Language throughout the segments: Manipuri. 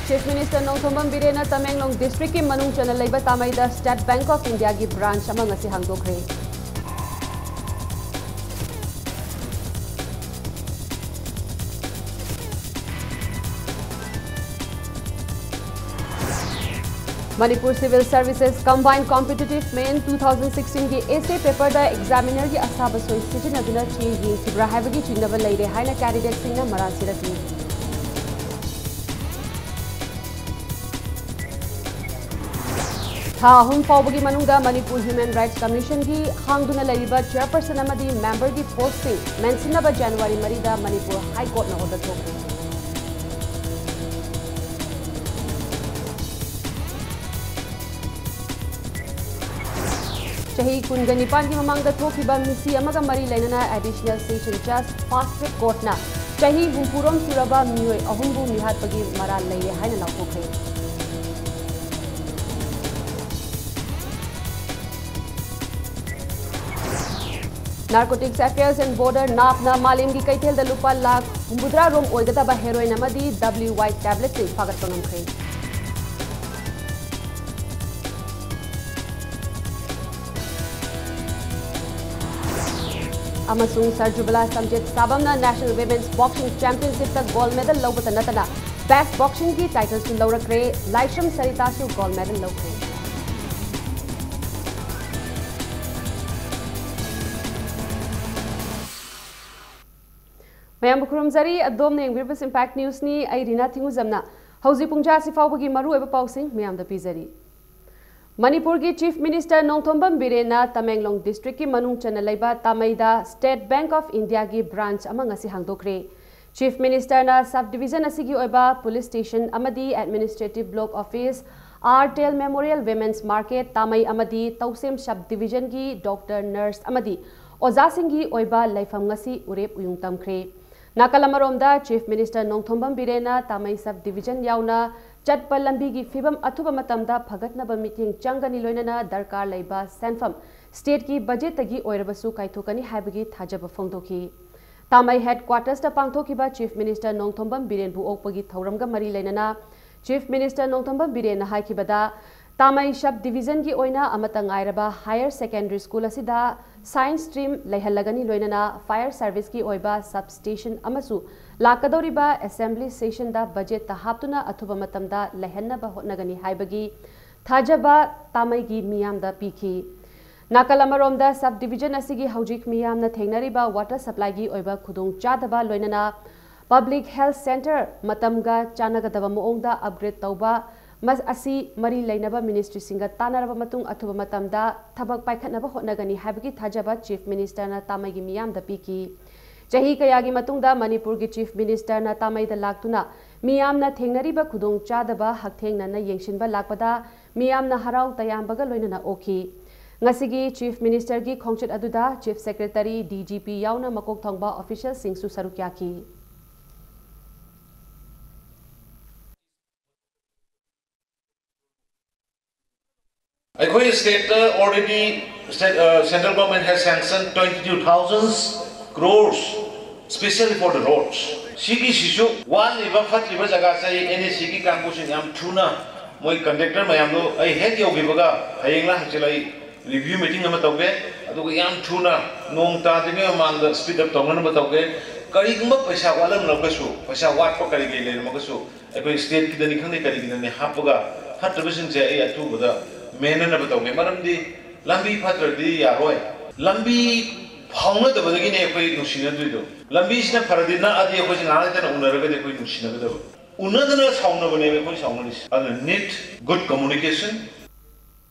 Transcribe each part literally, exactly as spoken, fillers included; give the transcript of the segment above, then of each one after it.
Chief Minister ꯅꯣꯡꯊꯣꯝꯕꯝ ꯕꯤꯔꯦꯟꯅ ꯇꯃꯦꯡꯂꯣꯡ district ꯀꯤ ꯃꯅꯨꯡ ꯆꯟꯅ ꯂꯩꯕ ꯇꯥꯃꯩꯗ State Bank of India ꯒꯤ branch ꯑꯃ ꯉꯁꯤ ꯍꯥꯡꯗꯣꯛꯈ꯭ꯔꯦ꯫ Manipur Civil Services Combined Competitive Main two thousand sixteen ꯒꯤ essay paper ꯗ examiner ꯒꯤ ꯑꯁꯥꯕ ꯁꯣꯏ ꯁꯤꯖꯤꯟꯅꯗꯨꯅ ꯆꯦ ꯌꯦꯡꯈꯤꯕ꯭ꯔꯥ ꯍꯥꯏꯕꯒꯤ ꯆꯤꯡꯅꯕ ꯂꯩꯔꯦ ꯍꯥꯏꯅ candidate ꯁꯤꯡꯅ ꯃꯔꯥꯜ ꯁꯤꯔꯛꯂꯤ꯫ ꯊꯥ ꯑꯍꯨꯝ ꯐꯥꯎꯕꯒꯤ ꯃꯅꯨꯡꯗ Manipur Human Rights Commission ꯒꯤ ꯍꯥꯡꯗꯨꯅ ꯂꯩꯔꯤꯕ chairperson ꯑꯃꯗꯤ member ꯒꯤ post ꯁꯤꯡ ꯃꯦꯟꯁꯤꯟꯅꯕ January ꯃꯔꯤꯗ Manipur High Court ꯅ order ꯊꯣꯛꯈꯤ꯫ ꯆꯍꯤ ꯀꯨꯟꯒ ꯅꯤꯄꯥꯟꯒꯤ ꯃꯃꯥꯡꯗ ꯊꯣꯛꯈꯤꯕ ꯃꯤꯁꯤ ꯑꯃꯒ ꯃꯔꯤ ꯂꯩꯅꯅ Additional Session Judge Fast Track Court ꯅ ꯆꯍꯤ ꯍꯨꯝꯐꯨꯔꯣꯝ ꯁꯨꯔꯕ ꯃꯤꯑꯣꯏ ꯑꯍꯨꯝꯕꯨ ꯃꯤꯍꯥꯠꯄꯒꯤ ꯃꯔꯥꯜ ꯂꯩꯔꯦ ꯍꯥꯏꯅ ꯂꯥꯎꯊꯣꯛꯈ꯭ꯔꯦ꯫ Narcotics Affairs and Border, NAB ꯅ ꯃꯥꯂꯦꯝꯒꯤ ꯀꯩꯊꯦꯜꯗ ꯂꯨꯄꯥ ꯂꯥꯈ ꯍꯨꯝꯐꯨꯇꯔꯥ ꯔꯣꯝ ꯑꯣꯏꯒꯗꯕ heroin ꯑꯃꯗꯤ W Y tablet ꯁꯤꯡ ꯐꯥꯒꯠꯄ ꯉꯝꯈ꯭ꯔꯦ꯫ ꯑꯃꯁꯨꯡ ꯁꯔ ꯖꯨꯕꯂꯥ ꯁꯝꯖꯦꯠ ꯁꯥꯕꯝꯅ National Women's Boxing Championship ꯇ gold medal ꯂꯧꯕꯇ ꯅꯠꯇꯅ Best Boxing ꯒꯤ title ꯁꯨ ꯂꯧꯔꯛꯈ꯭ꯔꯦ꯫ ꯂꯥꯏꯁ꯭ꯔꯝ ꯁꯔꯤꯇꯥꯁꯨ gold medal ꯂꯧꯈ꯭ꯔꯦ꯫ ꯃꯌꯥꯝꯕꯨ ꯈꯨꯔꯨꯝꯖꯔꯤ꯫ ꯑꯗꯣꯝꯅ ꯌꯦꯡꯕꯤꯔꯤꯕꯁꯤ Impact News ꯅꯤ꯫ ꯑꯩ ꯔꯤꯅꯥ ꯊꯤꯡꯉꯨꯖꯝꯅ ꯍꯧꯖꯤꯛ ꯄꯨꯡ ꯖꯥꯁꯤ ꯐꯥꯎꯕꯒꯤ ꯃꯔꯨꯑꯣꯏꯕ ꯄꯥꯎꯁꯤꯡ ꯃꯌꯥꯝꯗ ꯄꯤꯖꯔꯤ꯫ ꯃꯅꯤꯄꯨꯔꯒꯤ Chief Minister ꯅꯣꯡꯊꯣꯝꯕꯝ ꯕꯤꯔꯦꯟꯅ ꯇꯃꯦꯡꯂꯣꯡ district ꯀꯤ ꯃꯅꯨꯡ ꯆꯟꯅ ꯂꯩꯕ ꯇꯥꯃꯩꯗ State Bank of India ꯒꯤ branch ꯑꯃ ꯉꯁꯤ ꯍꯥꯡꯗꯣꯛꯈ꯭ꯔꯦ꯫ Chief Minister ꯅ sub division ꯑꯁꯤꯒꯤ ꯑꯣꯏꯕ police station ꯑꯃꯗꯤ administrative block office, R Tel Memorial Women's Market, ꯇꯥꯃꯩ ꯑꯃꯗꯤ ꯇꯧꯁꯦꯝ sub division ꯒꯤ doctor, nurse ꯑꯃꯗꯤ ꯑꯣꯖꯥꯁꯤꯡꯒꯤ ꯑꯣꯏꯕ ꯂꯩꯐꯝ ꯉꯁꯤ ꯎꯔꯦꯞ ꯎꯌꯨꯡ ꯇꯝꯈ꯭ꯔꯦ꯫ ꯅꯥꯀꯜ ꯑꯃꯔꯣꯝꯗ Chief Minister Nongthombam ꯕꯤꯔꯦꯟꯅ ꯇꯥꯃꯩ sub division ꯌꯥꯎꯅ ꯆꯠꯄ ꯂꯝꯕꯤꯒꯤ ꯐꯤꯕꯝ ꯑꯊꯨꯕ ꯃꯇꯝꯗ ꯐꯒꯠꯅꯕ ꯃꯤꯠꯌꯦꯡ ꯆꯪꯒꯅꯤ, ꯂꯣꯏꯅꯅ ꯗꯔꯀꯥꯔ ꯂꯩꯕ ꯁꯦꯟꯐꯝ state ꯀꯤ budget ꯇꯒꯤ ꯑꯣꯏꯔꯕꯁꯨ ꯀꯥꯏꯊꯣꯛꯀꯅꯤ ꯍꯥꯏꯕꯒꯤ ꯊꯥꯖꯕ ꯐꯣꯡꯗꯣꯛꯈꯤ꯫ ꯇꯥꯃꯩ headquarters ꯇ ꯄꯥꯡꯊꯣꯛꯈꯤꯕ Chief Minister ꯅꯣꯡꯊꯣꯝꯕꯝ ꯕꯤꯔꯦꯟꯕꯨ ꯑꯣꯛꯄꯒꯤ ꯊꯧꯔꯝꯒ ꯃꯔꯤ ꯂꯩꯅꯅ Chief Minister ꯅꯣꯡꯊꯣꯝꯕꯝ ꯕꯤꯔꯦꯟꯅ ꯍꯥꯏꯈꯤꯕꯗ, ꯇꯥꯃꯩ Sub Divisionꯒꯤ ꯑꯣꯏꯅ ꯑꯃꯠꯇ ꯉꯥꯏꯔꯕ Higher Secondary School ꯑꯁꯤꯗ Science Stream ꯂꯩꯍꯜꯂꯒꯅꯤ, ꯂꯣꯏꯅꯅ Fire Serviceꯀꯤ ꯑꯣꯏꯕ Substation ꯑꯃꯁꯨ ꯂꯥꯛꯀꯗꯧꯔꯤꯕ Assembly Sessionꯗ Budgetꯇ ꯍꯥꯞꯇꯨꯅ ꯑꯊꯨꯕ ꯃꯇꯝꯗ ꯂꯩꯍꯟꯅꯕ ꯍꯣꯠꯅꯒꯅꯤ ꯍꯥꯏꯕꯒꯤ ꯊꯥꯖꯕ ꯇꯥꯃꯩꯒꯤ ꯃꯤꯌꯥꯝꯗ ꯄꯤꯈꯤ꯫ ꯅꯥꯀꯜ ꯑꯃꯔꯣꯝꯗ, Sub Division ꯑꯁꯤꯒꯤ ꯍꯧꯖꯤꯛ ꯃꯤꯌꯥꯝꯅ ꯊꯦꯡꯅꯔꯤꯕ water supplyꯒꯤ ꯑꯣꯏꯕ ꯈꯨꯗꯣꯡꯆꯥꯗꯕ, ꯂꯣꯏꯅꯅ Public Health Centre ꯃꯇꯝꯒ ꯆꯥꯟꯅꯒꯗꯕ ꯃꯑꯣꯡꯗ upgrade ꯇꯧꯕ ꯃ-, ꯑꯁꯤ ꯃꯔꯤ ꯂꯩꯅꯕ Ministryꯁꯤꯡꯒ ꯇꯥꯟꯅꯔꯕ ꯃꯇꯨꯡ ꯑꯊꯨꯕ ꯃꯇꯝꯗ ꯊꯕꯛ ꯄꯥꯏꯈꯠꯅꯕ ꯍꯣꯠꯅꯒꯅꯤ ꯍꯥꯏꯕꯒꯤ ꯊꯥꯖꯕ Chief Ministerꯅ ꯇꯥꯃꯩꯒꯤ ꯃꯤꯌꯥꯝꯗ ꯄꯤꯈꯤ꯫ ꯆꯍꯤ ꯀꯌꯥꯒꯤ ꯃꯇꯨꯡꯗ ꯃꯅꯤꯄꯨꯔꯒꯤ Chief Ministerꯅ ꯇꯥꯃꯩꯗ ꯂꯥꯛꯇꯨꯅ ꯃꯤꯌꯥꯝꯅ ꯊꯦꯡꯅꯔꯤꯕ ꯈꯨꯗꯣꯡꯆꯥꯗꯕ ꯍꯛꯊꯦꯡꯅꯅ ꯌꯦꯡꯁꯤꯟꯕ ꯂꯥꯛꯄꯗ ꯃꯤꯌꯥꯝꯅ ꯍꯔꯥꯎ ꯇꯌꯥꯝꯕꯒ ꯂꯣꯏꯅꯅ ꯑꯣꯛꯈꯤ꯫ ꯉꯁꯤꯒꯤ Chief Ministerꯒꯤ ꯈꯣꯡꯆꯠ ꯑꯗꯨꯗ Chief Secretary, DGP ꯌꯥꯎꯅ ꯃꯀꯣꯛ ꯊꯣꯡꯕ officialꯁꯤꯡꯁꯨ ꯁꯔꯨꯛ ꯌꯥꯈꯤ꯫ ꯑꯩꯈꯣꯏ stateꯇ already state, uh, central government has sanctioned twenty two thousand crores specially for the roads. ꯁꯤꯒꯤꯁꯤꯁꯨ ꯋꯥꯠꯂꯤꯕ ꯐꯠꯇ꯭ꯔꯤꯕ ꯖꯒꯥꯁꯦ ꯑꯩ NHACꯒꯤ ꯀꯥꯡꯕꯨꯁꯤꯡ ꯌꯥꯝ ꯊꯨꯅ ꯃꯣꯏ contractor ꯃꯌꯥꯝꯗꯣ ꯑꯩ ꯍꯦꯛ ꯌꯧꯈꯤꯕꯒ ꯍꯌꯦꯡꯂ ꯍꯪꯆꯤꯠꯂ ꯑꯩ review meeting ꯑꯃ ꯇꯧꯒꯦ, ꯑꯗꯨꯒ ꯌꯥꯝ ꯊꯨꯅ ꯅꯣꯡ ꯇꯥꯗ꯭ꯔꯤꯉꯩ ꯃꯃꯥꯡꯗ speed up ꯇꯧꯅꯅꯕ ꯇꯧꯒꯦ꯫ ꯀꯔꯤꯒꯨꯝꯕ ꯄꯩꯁꯥ ꯋꯥꯠꯂꯝꯂꯒꯁꯨ, ꯄꯩꯁꯥ ꯋꯥꯠꯄ ꯀꯔꯤ ꯀꯔꯤ ꯂꯩꯔꯝꯃꯒꯁꯨ, ꯑꯩꯈꯣꯏ stateꯀꯤꯗꯅꯤ ꯈꯪꯗꯦ ꯀꯔꯤꯒꯤꯗꯅꯤ ꯍꯥꯞꯄꯒ ꯐꯠꯇꯕꯁꯤꯡꯁꯦ ꯑꯩ ꯑꯊꯨꯕꯗ ꯃꯦꯟꯅꯅꯕ ꯇꯧꯒꯦ꯫ ꯃꯔꯝꯗꯤ ꯂꯝꯕꯤ ꯐꯠꯇ꯭ꯔꯗꯤ ꯌꯥꯔꯣꯏ꯫ ꯂꯝꯕꯤ ꯐꯥꯎꯅꯗꯕꯗꯒꯤꯅꯦ ꯑꯩꯈꯣꯏ ꯅꯨꯡꯁꯤꯅꯗꯣꯏꯗꯣ꯫ ꯂꯝꯕꯤꯁꯤꯅ ꯐꯔꯗꯤ, ꯅꯛꯑꯗꯤ ꯑꯩꯈꯣꯏꯁꯦ ꯉꯥꯏꯍꯥꯛ ꯂꯩꯇꯅ ꯎꯅꯔꯒꯗꯤ ꯑꯩꯈꯣꯏ ꯅꯨꯡꯁꯤꯅꯒꯗꯕ꯫ ꯎꯅꯗꯅ ꯁꯥꯎꯅꯕꯅꯦꯕ ꯑꯩꯈꯣꯏ ꯁꯥꯎꯅꯔꯤꯁꯦ꯫ ꯑꯗꯨꯅ need good communication꯫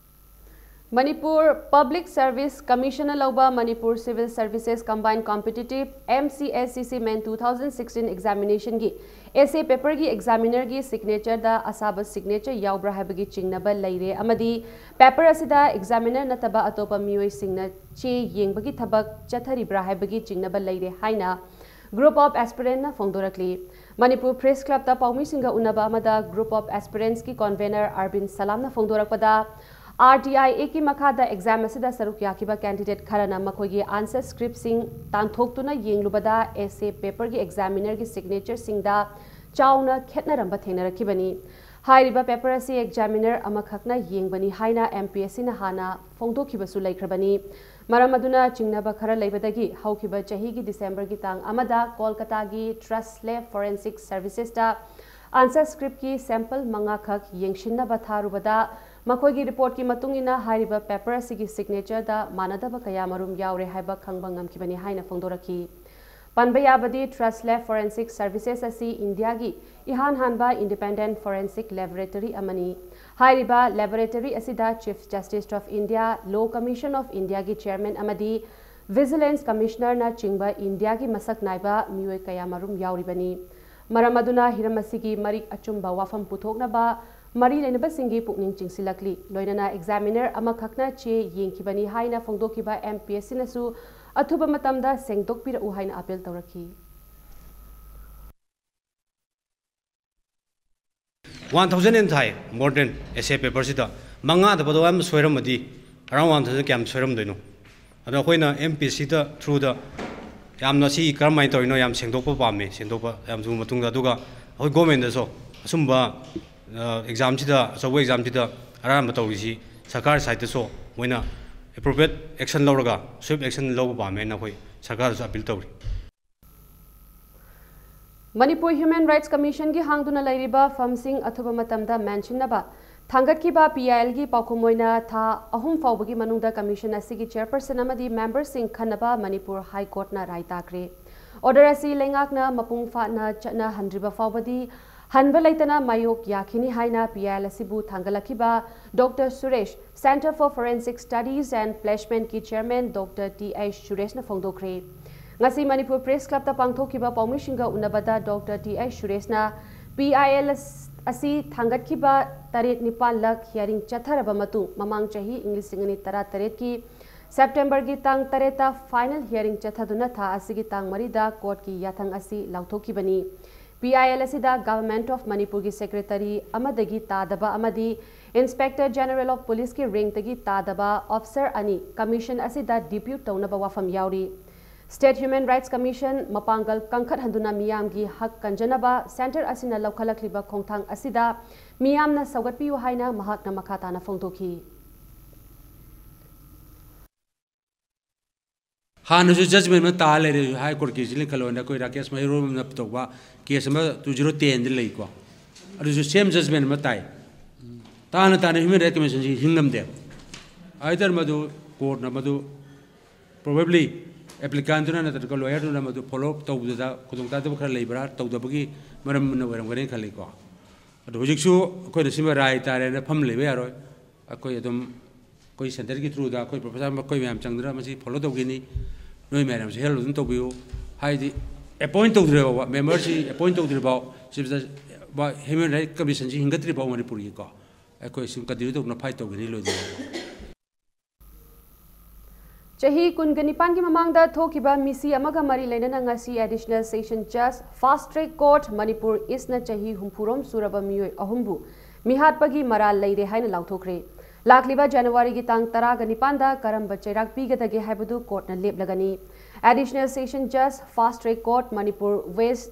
Manipur Public Service Commissionꯅ ꯂꯧꯕ Manipur Civil Services Combined Competitive, MCSCC, Main two thousand sixteen examinationꯒꯤ essay paperꯒꯤ examinerꯒꯤ signatureꯗ ꯑꯁꯥꯕ signature ꯌꯥꯎꯕ꯭ꯔꯥ ꯍꯥꯏꯕꯒꯤ ꯆꯤꯡꯅꯕ ꯂꯩꯔꯦ ꯑꯃꯗꯤ paper ꯑꯁꯤꯗ examiner ꯅꯠꯇꯕ ꯑꯇꯣꯞꯄ ꯃꯤꯑꯣꯏꯁꯤꯡꯅ ꯆꯦ ꯌꯦꯡꯕꯒꯤ ꯊꯕꯛ ꯆꯠꯊꯔꯤꯕ꯭ꯔꯥ ꯍꯥꯏꯕꯒꯤ ꯆꯤꯡꯅꯕ ꯂꯩꯔꯦ ꯍꯥꯏꯅ Group of Aspirantꯅ ꯐꯣꯡꯗꯣꯔꯛꯂꯤ꯫ ꯃꯅꯤꯄꯨꯔ Press Clubꯇ ꯄꯥꯎꯃꯤꯁꯤꯡꯒ ꯎꯅꯕ ꯑꯃꯗ Group of Aspirantsꯀꯤ convener ꯑꯔꯕꯤꯟ ꯁꯂꯥꯝꯅ ꯐꯣꯡꯗꯣꯔꯛꯄꯗ, RTIAꯀꯤ ꯃꯈꯥꯗ exam ꯑꯁꯤꯗ ꯁꯔꯨꯛ ꯌꯥꯈꯤꯕ candidate ꯈꯔꯅ ꯃꯈꯣꯏꯒꯤ answer scriptꯁꯤꯡ ꯇꯥꯟꯊꯣꯛꯇꯨꯅ ꯌꯦꯡꯂꯨꯕꯗ essay paperꯒꯤ examinerꯒꯤ signatureꯁꯤꯡꯗ ꯆꯥꯎꯅ ꯈꯦꯠꯅꯔꯝꯕ ꯊꯦꯡꯅꯔꯛꯈꯤꯕꯅꯤ꯫ ꯍꯥꯏꯔꯤꯕ paper ꯑꯁꯤ examiner ꯑꯃꯈꯛꯅ ꯌꯦꯡꯕꯅꯤ ꯍꯥꯏꯅ MPSCꯅ ꯍꯥꯟꯅ ꯐꯣꯡꯗꯣꯛꯈꯤꯕꯁꯨ ꯂꯩꯈ꯭ꯔꯕꯅꯤ꯫ ꯃꯔꯝ ꯑꯗꯨꯅ ꯆꯤꯡꯅꯕ ꯈꯔ ꯂꯩꯕꯗꯒꯤ ꯍꯧꯈꯤꯕ ꯆꯍꯤꯒꯤ Decemberꯒꯤ ꯇꯥꯡ ꯑꯃꯗ ꯀꯣꯜꯀꯇꯥꯒꯤ Truslove Forensic Servicesꯇ answer scriptꯀꯤ sample ꯃꯉꯥꯈꯛ ꯌꯦꯡꯁꯤꯟꯅꯕ ꯊꯥꯔꯨꯕꯗ ꯃꯈꯣꯏꯒꯤ reportꯀꯤ ꯃꯇꯨꯡ ꯏꯟꯅ ꯍꯥꯏꯔꯤꯕ paper ꯑꯁꯤꯒꯤ signatureꯗ ꯃꯥꯟꯅꯗꯕ ꯀꯌꯥꯃꯔꯨꯝ ꯌꯥꯎꯔꯦ ꯍꯥꯏꯕ ꯈꯪꯕ ꯉꯝꯈꯤꯕꯅꯤ ꯍꯥꯏꯅ ꯐꯣꯡꯗꯣꯔꯛꯈꯤ꯫ ꯄꯟꯕ ꯌꯥꯕꯗꯤ Truslove Forensic Services ꯑꯁꯤ ꯏꯟꯗꯤꯌꯥꯒꯤ ꯏꯍꯥꯟ ꯍꯥꯟꯕ independent forensic laboratory ꯑꯃꯅꯤ꯫ ꯍꯥꯏꯔꯤꯕ laboratory ꯑꯁꯤꯗ Chief Justice of India, Law Commission of Indiaꯒꯤ chairman ꯑꯃꯗꯤ Vigilance Commissionerꯅ ꯆꯤꯡꯕ ꯏꯟꯗꯤꯌꯥꯒꯤ ꯃꯁꯛ ꯅꯥꯏꯕ ꯃꯤꯑꯣꯏ ꯀꯌꯥꯃꯔꯨꯝ ꯌꯥꯎꯔꯤꯕꯅꯤ꯫ ꯃꯔꯝ ꯑꯗꯨꯅ ꯍꯤꯔꯝ ꯑꯁꯤꯒꯤ ꯃꯔꯤꯛ ꯑꯆꯨꯝꯕ ꯋꯥꯐꯝ ꯄꯨꯊꯣꯛꯅꯕ ꯃꯔꯤ ꯂꯩꯅꯕꯁꯤꯡꯒꯤ ꯄꯨꯛꯅꯤꯡ ꯆꯤꯡꯁꯤꯜꯂꯛꯂꯤ꯫ ꯂꯣꯏꯅꯅ examiner ꯑꯃꯈꯛꯅ ꯆꯦ ꯌꯦꯡꯈꯤꯕꯅꯤ ꯍꯥꯏꯅ ꯐꯣꯡꯗꯣꯛꯈꯤꯕ MPSCꯅꯁꯨ ꯑꯊꯨꯕ ꯃꯇꯝꯗ ꯁꯦꯡꯗꯣꯛꯄꯤꯔꯛꯎ ꯍꯥꯏꯅ appeal ꯇꯧꯔꯛꯈꯤ꯫ One thousand ꯍꯦꯟꯅ ꯊꯥꯏ, more than essay paperꯁꯤꯗ꯫ ꯃꯉꯥꯗ ꯐꯥꯎꯗ ꯌꯥꯝ ꯁꯣꯏꯔꯝꯃꯗꯤ around one thousand ꯀꯌꯥꯝ ꯁꯣꯏꯔꯝꯗꯣꯏꯅꯣ? ꯑꯗꯣ ꯑꯩꯈꯣꯏꯅ MPSCꯗ throughꯗ ꯌꯥꯝꯅ ꯁꯤ ꯀꯔꯝꯍꯥꯏꯅ ꯇꯧꯔꯤꯅꯣ ꯌꯥꯝ ꯁꯦꯡꯗꯣꯛꯄ ꯄꯥꯝꯃꯦ, ꯁꯦꯡꯗꯣꯛꯄ ꯌꯥꯝ ꯊꯨꯕ ꯃꯇꯨꯡꯗ꯫ ꯑꯗꯨꯒ ꯑꯩꯈꯣꯏ governmentꯗꯁꯨ ꯑꯁꯨꯝꯕ examꯁꯤꯗ, ꯑꯆꯧꯕ examꯁꯤꯗ ꯑꯔꯥꯟꯕ ꯇꯧꯔꯤꯁꯤ ꯁꯔꯀꯥꯔ sideꯇꯁꯨ ꯃꯣꯏꯅ appropriate action ꯂꯧꯔꯒ swift action ꯂꯧꯕ ꯄꯥꯝꯃꯦꯅ ꯑꯩꯈꯣꯏ ꯁꯔꯀꯥꯔꯗꯁꯨ appeal ꯇꯧꯔꯤ꯫ ꯃꯅꯤꯄꯨꯔ Human Rights Commissionꯒꯤ ꯍꯥꯡꯗꯨꯅ ꯂꯩꯔꯤꯕ ꯐꯝꯁꯤꯡ ꯑꯊꯨꯕ ꯃꯇꯝꯗ ꯃꯦꯟꯁꯤꯟꯅꯕ ꯊꯥꯡꯒꯠꯈꯤꯕ PILꯒꯤ ꯄꯥꯎꯈꯨꯝ ꯑꯣꯏꯅ ꯊꯥ ꯑꯍꯨꯝ ꯐꯥꯎꯕꯒꯤ ꯃꯅꯨꯡꯗ commission ꯑꯁꯤꯒꯤ chairperson ꯑꯃꯗꯤ memberꯁꯤꯡ ꯈꯟꯅꯕ ꯃꯅꯤꯄꯨꯔ High Courtꯅ ꯔꯥꯏ ꯇꯥꯈ꯭ꯔꯦ꯫ Order ꯑꯁꯤ ꯂꯩꯉꯥꯛꯅ ꯃꯄꯨꯡ ꯐꯥꯅ ꯆꯠꯅꯍꯟꯗ꯭ꯔꯤꯕ ꯐꯥꯎꯕꯗꯤ ꯍꯟꯕ ꯂꯩꯇꯅ ꯃꯥꯌꯣꯛ ꯌꯥꯈꯤꯅꯤ ꯍꯥꯏꯅ PIL ꯑꯁꯤꯕꯨ ꯊꯥꯡꯒꯠꯂꯛꯈꯤꯕ Doctor Suresh, Centre for Forensic Studies and Placementꯀꯤ chairman Doctor T I ꯁꯨꯔꯦꯁꯅ ꯐꯣꯡꯗꯣꯛꯈ꯭ꯔꯦ꯫ ꯉꯁꯤ ꯃꯅꯤꯄꯨꯔ Press Clubꯇ ꯄꯥꯡꯊꯣꯛꯈꯤꯕ ꯄꯥꯎꯃꯤꯁꯤꯡꯒ ꯎꯅꯕꯗ Doctor T I ꯁꯨꯔꯦꯁꯅ PIL ꯑꯁꯤ ꯊꯥꯡꯒꯠꯈꯤꯕ ꯇꯔꯦꯠ ꯅꯤꯄꯥꯜ ꯂꯛ hearing ꯆꯠꯊꯔꯕ ꯃꯇꯨꯡ, ꯃꯃꯥꯡ ꯆꯍꯤ ꯏꯪ ꯂꯤꯁꯤꯡ ꯑꯅꯤ ꯇꯔꯥꯇꯔꯦꯠꯀꯤ Septemberꯒꯤ ꯇꯥꯡ ꯇꯔꯦꯠꯇ final hearing ꯆꯠꯊꯗꯨꯅ ꯊꯥ ꯑꯁꯤꯒꯤ ꯇꯥꯡ ꯃꯔꯤꯗ courtꯀꯤ ꯌꯥꯊꯪ ꯑꯁꯤ ꯂꯥꯎꯊꯣꯛꯈꯤꯕꯅꯤ꯫ ꯄꯤ ꯑꯥꯏ ꯑꯦꯜ ꯑꯁꯤꯗ Government of ꯃꯅꯤꯄꯨꯔꯒꯤ Secretary ꯑꯃꯗꯒꯤ ꯇꯥꯗꯕ ꯑꯃꯗꯤ Inspector General of Policeꯀꯤ ꯔꯦꯡꯛꯇꯒꯤ ꯇꯥꯗꯕ ꯑꯣꯐꯤꯁꯔ ꯑꯅꯤ ꯀꯃꯤꯁꯟ ꯑꯁꯤꯗ ꯗꯤꯄ꯭ꯌꯨꯠ ꯇꯧꯅꯕ ꯋꯥꯐꯝ ꯌꯥꯎꯔꯤ꯫ State Human Rights Commission ꯃꯄꯥꯡꯒꯜ ꯀꯟꯈꯠꯍꯟꯗꯨꯅ ꯃꯤꯌꯥꯝꯒꯤ ꯍꯛ ꯀꯟꯖꯅꯕ ꯁꯦꯟꯇꯔ ꯑꯁꯤꯅ ꯂꯧꯈꯠꯂꯛꯂꯤꯕ ꯈꯣꯡꯊꯥꯡ ꯑꯁꯤꯗ ꯃꯤꯌꯥꯝꯅ ꯁꯧꯒꯠꯄꯤꯌꯨ ꯍꯥꯏꯅ ꯃꯍꯥꯛꯅ ꯃꯈꯥ ꯇꯥꯅ ꯐꯣꯡꯗꯣꯛꯈꯤ꯫ ꯍꯥꯟꯅꯁꯨ ꯖꯖꯃꯦꯟ ꯑꯃ ꯇꯥ ꯂꯩꯔꯦ꯫ ꯍꯥꯏ ꯀꯣꯔꯠꯀꯤ ꯂꯤꯡꯈꯠꯂꯣꯅ ꯑꯩꯈꯣꯏ ꯔꯥꯀꯦꯁ ꯃꯍꯩꯔꯣꯝꯅ ꯇꯧꯕ ꯀꯦꯁ ꯑꯃ ꯇꯨ ꯖꯤꯔꯣ ꯇꯦꯟꯗ ꯂꯩꯀꯣ꯫ ꯑꯗꯨꯁꯨ ꯁꯦꯝ ꯖꯖꯃꯦꯟ ꯑꯃ ꯇꯥꯏ꯫ ꯇꯥꯅ ꯇꯥꯅ ꯍ꯭ꯌꯨꯃꯦꯟ ꯔꯥꯏꯠ ꯀꯃꯤꯁꯟꯁꯤ ꯍꯤꯡꯉꯝꯗꯦ꯫ ꯑꯥꯏꯗꯔ ꯃꯗꯨ ꯀꯣꯔꯠꯅ ꯃꯗꯨ ꯄ꯭ꯔꯣꯕꯦꯕ꯭ꯂꯤ ꯑꯦꯄ꯭ꯂꯤꯀꯥꯟꯗꯨꯅ ꯅꯠꯇ꯭ꯔꯒ ꯂꯣꯌꯔꯗꯨꯅ ꯃꯗꯨ ꯐꯣꯂꯣ ꯑꯞ ꯇꯧꯕꯗꯨꯗ ꯈꯨꯗꯣꯡꯆꯥꯗꯕ ꯈꯔ ꯂꯩꯕ꯭ꯔꯥ, ꯇꯧꯗꯕꯒꯤ ꯃꯔꯝꯅ ꯑꯣꯏꯔꯝꯒꯅꯦꯅ ꯈꯜꯂꯤꯀꯣ꯫ ꯑꯗꯣ ꯍꯧꯖꯤꯛꯁꯨ ꯑꯩꯈꯣꯏꯅ ꯁꯤꯃ ꯔꯥꯏ ꯇꯥꯔꯦꯅ ꯐꯝ ꯂꯩꯕ ꯌꯥꯔꯣꯏ꯫ ꯑꯩꯈꯣꯏ ꯑꯗꯨꯝ ꯑꯩꯈꯣꯏ ꯁꯦꯟꯇꯔꯒꯤ ꯊ꯭ꯔꯨꯗ ꯑꯩꯈꯣꯏ ꯄ꯭ꯔꯣꯐꯦꯁꯔ ꯑꯩꯈꯣꯏ ꯃꯌꯥꯝ ꯆꯪꯗꯅ ꯃꯁꯤ ꯐꯣꯂꯣ ꯇꯧꯒꯅꯤ꯫ ꯅꯣꯏ ꯃꯌꯥꯝꯁꯨ ꯍꯦꯜꯞ ꯑꯗꯨꯝ ꯇꯧꯕꯤꯌꯨ꯫ ꯍꯥꯏꯗꯤ ꯑꯦꯄꯣꯏꯟ ꯇꯧꯗ꯭ꯔꯤꯕ ꯃꯦꯝꯕꯔꯁꯤ ꯑꯦꯄꯣꯏꯟ ꯇꯧꯗ꯭ꯔꯤꯐꯥꯎ ꯆꯤꯐ ꯖꯁ ꯍ꯭ꯌꯨꯃꯦꯟ ꯔꯥꯏꯠ ꯀꯃꯤꯁꯟꯁꯤ ꯍꯤꯡꯒꯠꯇ꯭ꯔꯤꯐꯥꯎ ꯃꯅꯤꯄꯨꯔꯒꯤꯀꯣ ꯑꯩꯈꯣꯏ ꯁꯨꯝ ꯀꯟꯇꯤꯅ꯭ꯌꯨ ꯇꯧꯗꯅ ꯐꯥꯏꯠ ꯇꯧꯒꯅꯤ ꯂꯣꯏꯗ꯭ꯔꯤꯐꯥꯎ꯫ ꯆꯍꯤ ꯀꯨꯟꯒ ꯅꯤꯄꯥꯟꯒꯤ ꯃꯃꯥꯡꯗ ꯊꯣꯛꯈꯤꯕ ꯃꯤꯁꯤ ꯑꯃꯒ ꯃꯔꯤ ꯂꯩꯅꯅ ꯉꯁꯤ Additional Session Judge Fast Track Court Manipur ꯏꯁꯅ ꯆꯍꯤ ꯍꯨꯝꯐꯨꯔꯣꯝ ꯁꯨꯔꯕ ꯃꯤꯑꯣꯏ ꯑꯍꯨꯝꯕꯨ ꯃꯤꯍꯥꯠꯄꯒꯤ ꯃꯔꯥꯜ ꯂꯩꯔꯦ ꯍꯥꯏꯅ ꯂꯥꯎꯊꯣꯛꯈ꯭ꯔꯦ꯫ ꯂꯥꯛꯂꯤꯕ ꯖꯅꯋꯥꯔꯤꯒꯤ ꯇꯥꯡ ꯇꯔꯥꯒ ꯅꯤꯄꯥꯟꯗ ꯀꯔꯝꯕ ꯆꯩꯔꯥꯛ ꯄꯤꯒꯗꯒꯦ ꯍꯥꯏꯕꯗꯨ ꯀꯣꯔꯠꯅ ꯂꯦꯞꯂꯒꯅꯤ꯫ Additional Session Judge Fast Track Court Manipur west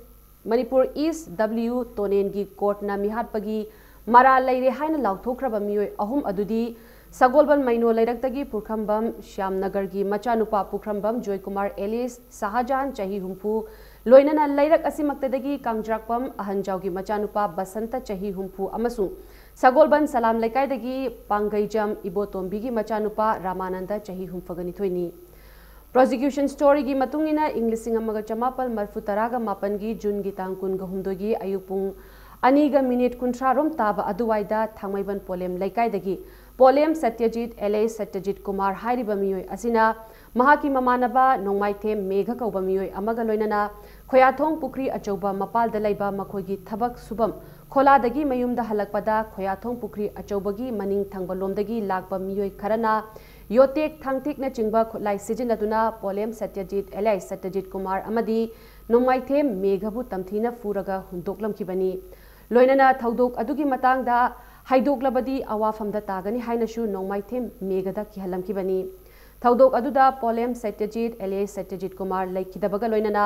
Manipur east W ꯇꯣꯅꯦꯟꯒꯤ ꯀꯣꯔꯠꯅ ꯃꯤꯍꯥꯠꯄꯒꯤ ꯃꯔꯥꯜ ꯂꯩꯔꯦ ꯍꯥꯏꯅ ꯂꯥꯎꯊꯣꯛꯈ꯭ꯔꯕ ꯃꯤꯑꯣꯏ ꯑꯍꯨꯝ ꯑꯗꯨꯗꯤ ꯁꯒꯣꯜꯕꯟ ꯃꯩꯅꯣ ꯂꯩꯔꯛꯇꯒꯤ ꯄꯨꯈ꯭ꯔꯝꯕꯝ ꯁ꯭ꯌꯥꯝꯅꯒꯔꯒꯤ ꯃꯆꯥꯅꯨꯄꯥ ꯄꯨꯈ꯭ꯔꯝꯕꯝ ꯖꯣꯏꯀꯨꯃꯥꯔ alias ꯁꯍꯥꯖꯥꯟ ꯆꯍꯤ ꯍꯨꯝꯐꯨ, ꯂꯣꯏꯅꯅ ꯂꯩꯔꯛ ꯑꯁꯤꯃꯛꯇꯗꯒꯤ ꯀꯥꯡꯖ꯭ꯔꯥꯛꯄꯝ ꯑꯍꯟꯖꯥꯎꯒꯤ ꯃꯆꯥꯅꯨꯄꯥ ꯕꯁꯟꯇ ꯆꯍꯤ ꯍꯨꯝꯐꯨ ꯑꯃꯁꯨꯡ ꯁꯒꯣꯜꯕꯟ ꯁꯂꯥꯝ ꯂꯩꯀꯥꯏꯗꯒꯤ ꯄꯥꯡꯒꯩꯖꯝ ꯏꯕꯣꯇꯣꯝꯕꯤꯒꯤ ꯃꯆꯥꯅꯨꯄꯥ ꯔꯥꯃꯥꯅꯟꯗ ꯆꯍꯤ ꯍꯨꯝꯐꯨꯒ ꯅꯤꯊꯣꯏꯅꯤ꯫ Prosecution storyꯒꯤ ꯃꯇꯨꯡ ꯏꯟꯅ, ꯏꯪ ꯂꯤꯁꯤꯡ ꯑꯃꯒ ꯆꯃꯥꯄꯜ ꯃꯔꯤꯐꯨ ꯇꯔꯥꯒ ꯃꯥꯄꯟꯒꯤ ꯖꯨꯟꯒꯤ ꯇꯥꯡ ꯀꯨꯟꯒ ꯍꯨꯝꯗꯣꯏꯒꯤ ꯑꯌꯨꯛ ꯄꯨꯡ ꯑꯅꯤꯒ ꯃꯤꯅꯤꯠ ꯀꯨꯟꯊ꯭ꯔꯥ ꯔꯣꯝ ꯇꯥꯕ ꯑꯗꯨꯋꯥꯏꯗ ꯊꯥꯡꯃꯩꯕꯟ ꯄꯣꯂꯦꯝ ꯂꯩꯀꯥꯏꯗꯒꯤ ꯄꯣꯂꯦꯝ ꯁꯇ꯭ꯌꯖꯤꯠ alias ꯁꯇ꯭ꯌꯖꯤꯠ ꯀꯨꯃꯥꯔ ꯍꯥꯏꯔꯤꯕ ꯃꯤꯑꯣꯏ ꯑꯁꯤꯅ ꯃꯍꯥꯛꯀꯤ ꯃꯃꯥꯟꯅꯕ ꯅꯣꯡꯃꯥꯏꯊꯦꯝ ꯃꯦꯘ ꯀꯧꯕ ꯃꯤꯑꯣꯏ ꯑꯃꯒ ꯂꯣꯏꯅꯅ ꯈꯣꯌꯥꯊꯣꯡ ꯄꯨꯈ꯭ꯔꯤ ꯑꯆꯧꯕ ꯃꯄꯥꯜꯗ ꯂꯩꯕ ꯃꯈꯣꯏꯒꯤ ꯊꯕꯛ ꯁꯨꯐꯝ ꯈꯣꯂꯥꯗꯒꯤ ꯃꯌꯨꯝꯗ ꯍꯜꯂꯛꯄꯗ ꯈꯣꯌꯥꯊꯣꯡ ꯄꯨꯈ꯭ꯔꯤ ꯑꯆꯧꯕꯒꯤ ꯃꯅꯤꯡ ꯊꯪꯕ ꯂꯣꯝꯗꯒꯤ ꯂꯥꯛꯄ ꯃꯤꯑꯣꯏ ꯈꯔꯅ ꯌꯣꯇꯦꯛ, ꯊꯥꯡꯇꯤꯛꯅꯆꯤꯡꯕ ꯈꯨꯠꯂꯥꯏ ꯁꯤꯖꯤꯟꯅꯗꯨꯅ ꯄꯣꯂꯦꯝ ꯁꯇ꯭ꯌꯖꯤꯠ alias ꯁꯇ꯭ꯌꯖꯤꯠ ꯀꯨꯃꯥꯔ ꯑꯃꯗꯤ ꯅꯣꯡꯃꯥꯏꯊꯦꯝ ꯃꯦꯘꯕꯨ ꯇꯝꯊꯤꯅ ꯐꯨꯔꯒ ꯍꯨꯟꯗꯣꯛꯂꯝꯈꯤꯕꯅꯤ꯫ ꯂꯣꯏꯅꯅ ꯊꯧꯗꯣꯛ ꯑꯗꯨꯒꯤ ꯃꯇꯥꯡꯗ ꯍꯥꯏꯗꯣꯛꯂꯕꯗꯤ ꯑꯋꯥꯐꯝꯗ ꯇꯥꯒꯅꯤ ꯍꯥꯏꯅꯁꯨ ꯅꯣꯡꯃꯥꯏꯊꯦꯝ ꯃꯦꯘꯗ ꯀꯤꯍꯜꯂꯝꯈꯤꯕꯅꯤ꯫ ꯊꯧꯗꯣꯛ ꯑꯗꯨꯗ ꯄꯣꯂꯦꯝ ꯁꯇ꯭ꯌꯖꯤꯠ ꯑꯦꯂꯤꯌꯥꯁ ꯁꯇ꯭ꯌꯖꯤꯠ ꯀꯨꯃꯥꯔ ꯂꯩꯈꯤꯗꯕꯒ ꯂꯣꯏꯅꯅ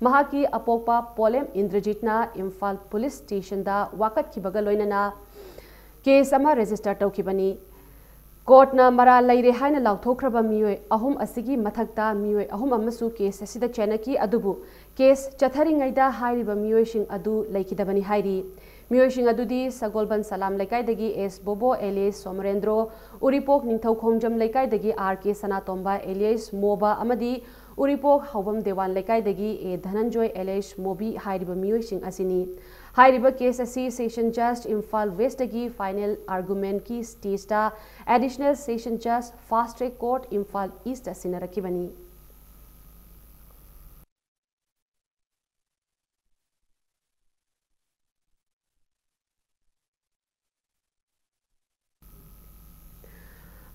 ꯃꯍꯥꯛꯀꯤ ꯑꯄꯣꯛꯄ ꯄꯣꯂꯦꯝ ꯏꯟꯗ꯭ꯔꯖꯤꯠꯅ ꯏꯝꯐꯥꯜ ꯄꯨꯂꯤꯁ ꯁ꯭ꯇꯦꯁꯟꯗ ꯋꯥꯀꯠꯈꯤꯕꯒ ꯂꯣꯏꯅꯅ ꯀꯦꯁ ꯑꯃ ꯔꯦꯖꯤꯁꯇꯔ ꯇꯧꯈꯤꯕꯅꯤ꯫ ꯀꯣꯔꯠꯅ ꯃꯔꯥꯜ ꯂꯩꯔꯦ ꯍꯥꯏꯅ ꯂꯥꯎꯊꯣꯛꯈ꯭ꯔꯕ ꯃꯤꯑꯣꯏ ꯑꯍꯨꯝ ꯑꯁꯤꯒꯤ ꯃꯊꯛꯇ ꯃꯤꯑꯣꯏ ꯑꯍꯨꯝ ꯑꯃꯁꯨ ꯀꯦꯁ ꯑꯁꯤꯗ ꯆꯦꯟꯅꯈꯤ, ꯑꯗꯨꯕꯨ ꯀꯦꯁ ꯆꯠꯊꯔꯤꯉꯩꯗ ꯍꯥꯏꯔꯤꯕ ꯃꯤꯑꯣꯏꯁꯤꯡ ꯑꯗꯨ ꯂꯩꯈꯤꯗꯕꯅꯤ ꯍꯥꯏꯔꯤ꯫ ꯃꯤꯑꯣꯏꯁꯤꯡ ꯑꯗꯨꯗꯤ ꯁꯒꯣꯜꯕꯟ ꯁꯂꯥꯝ ꯂꯩꯀꯥꯏꯗꯒꯤ ꯑꯦꯁ ꯕꯣꯕꯣ ꯑꯦꯂꯤꯌꯥꯁ ꯁꯣꯃꯔꯦꯟꯗ꯭ꯔꯣ, ꯎꯔꯤꯄꯣꯛ ꯅꯤꯡꯊꯧꯈꯣꯡꯖꯝ ꯂꯩꯀꯥꯏꯗꯒꯤ ꯑꯥꯔ ꯀꯦ ꯁꯅꯥꯇꯣꯝꯕ ꯑꯦꯂꯤꯌꯥꯁ ꯃꯣꯕ ꯑꯃꯗꯤ ꯎꯔꯤꯄꯣꯛ ꯍꯥꯎꯕꯝ ꯗꯦꯋꯥꯟ ꯂꯩꯀꯥꯏꯗꯒꯤ ꯑꯦ ꯙꯅꯟꯖꯣꯏ ꯑꯦꯂꯤꯌꯥꯁ ꯃꯣꯕꯤ ꯍꯥꯏꯔꯤꯕ ꯃꯤꯑꯣꯏꯁꯤꯡ ꯑꯁꯤꯅꯤ꯫ ꯍꯥꯏꯔꯤꯕ ꯀꯦꯁ ꯑꯁꯤ ꯁꯦꯁꯟ ꯖꯖ ꯏꯝꯐꯥꯜ ꯋꯦꯁꯇꯒꯤ ꯐꯥꯏꯅꯦꯜ ꯑꯥꯔꯒꯨꯃꯦꯟꯠꯀꯤ ꯁ꯭ꯇꯦꯖꯇ ꯑꯦꯗꯤꯁꯅꯦꯜ ꯁꯦꯁꯟ ꯖꯖ ꯐꯥꯁꯠ ꯇ꯭ꯔꯦꯛ ꯀꯣꯔꯠ ꯏꯝꯐꯥꯜ ꯏꯁꯇ ꯁꯤꯟꯅꯔꯛꯈꯤꯕꯅꯤ꯫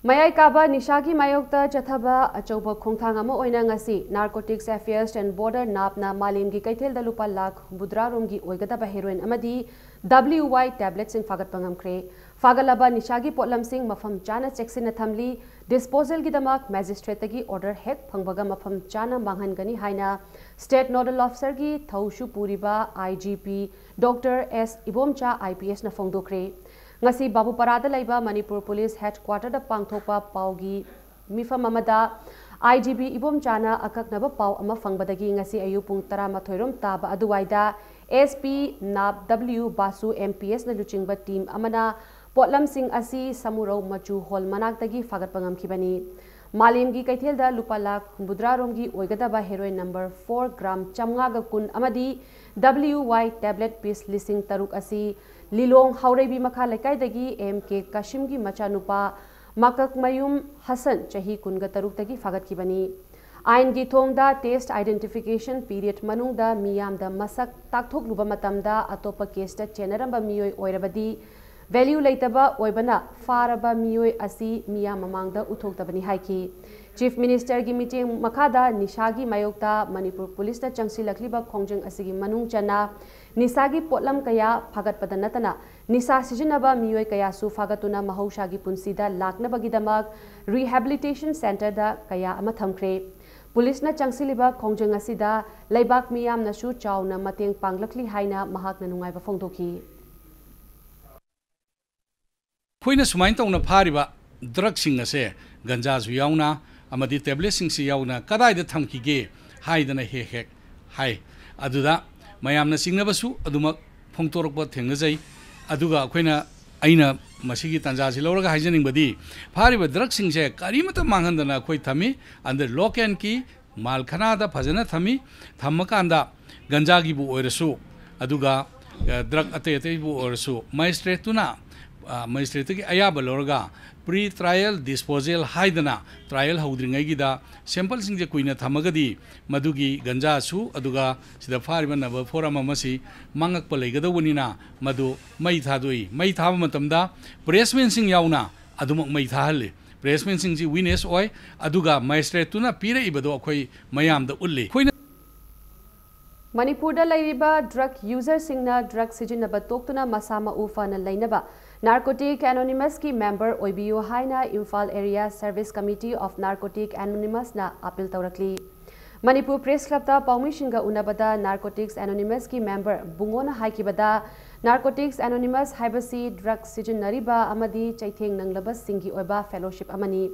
ꯃꯌꯥꯏ ꯀꯥꯕ ꯅꯤꯁꯥꯒꯤ ꯃꯥꯌꯣꯛꯇ ꯆꯠꯊꯕ ꯑꯆꯧꯕ ꯈꯣꯡꯊꯥꯡ ꯑꯃ ꯑꯣꯏꯅ ꯉꯁꯤ Narcotics Affairs and Border, ꯅꯥꯞꯅ ꯃꯥꯂꯦꯝꯒꯤ ꯀꯩꯊꯦꯜꯗ ꯂꯨꯄꯥ ꯂꯥꯈ ꯍꯨꯝꯐꯨꯇꯔꯥ ꯔꯣꯝꯒꯤ ꯑꯣꯏꯒꯗꯕ ꯍꯦꯔꯣꯏꯟ ꯑꯃꯗꯤ W Y tabletꯁꯤꯡ ꯐꯥꯒꯠꯄ ꯉꯝꯈ꯭ꯔꯦ꯫ ꯐꯥꯒꯠꯂꯕ ꯅꯤꯁꯥꯒꯤ ꯄꯣꯠꯂꯝꯁꯤꯡ ꯃꯐꯝ ꯆꯥꯅ ꯆꯦꯛꯁꯤꯟꯅ ꯊꯝꯂꯤ꯫ Disposalꯒꯤꯗꯃꯛ ꯃꯦꯖꯤꯁꯇ꯭ꯔꯦꯠꯇꯒꯤ ꯑꯣꯔꯗꯔ ꯍꯦꯛ ꯐꯪꯕꯒ ꯃꯐꯝ ꯆꯥꯅ ꯃꯥꯡꯍꯟꯒꯅꯤ ꯍꯥꯏꯅ State Nodal Officerꯒꯤ ꯊꯧꯁꯨ ꯄꯨꯔꯤꯕ I G P Doctor S Ibomcha I P Sꯅ ꯐꯣꯡꯗꯣꯛꯈ꯭ꯔꯦ꯫ ꯉꯁꯤ ꯕꯥꯕꯨꯄꯥꯔꯥꯗ ꯂꯩꯕ ꯃꯅꯤꯄꯨꯔ ꯄꯨꯂꯤꯁ ꯍꯦꯗꯀ꯭ꯋꯥꯇꯔꯗ ꯄꯥꯡꯊꯣꯛꯄ ꯄꯥꯎꯒꯤ ꯃꯤꯐꯝ ꯑꯃꯗ I G P ꯏꯕꯣꯝꯆꯥꯅ ꯑꯀꯛꯅꯕ ꯄꯥꯎ ꯑꯃ ꯐꯪꯕꯗꯒꯤ ꯉꯁꯤ ꯑꯌꯨꯛ ꯄꯨꯡ ꯇꯔꯥꯃꯥꯊꯣꯏ ꯔꯣꯝ ꯇꯥꯕ ꯑꯗꯨꯋꯥꯏꯗ S P ꯅꯥꯞ W ꯕꯥꯁꯨ M P Sꯅ ꯂꯨꯆꯤꯡꯕ ꯇꯤꯝ ꯑꯃꯅ ꯄꯣꯠꯂꯝꯁꯤꯡ ꯑꯁꯤ ꯁꯃꯨꯔꯧ ꯃꯆꯨ ꯍꯣꯜ ꯃꯅꯥꯛꯇꯒꯤ ꯐꯥꯒꯠꯄ ꯉꯝꯈꯤꯕꯅꯤ꯫ ꯃꯥꯂꯦꯝꯒꯤ ꯀꯩꯊꯦꯜꯗ ꯂꯨꯄꯥ ꯂꯥꯈ ꯍꯨꯝꯐꯨꯇꯔꯥ ꯔꯣꯝꯒꯤ ꯑꯣꯏꯒꯗꯕ ꯍꯦꯔꯣꯏꯟ ꯅꯝꯕꯔ ꯐꯣꯔ ꯒ꯭ꯔꯥꯝ ꯆꯥꯝꯃꯉꯥꯒ ꯀꯨꯟ ꯑꯃꯗꯤ W Y tablet piece ꯂꯤꯁꯤꯡ ꯇꯔꯨꯛ ꯑꯁꯤ ꯂꯤꯂꯣꯡ ꯍꯥꯎꯔꯩꯕꯤ ꯃꯈꯥ ꯂꯩꯀꯥꯏꯗꯒꯤ M K ꯀꯥꯁꯤꯝꯒꯤ ꯃꯆꯥꯅꯨꯄꯥ ꯃꯀꯛꯃꯌꯨꯝ ꯍꯁꯟ, ꯆꯍꯤ ꯀꯨꯟꯒ ꯇꯔꯨꯛꯇꯒꯤ ꯐꯥꯒꯠꯈꯤꯕꯅꯤ꯫ ꯑꯥꯏꯟꯒꯤ ꯊꯣꯡꯗ test identification period ꯃꯅꯨꯡꯗ ꯃꯤꯌꯥꯝꯗ ꯃꯁꯛ ꯇꯥꯛꯊꯣꯛꯂꯨꯕ ꯃꯇꯝꯗ ꯑꯇꯣꯞꯄ ꯀꯦꯁꯇ ꯆꯦꯟꯅꯔꯝꯕ ꯃꯤꯑꯣꯏ ꯑꯣꯏꯔꯕꯗꯤ ꯚꯦꯂ꯭ꯌꯨ ꯂꯩꯇꯕ ꯑꯣꯏꯕꯅ ꯐꯥꯔꯕ ꯃꯤꯑꯣꯏ ꯑꯁꯤ ꯃꯤꯌꯥꯝ ꯃꯃꯥꯡꯗ ꯎꯠꯊꯣꯛꯇꯕꯅꯤ ꯍꯥꯏꯈꯤ꯫ ꯆꯤꯐ ꯃꯤꯅꯤꯁꯇꯔꯒꯤ ꯃꯤꯠꯌꯦꯡ ꯃꯈꯥꯗ ꯅꯤꯁꯥꯒꯤ ꯃꯥꯌꯣꯛꯇ ꯃꯅꯤꯄꯨꯔ ꯄꯨꯂꯤꯁꯅ ꯆꯪꯁꯤꯜꯂꯛꯂꯤꯕ ꯈꯣꯡꯖꯪ ꯑꯁꯤꯒꯤ ꯃꯅꯨꯡ ꯆꯟꯅ ꯅꯤꯁꯥꯒꯤ ꯄꯣꯠꯂꯝ ꯀꯌꯥ ꯐꯥꯒꯠꯄꯗ ꯅꯠꯇꯅ ꯅꯤꯁꯥ ꯁꯤꯖꯤꯟꯅꯕ ꯃꯤꯑꯣꯏ ꯀꯌꯥꯁꯨ ꯐꯥꯒꯠꯇꯨꯅ ꯃꯍꯧꯁꯥꯒꯤ ꯄꯨꯟꯁꯤꯗ ꯂꯥꯛꯅꯕꯒꯤꯗꯃꯛ rehabilitation centreꯗ ꯀꯌꯥ ꯑꯃ ꯊꯝꯈ꯭ꯔꯦ꯫ ꯄꯨꯂꯤꯁꯅ ꯆꯪꯁꯤꯜꯂꯤꯕ ꯈꯣꯡꯖꯪ ꯑꯁꯤꯗ ꯂꯩꯕꯥꯛ ꯃꯤꯌꯥꯝꯅꯁꯨ ꯆꯥꯎꯅ ꯃꯇꯦꯡ ꯄꯥꯡꯂꯛꯂꯤ ꯍꯥꯏꯅ ꯃꯍꯥꯛꯅ ꯅꯨꯡꯉꯥꯏꯕ ꯐꯣꯡꯗꯣꯛꯈꯤ꯫ ꯑꯩꯈꯣꯏꯅ ꯁꯨꯃꯥꯏꯅ ꯇꯧꯅ ꯐꯥꯔꯤꯕ ꯗ꯭ꯔꯒꯁꯤꯡ ꯑꯁꯦ ꯒꯟꯖꯥꯁꯨ ꯌꯥꯎꯅ ꯑꯃꯗꯤ ꯇꯦꯕ꯭ꯂꯦꯠꯁꯤꯡꯁꯤ ꯌꯥꯎꯅ ꯀꯗꯥꯏꯗ ꯊꯝꯈꯤꯒꯦ ꯍꯥꯏꯗꯅ ꯍꯦꯛ ꯍꯦꯛ ꯍꯥꯏ꯫ ꯑꯗꯨꯗ ꯃꯌꯥꯝꯅ ꯆꯤꯡꯅꯕꯁꯨ ꯑꯗꯨꯃꯛ ꯐꯣꯡꯗꯣꯔꯛꯄ ꯊꯦꯡꯅꯖꯩ꯫ ꯑꯗꯨꯒ ꯑꯩꯈꯣꯏꯅ, ꯑꯩꯅ ꯃꯁꯤꯒꯤ ꯇꯥꯟꯖꯥꯁꯤ ꯂꯧꯔꯒ ꯍꯥꯏꯖꯅꯤꯡꯕꯗꯤ, ꯐꯥꯔꯤꯕ ꯗ꯭ꯔꯒꯁꯤꯡꯁꯦ ꯀꯔꯤꯃꯠꯇ ꯃꯥꯡꯍꯟꯗꯅ ꯑꯩꯈꯣꯏ ꯊꯝꯃꯤ꯫ Under lock and key ꯃꯥꯜꯈꯅꯥꯗ ꯐꯖꯅ ꯊꯝꯃꯤ꯫ ꯊꯝꯃꯀꯥꯟꯗ ꯒꯟꯖꯥꯒꯤꯕꯨ ꯑꯣꯏꯔꯁꯨ, ꯑꯗꯨꯒ, ꯑ, ꯗ꯭ꯔꯒ ꯑꯇꯩ ꯑꯇꯩꯕꯨ ꯑꯣꯏꯔꯁꯨ, ꯃꯦꯖꯤꯁꯇ꯭ꯔꯦꯠꯇꯨꯅ, ꯑ, ꯃꯦꯖꯤꯁꯇ꯭ꯔꯦꯠꯇꯒꯤ ꯑꯌꯥꯕ ꯂꯧꯔꯒ pre trial disposal ꯍꯥꯏꯗꯅ, ꯇ꯭ꯔꯥꯏꯌꯦꯜ ꯍꯧꯗ꯭ꯔꯤꯉꯩꯒꯤꯗ ꯁꯦꯝꯄꯜꯁꯤꯡꯁꯦ ꯀꯨꯏꯅ ꯊꯝꯃꯒꯗꯤ ꯃꯗꯨꯒꯤ ꯒꯟꯖꯥꯁꯨ, ꯑꯗꯨꯒ ꯁꯤꯗ ꯐꯥꯔꯤꯕ number four ꯑꯃ ꯑꯃꯁꯤ ꯃꯥꯡꯉꯛꯄ ꯂꯩꯒꯗꯧꯕꯅꯤꯅ, ꯃꯗꯨ ꯃꯩ ꯊꯥꯗꯣꯛꯏ꯫ ꯃꯩ ꯊꯥꯕ ꯃꯇꯝꯗ ꯄ꯭ꯔꯦꯁꯃꯦꯟꯁꯤꯡ ꯌꯥꯎꯅ ꯑꯗꯨꯃꯛ ꯃꯩ ꯊꯥꯍꯜꯂꯤ꯫ ꯄ꯭ꯔꯦꯁꯃꯦꯟꯁꯤꯡꯁꯤ witness ꯑꯣꯏ, ꯑꯗꯨꯒ ꯃꯦꯖꯤꯁꯇ꯭ꯔꯦꯠꯇꯨꯅ ꯄꯤꯔꯛꯏꯕꯗꯣ ꯑꯩꯈꯣꯏ ꯃꯌꯥꯝꯗ ꯎꯠꯂꯤ꯫ ꯑꯩꯈꯣꯏꯅ ꯃꯅꯤꯄꯨꯔꯗ ꯂꯩꯔꯤꯕ ꯗ꯭ꯔꯒ ꯌꯨꯖꯔꯁꯤꯡꯅ ꯗ꯭ꯔꯒ ꯁꯤꯖꯤꯟꯅꯕ ꯇꯣꯛꯇꯨꯅ ꯃꯁꯥ ꯃꯎ ꯐꯅ ꯂꯩꯅꯕ Narcotic Anonymousꯀꯤ member ꯑꯣꯏꯕꯤꯌꯨ ꯍꯥꯏꯅ Imphal Area Service Committee of Narcotic Anonymousꯅ appeal ꯇꯧꯔꯛꯂꯤ꯫ ꯃꯅꯤꯄꯨꯔ ꯄ꯭ꯔꯦꯁ ꯀ꯭ꯂꯕꯇ ꯄꯥꯎꯃꯤꯁꯤꯡꯒ ꯎꯅꯕꯗ Narcotics Anonymousꯀꯤ member ꯕꯨꯡꯉꯣꯅ ꯍꯥꯏꯈꯤꯕꯗ, Narcotics Anonymous ꯍꯥꯏꯕꯁꯤ ꯗ꯭ꯔꯒ ꯁꯤꯖꯤꯟꯅꯔꯤꯕ ꯑꯃꯗꯤ ꯆꯩꯊꯦꯡ ꯅꯪꯂꯕꯁꯤꯡꯒꯤ ꯑꯣꯏꯕ fellowship ꯑꯃꯅꯤ꯫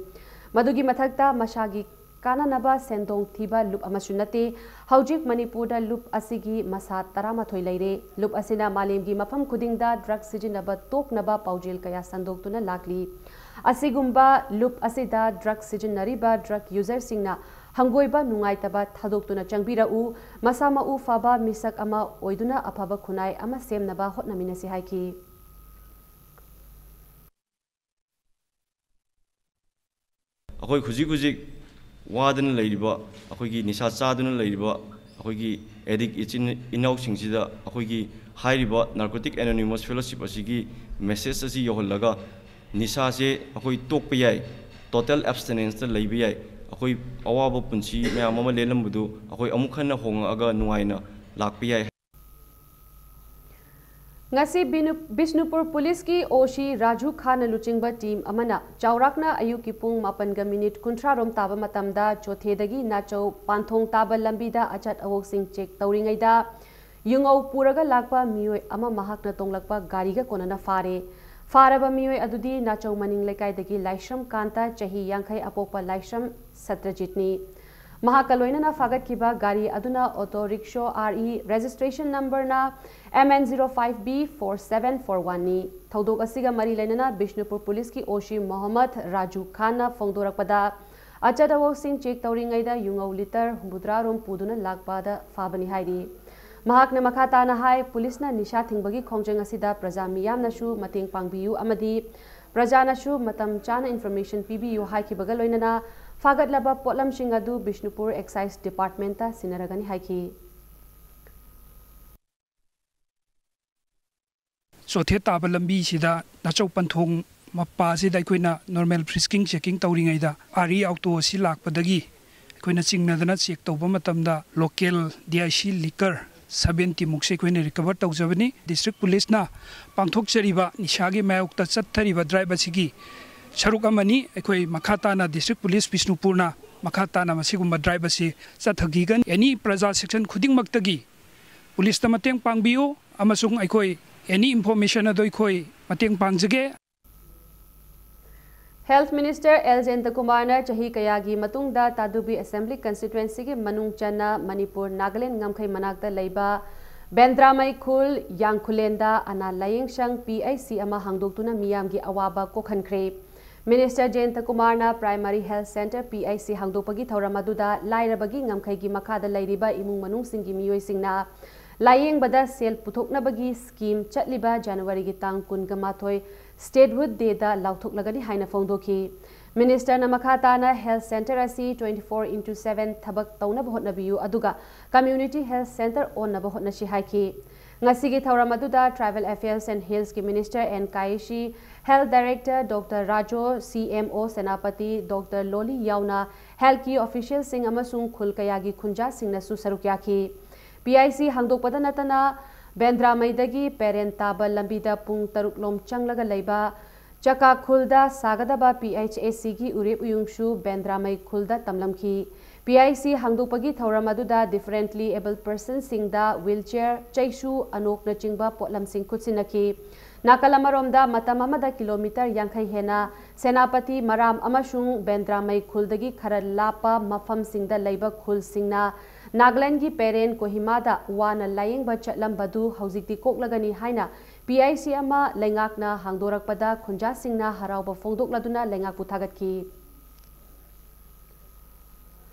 ꯃꯗꯨꯒꯤ ꯃꯊꯛꯇ ꯃꯁꯥꯒꯤ ꯀꯥꯟꯅꯅꯕ ꯁꯦꯟꯗꯣꯡ ꯊꯤꯕ ꯂꯨꯞ ꯑꯃꯁꯨ ꯅꯠꯇꯦ꯫ ꯍꯧꯖꯤꯛ ꯃꯅꯤꯄꯨꯔꯗ ꯂꯨꯞ ꯑꯁꯤꯒꯤ ꯃꯁꯥ ꯇꯔꯥꯃꯥꯊꯣꯏ ꯂꯩꯔꯦ꯫ ꯂꯨꯞ ꯑꯁꯤꯅ ꯃꯥꯂꯦꯝꯒꯤ ꯃꯐꯝ ꯈꯨꯗꯤꯡꯗ ꯗ꯭ꯔꯒ ꯁꯤꯖꯤꯟꯅꯕ ꯇꯣꯛꯅꯕ ꯄꯥꯎꯖꯦꯜ ꯀꯌꯥ ꯁꯟꯗꯣꯛꯇꯨꯅ ꯂꯥꯛꯂꯤ꯫ ꯑꯁꯤꯒꯨꯝꯕ ꯂꯨꯞ ꯑꯁꯤꯗ ꯗ꯭ꯔꯒ ꯁꯤꯖꯤꯟꯅꯔꯤꯕ ꯗ꯭ꯔꯒ ꯌꯨꯖꯔꯁꯤꯡꯅ ꯍꯪꯒꯣꯏꯕ ꯅꯨꯡꯉꯥꯏꯇꯕ ꯊꯥꯗꯣꯛꯇꯨꯅ ꯆꯪꯕꯤꯔꯛꯎ꯫ ꯃꯁꯥ ꯃꯎ ꯐꯕ ꯃꯤꯁꯛ ꯑꯃ ꯑꯣꯏꯗꯨꯅ ꯑꯐꯕ ꯈꯨꯟꯅꯥꯏ ꯑꯃ ꯁꯦꯝꯅꯕ ꯍꯣꯠꯅꯃꯤꯟꯅꯁꯤ ꯍꯥꯏꯈꯤ꯫ ꯑꯩꯈꯣꯏ ꯍꯧꯖꯤꯛ ꯍꯧꯖꯤꯛ ꯋꯥꯗꯅ ꯂꯩꯔꯤꯕ, ꯑꯩꯈꯣꯏꯒꯤ ꯅꯤꯁꯥ ꯆꯥꯗꯨꯅ ꯂꯩꯔꯤꯕ, ꯑꯩꯈꯣꯏꯒꯤ ꯑꯦꯗꯤꯛ ꯏꯆꯤꯟ ꯏꯅꯥꯎꯁꯤꯡꯁꯤꯗ ꯑꯩꯈꯣꯏꯒꯤ ꯍꯥꯏꯔꯤꯕ ꯅꯥꯔꯀꯣꯇꯤꯛ ꯑꯦꯅꯣꯅꯤꯃꯁ ꯐꯦꯂꯣꯁꯤꯞ ꯑꯁꯤꯒꯤ ꯃꯦꯁꯦꯖ ꯑꯁꯤ ꯌꯧꯍꯜꯂꯒ ꯅꯤꯁꯥꯁꯦ ꯑꯩꯈꯣꯏ ꯇꯣꯛꯄ ꯌꯥꯏ, ꯇꯣꯇꯦꯜ ꯑꯦꯕꯁꯇꯤꯅꯦꯟꯁꯇ ꯂꯩꯕ ꯌꯥꯏ, ꯑꯩꯈꯣꯏ ꯑꯋꯥꯕ ꯄꯨꯟꯁꯤ ꯃꯌꯥꯝ ꯑꯃ ꯂꯦꯜꯂꯝꯕꯗꯨ ꯑꯩꯈꯣꯏ ꯑꯃꯨꯛ ꯍꯟꯅ ꯍꯣꯡꯉꯛꯑꯒ ꯅꯨꯡꯉꯥꯏꯅ ꯂꯥꯛꯄ ꯌꯥꯏ꯫ ꯉꯁꯤ ꯕꯤꯅꯨ-, ꯕꯤꯁꯅꯨꯄꯨꯔ ꯄꯨꯂꯤꯁꯀꯤ ꯑꯣ ꯁꯤ ꯔꯥꯖꯨ ꯈꯥꯟꯅ ꯂꯨꯆꯤꯡꯕ ꯇꯤꯝ ꯑꯃꯅ ꯆꯥꯎꯔꯥꯛꯅ ꯑꯌꯨꯛꯀꯤ ꯄꯨꯡ ꯃꯥꯄꯟꯒ ꯃꯤꯅꯤꯠ ꯀꯨꯟꯊ꯭ꯔꯥ ꯔꯣꯝ ꯇꯥꯕ ꯃꯇꯝꯗ ꯆꯣꯊꯦꯗꯒꯤ ꯅꯥꯆꯧ ꯄꯥꯟꯊꯣꯡ ꯇꯥꯕ ꯂꯝꯕꯤꯗ ꯑꯆꯠ ꯑꯋꯣꯛꯁꯤꯡ ꯆꯦꯛ ꯇꯧꯔꯤꯉꯩꯗ ꯌꯨꯉꯧ ꯄꯨꯔꯒ ꯂꯥꯛꯄ ꯃꯤꯑꯣꯏ ꯑꯃ ꯃꯍꯥꯛꯅ ꯇꯣꯡꯂꯛꯄ ꯒꯥꯔꯤꯒ ꯀꯣꯟꯅꯅ ꯐꯥꯔꯦ꯫ ꯐꯥꯔꯕ ꯃꯤꯑꯣꯏ ꯑꯗꯨꯗꯤ ꯅꯥꯆꯧ ꯃꯅꯤꯡ ꯂꯩꯀꯥꯏꯗꯒꯤ ꯂꯥꯏꯁ꯭ꯔꯝ ꯀꯥꯟꯇ, ꯆꯍꯤ ꯌꯥꯡꯈꯩ, ꯑꯄꯣꯛꯄ ꯂꯥꯏꯁ꯭ꯔꯝ ꯁꯇ꯭ꯔꯖꯤꯠꯅꯤ꯫ ꯃꯍꯥꯛꯀ ꯂꯣꯏꯅꯅ ꯐꯥꯒꯠꯈꯤꯕ ꯒꯥꯔꯤ ꯑꯗꯨꯅ auto rickshaw R E registration ꯅꯝꯕꯔꯅ M N zero five B four seven four ꯋꯥꯟꯅꯤ꯫ ꯊꯧꯗꯣꯛ ꯑꯁꯤꯒ ꯃꯔꯤ ꯂꯩꯅꯅ ꯕꯤꯁꯅꯨꯄꯨꯔ ꯄꯨꯂꯤꯁꯀꯤ ꯑꯣ ꯁꯤ ꯃꯣꯍꯝꯃꯗ ꯔꯥꯖꯨ ꯈꯥꯟꯅ ꯐꯣꯡꯗꯣꯔꯛꯄꯗ, ꯑꯆꯠ ꯑꯋꯣꯛꯁꯤꯡ ꯆꯦꯛ ꯇꯧꯔꯤꯉꯩꯗ ꯌꯨꯉꯧ ꯂꯤꯇꯔ ꯍꯨꯝꯐꯨꯇꯔꯥ ꯔꯣꯝ ꯄꯨꯗꯨꯅ ꯂꯥꯛꯄꯗ ꯐꯥꯕꯅꯤ ꯍꯥꯏꯔꯤ꯫ ꯃꯍꯥꯛꯅ ꯃꯈꯥ ꯇꯥꯅ ꯍꯥꯏ, ꯄꯨꯂꯤꯁꯅ ꯅꯤꯁꯥ ꯊꯤꯡꯕꯒꯤ ꯈꯣꯡꯖꯪ ꯑꯁꯤꯗ ꯄ꯭ꯔꯖꯥ ꯃꯤꯌꯥꯝꯅꯁꯨ ꯃꯇꯦꯡ ꯄꯥꯡꯕꯤꯌꯨ ꯑꯃꯗꯤ ꯄ꯭ꯔꯖꯥꯅꯁꯨ ꯃꯇꯝ ꯆꯥꯅ ꯏꯟꯐꯣꯔꯃꯦꯁꯟ ꯄꯤꯕꯤꯌꯨ ꯍꯥꯏꯈꯤꯕꯒ ꯂꯣꯏꯅꯅ ꯐꯥꯒꯠꯂꯕ ꯄꯣꯠꯂꯝꯁꯤꯡ ꯑꯗꯨ ꯕꯤꯁꯅꯨꯄꯨꯔ ꯑꯦꯛꯁꯥꯏꯖ ꯗꯤꯄꯥꯔꯠꯃꯦꯟꯇ ꯁꯤꯟꯅꯔꯒꯅꯤ ꯍꯥꯏꯈꯤ꯫ ꯆꯣꯊꯦ ꯇꯥꯕ ꯂꯝꯕꯤꯁꯤꯗ ꯅꯥꯆꯧ ꯄꯟꯊꯣꯡ ꯃꯄꯥꯁꯤꯗ ꯑꯩꯈꯣꯏꯅ ꯅꯣꯔꯃꯦꯜ ꯐ꯭ꯔꯤꯁꯀꯤꯡ ꯆꯦꯀꯤꯡ ꯇꯧꯔꯤꯉꯩꯗ ꯑꯥꯔ ꯏ ꯑꯣꯇꯣ ꯑꯁꯤ ꯂꯥꯛꯄꯗꯒꯤ ꯑꯩꯈꯣꯏꯅ ꯆꯤꯡꯅꯗꯅ ꯆꯦꯛ ꯇꯧꯕ ꯃꯇꯝꯗ local D I C ꯂꯤꯀꯔ seventy ꯃꯨꯛꯁꯦ ꯑꯩꯈꯣꯏꯅ ꯔꯤꯀꯚꯔ ꯇꯧꯖꯕꯅꯤ꯫ ꯗꯤꯁꯇ꯭ꯔꯤꯛ ꯄꯨꯂꯤꯁꯅ ꯄꯥꯡꯊꯣꯛꯆꯔꯤꯕ ꯅꯤꯁꯥꯒꯤ ꯃꯥꯌꯣꯛꯇ ꯆꯠꯊꯔꯤꯕ ꯗ꯭ꯔꯥꯏꯚ ꯑꯁꯤꯒꯤ ꯁꯔꯨꯛ ꯑꯃꯅꯤ꯫ ꯑꯩꯈꯣꯏ ꯃꯈꯥ ꯇꯥꯅ ꯗꯤꯁꯇ꯭ꯔꯤꯛ ꯄꯨꯂꯤꯁ ꯕꯤꯁꯅꯨꯄꯨꯔꯅ ꯃꯈꯥ ꯇꯥꯅ ꯃꯁꯤꯒꯨꯝꯕ ꯗ꯭ꯔꯥꯏꯚ ꯑꯁꯤ ꯆꯠꯊꯈꯤꯒꯅꯤ꯫ ꯑꯦꯅꯤ ꯄ꯭ꯔꯖꯥ ꯁꯦꯛꯁꯟ ꯈꯨꯗꯤꯡꯃꯛꯇꯒꯤ ꯄꯨꯂꯤꯁꯇ ꯃꯇꯦꯡ ꯄꯥꯡꯕꯤꯌꯨ ꯑꯃꯁꯨꯡ ꯑꯩꯈꯣꯏ ꯑꯦꯅꯤ ꯏꯟꯐꯣꯔꯃꯦꯁꯟ ꯑꯗꯣ ꯑꯩꯈꯣꯏ ꯃꯇꯦꯡ ꯄꯥꯡꯖꯒꯦ꯫ ꯍꯦꯜꯊ ꯃꯤꯅꯤꯁꯇꯔ ꯑꯦꯜ ꯖꯌꯟꯇꯀꯨꯃꯥꯔꯅ ꯆꯍꯤ ꯀꯌꯥꯒꯤ ꯃꯇꯨꯡꯗ ꯇꯥꯗꯨꯕꯤ ꯑꯦꯁꯦꯝꯕ꯭ꯂꯤ ꯀꯟꯁꯇꯤꯇ꯭ꯋꯦꯟꯁꯤꯒꯤ ꯃꯅꯨꯡ ꯆꯟꯅ ꯃꯅꯤꯄꯨꯔ ꯅꯥꯒꯥꯂꯦꯟ ꯉꯝꯈꯩ ꯃꯅꯥꯛꯇ ꯂꯩꯕ ꯕꯦꯟꯗ꯭ꯔꯥꯃꯩ ꯈꯨꯜ ꯌꯥꯡꯈꯨꯂꯦꯟꯗ ꯑꯅꯥ ꯂꯥꯌꯦꯡꯁꯪ, ꯄꯤ ꯑꯩꯆ ꯁꯤ, ꯑꯃ ꯍꯥꯡꯗꯣꯛꯇꯨꯅ ꯃꯤꯌꯥꯝꯒꯤ ꯑꯋꯥꯕ ꯀꯣꯛꯍꯟꯈ꯭ꯔꯦ꯫ ꯃꯤꯅꯤꯁꯇꯔ ꯖꯌꯟꯇꯀꯨꯃꯥꯔꯅ primary health centre, P H C, ꯍꯥꯡꯗꯣꯛꯄꯒꯤ ꯊꯧꯔꯝ ꯑꯗꯨꯗ ꯂꯥꯏꯔꯕꯒꯤ ꯉꯝꯈꯩꯒꯤ ꯃꯈꯥꯗ ꯂꯩꯔꯤꯕ ꯏꯃꯨꯡ ꯃꯅꯨꯡꯁꯤꯡꯒꯤ ꯃꯤꯑꯣꯏꯁꯤꯡꯅ ꯂꯥꯌꯦꯡꯕꯗ ꯁꯦꯜ ꯄꯨꯊꯣꯛꯅꯕꯒꯤ ꯁ꯭ꯀꯤꯝ ꯆꯠꯂꯤꯕ ꯖꯅꯋꯥꯔꯤꯒꯤ ꯇꯥꯡ ꯀꯨꯟꯒ ꯃꯥꯊꯣꯏ, ꯁ꯭ꯇꯦꯠꯍꯨꯗ ꯗꯦꯗ ꯂꯥꯎꯊꯣꯛꯂꯒꯅꯤ ꯍꯥꯏꯅ ꯐꯣꯡꯗꯣꯛꯈꯤ꯫ ꯃꯤꯅꯤꯁꯇꯔꯅ ꯃꯈꯥ ꯇꯥꯅ health centre ꯑꯁꯤ twenty four into seven ꯊꯕꯛ ꯇꯧꯅꯕ ꯍꯣꯠꯅꯕꯤꯌꯨ, ꯑꯗꯨꯒ community health centre ꯑꯣꯟꯅꯕ ꯍꯣꯠꯅꯁꯤ ꯍꯥꯏꯈꯤ꯫ ꯉꯁꯤꯒꯤ ꯊꯧꯔꯝ ꯑꯗꯨꯗ Tribal Affairs and Hillsꯀꯤ Minister N ꯀꯥꯏꯁꯤ, Health Director Doctor ꯔꯥꯖꯣ, C M O Senapati Doctor ꯂꯣꯂꯤ ꯌꯥꯎꯅ healthꯀꯤ officialꯁꯤꯡ ꯑꯃꯁꯨꯡ ꯈꯨꯜ ꯀꯌꯥꯒꯤ ꯈꯨꯟꯖꯥꯁꯤꯡꯅꯁꯨ ꯁꯔꯨꯛ ꯌꯥꯈꯤ꯫ P I C ꯍꯥꯡꯗꯣꯛꯄꯗ ꯅꯠꯇꯅ ꯕꯦꯟꯗ꯭ꯔꯥꯃꯩꯗꯒꯤ ꯄꯦꯔꯦꯟ ꯇꯥꯕ ꯂꯝꯕꯤꯗ ꯄꯨꯡ ꯇꯔꯨꯛ ꯂꯣꯝ ꯆꯪꯂꯒ ꯂꯩꯕ ꯆꯀꯥꯈꯨꯜꯗ ꯁꯥꯒꯗꯕ P H A Cꯒꯤ ꯎꯔꯦꯞ ꯎꯌꯨꯡꯁꯨ ꯕꯦꯟꯗ꯭ꯔꯥꯃꯩ ꯈꯨꯜꯗ ꯇꯝꯂꯝꯈꯤ꯫ P I C ꯍꯥꯡꯗꯣꯛꯄꯒꯤ ꯊꯧꯔꯝ ꯑꯗꯨꯗ differently abled personꯁꯤꯡꯗ wheelchair, ꯆꯩꯁꯨ, ꯑꯅꯣꯛꯅꯆꯤꯡꯕ ꯄꯣꯠꯂꯝꯁꯤꯡ ꯈꯨꯠꯁꯤꯟꯅꯈꯤ꯫ ꯅꯥꯀꯜ ꯑꯃꯔꯣꯝꯗ ꯃꯇꯝ ꯑꯃꯗ kilometre ꯌꯥꯡꯈꯩ ꯍꯦꯟꯅ ꯁꯦꯅꯥꯄꯇꯤ, ꯃꯔꯥꯝ ꯑꯃꯁꯨꯡ ꯕꯦꯟꯗ꯭ꯔꯥꯃꯩ ꯈꯨꯜꯗꯒꯤ ꯈꯔ ꯂꯥꯞꯄ ꯃꯐꯝꯁꯤꯡꯗ ꯂꯩꯕ ꯈꯨꯜꯁꯤꯡꯅ ꯅꯥꯒꯥꯂꯦꯟꯗꯒꯤ ꯄꯦꯔꯦꯟ ꯀꯣꯍꯤꯃꯥꯗ ꯋꯥꯅ ꯂꯥꯌꯦꯡꯕ ꯆꯠꯂꯝꯕꯗꯨ ꯍꯧꯖꯤꯛꯇꯤ ꯀꯣꯛꯂꯒꯅꯤ ꯍꯥꯏꯅ P I C ꯑꯃ ꯂꯩꯉꯥꯛꯅ ꯍꯥꯡꯗꯣꯔꯛꯄꯗ ꯈꯨꯟꯖꯥꯁꯤꯡꯅ ꯍꯔꯥꯎꯕ ꯐꯣꯡꯗꯣꯛꯂꯗꯨꯅ ꯂꯩꯉꯥꯛꯄꯨ ꯊꯥꯒꯠꯈꯤ꯫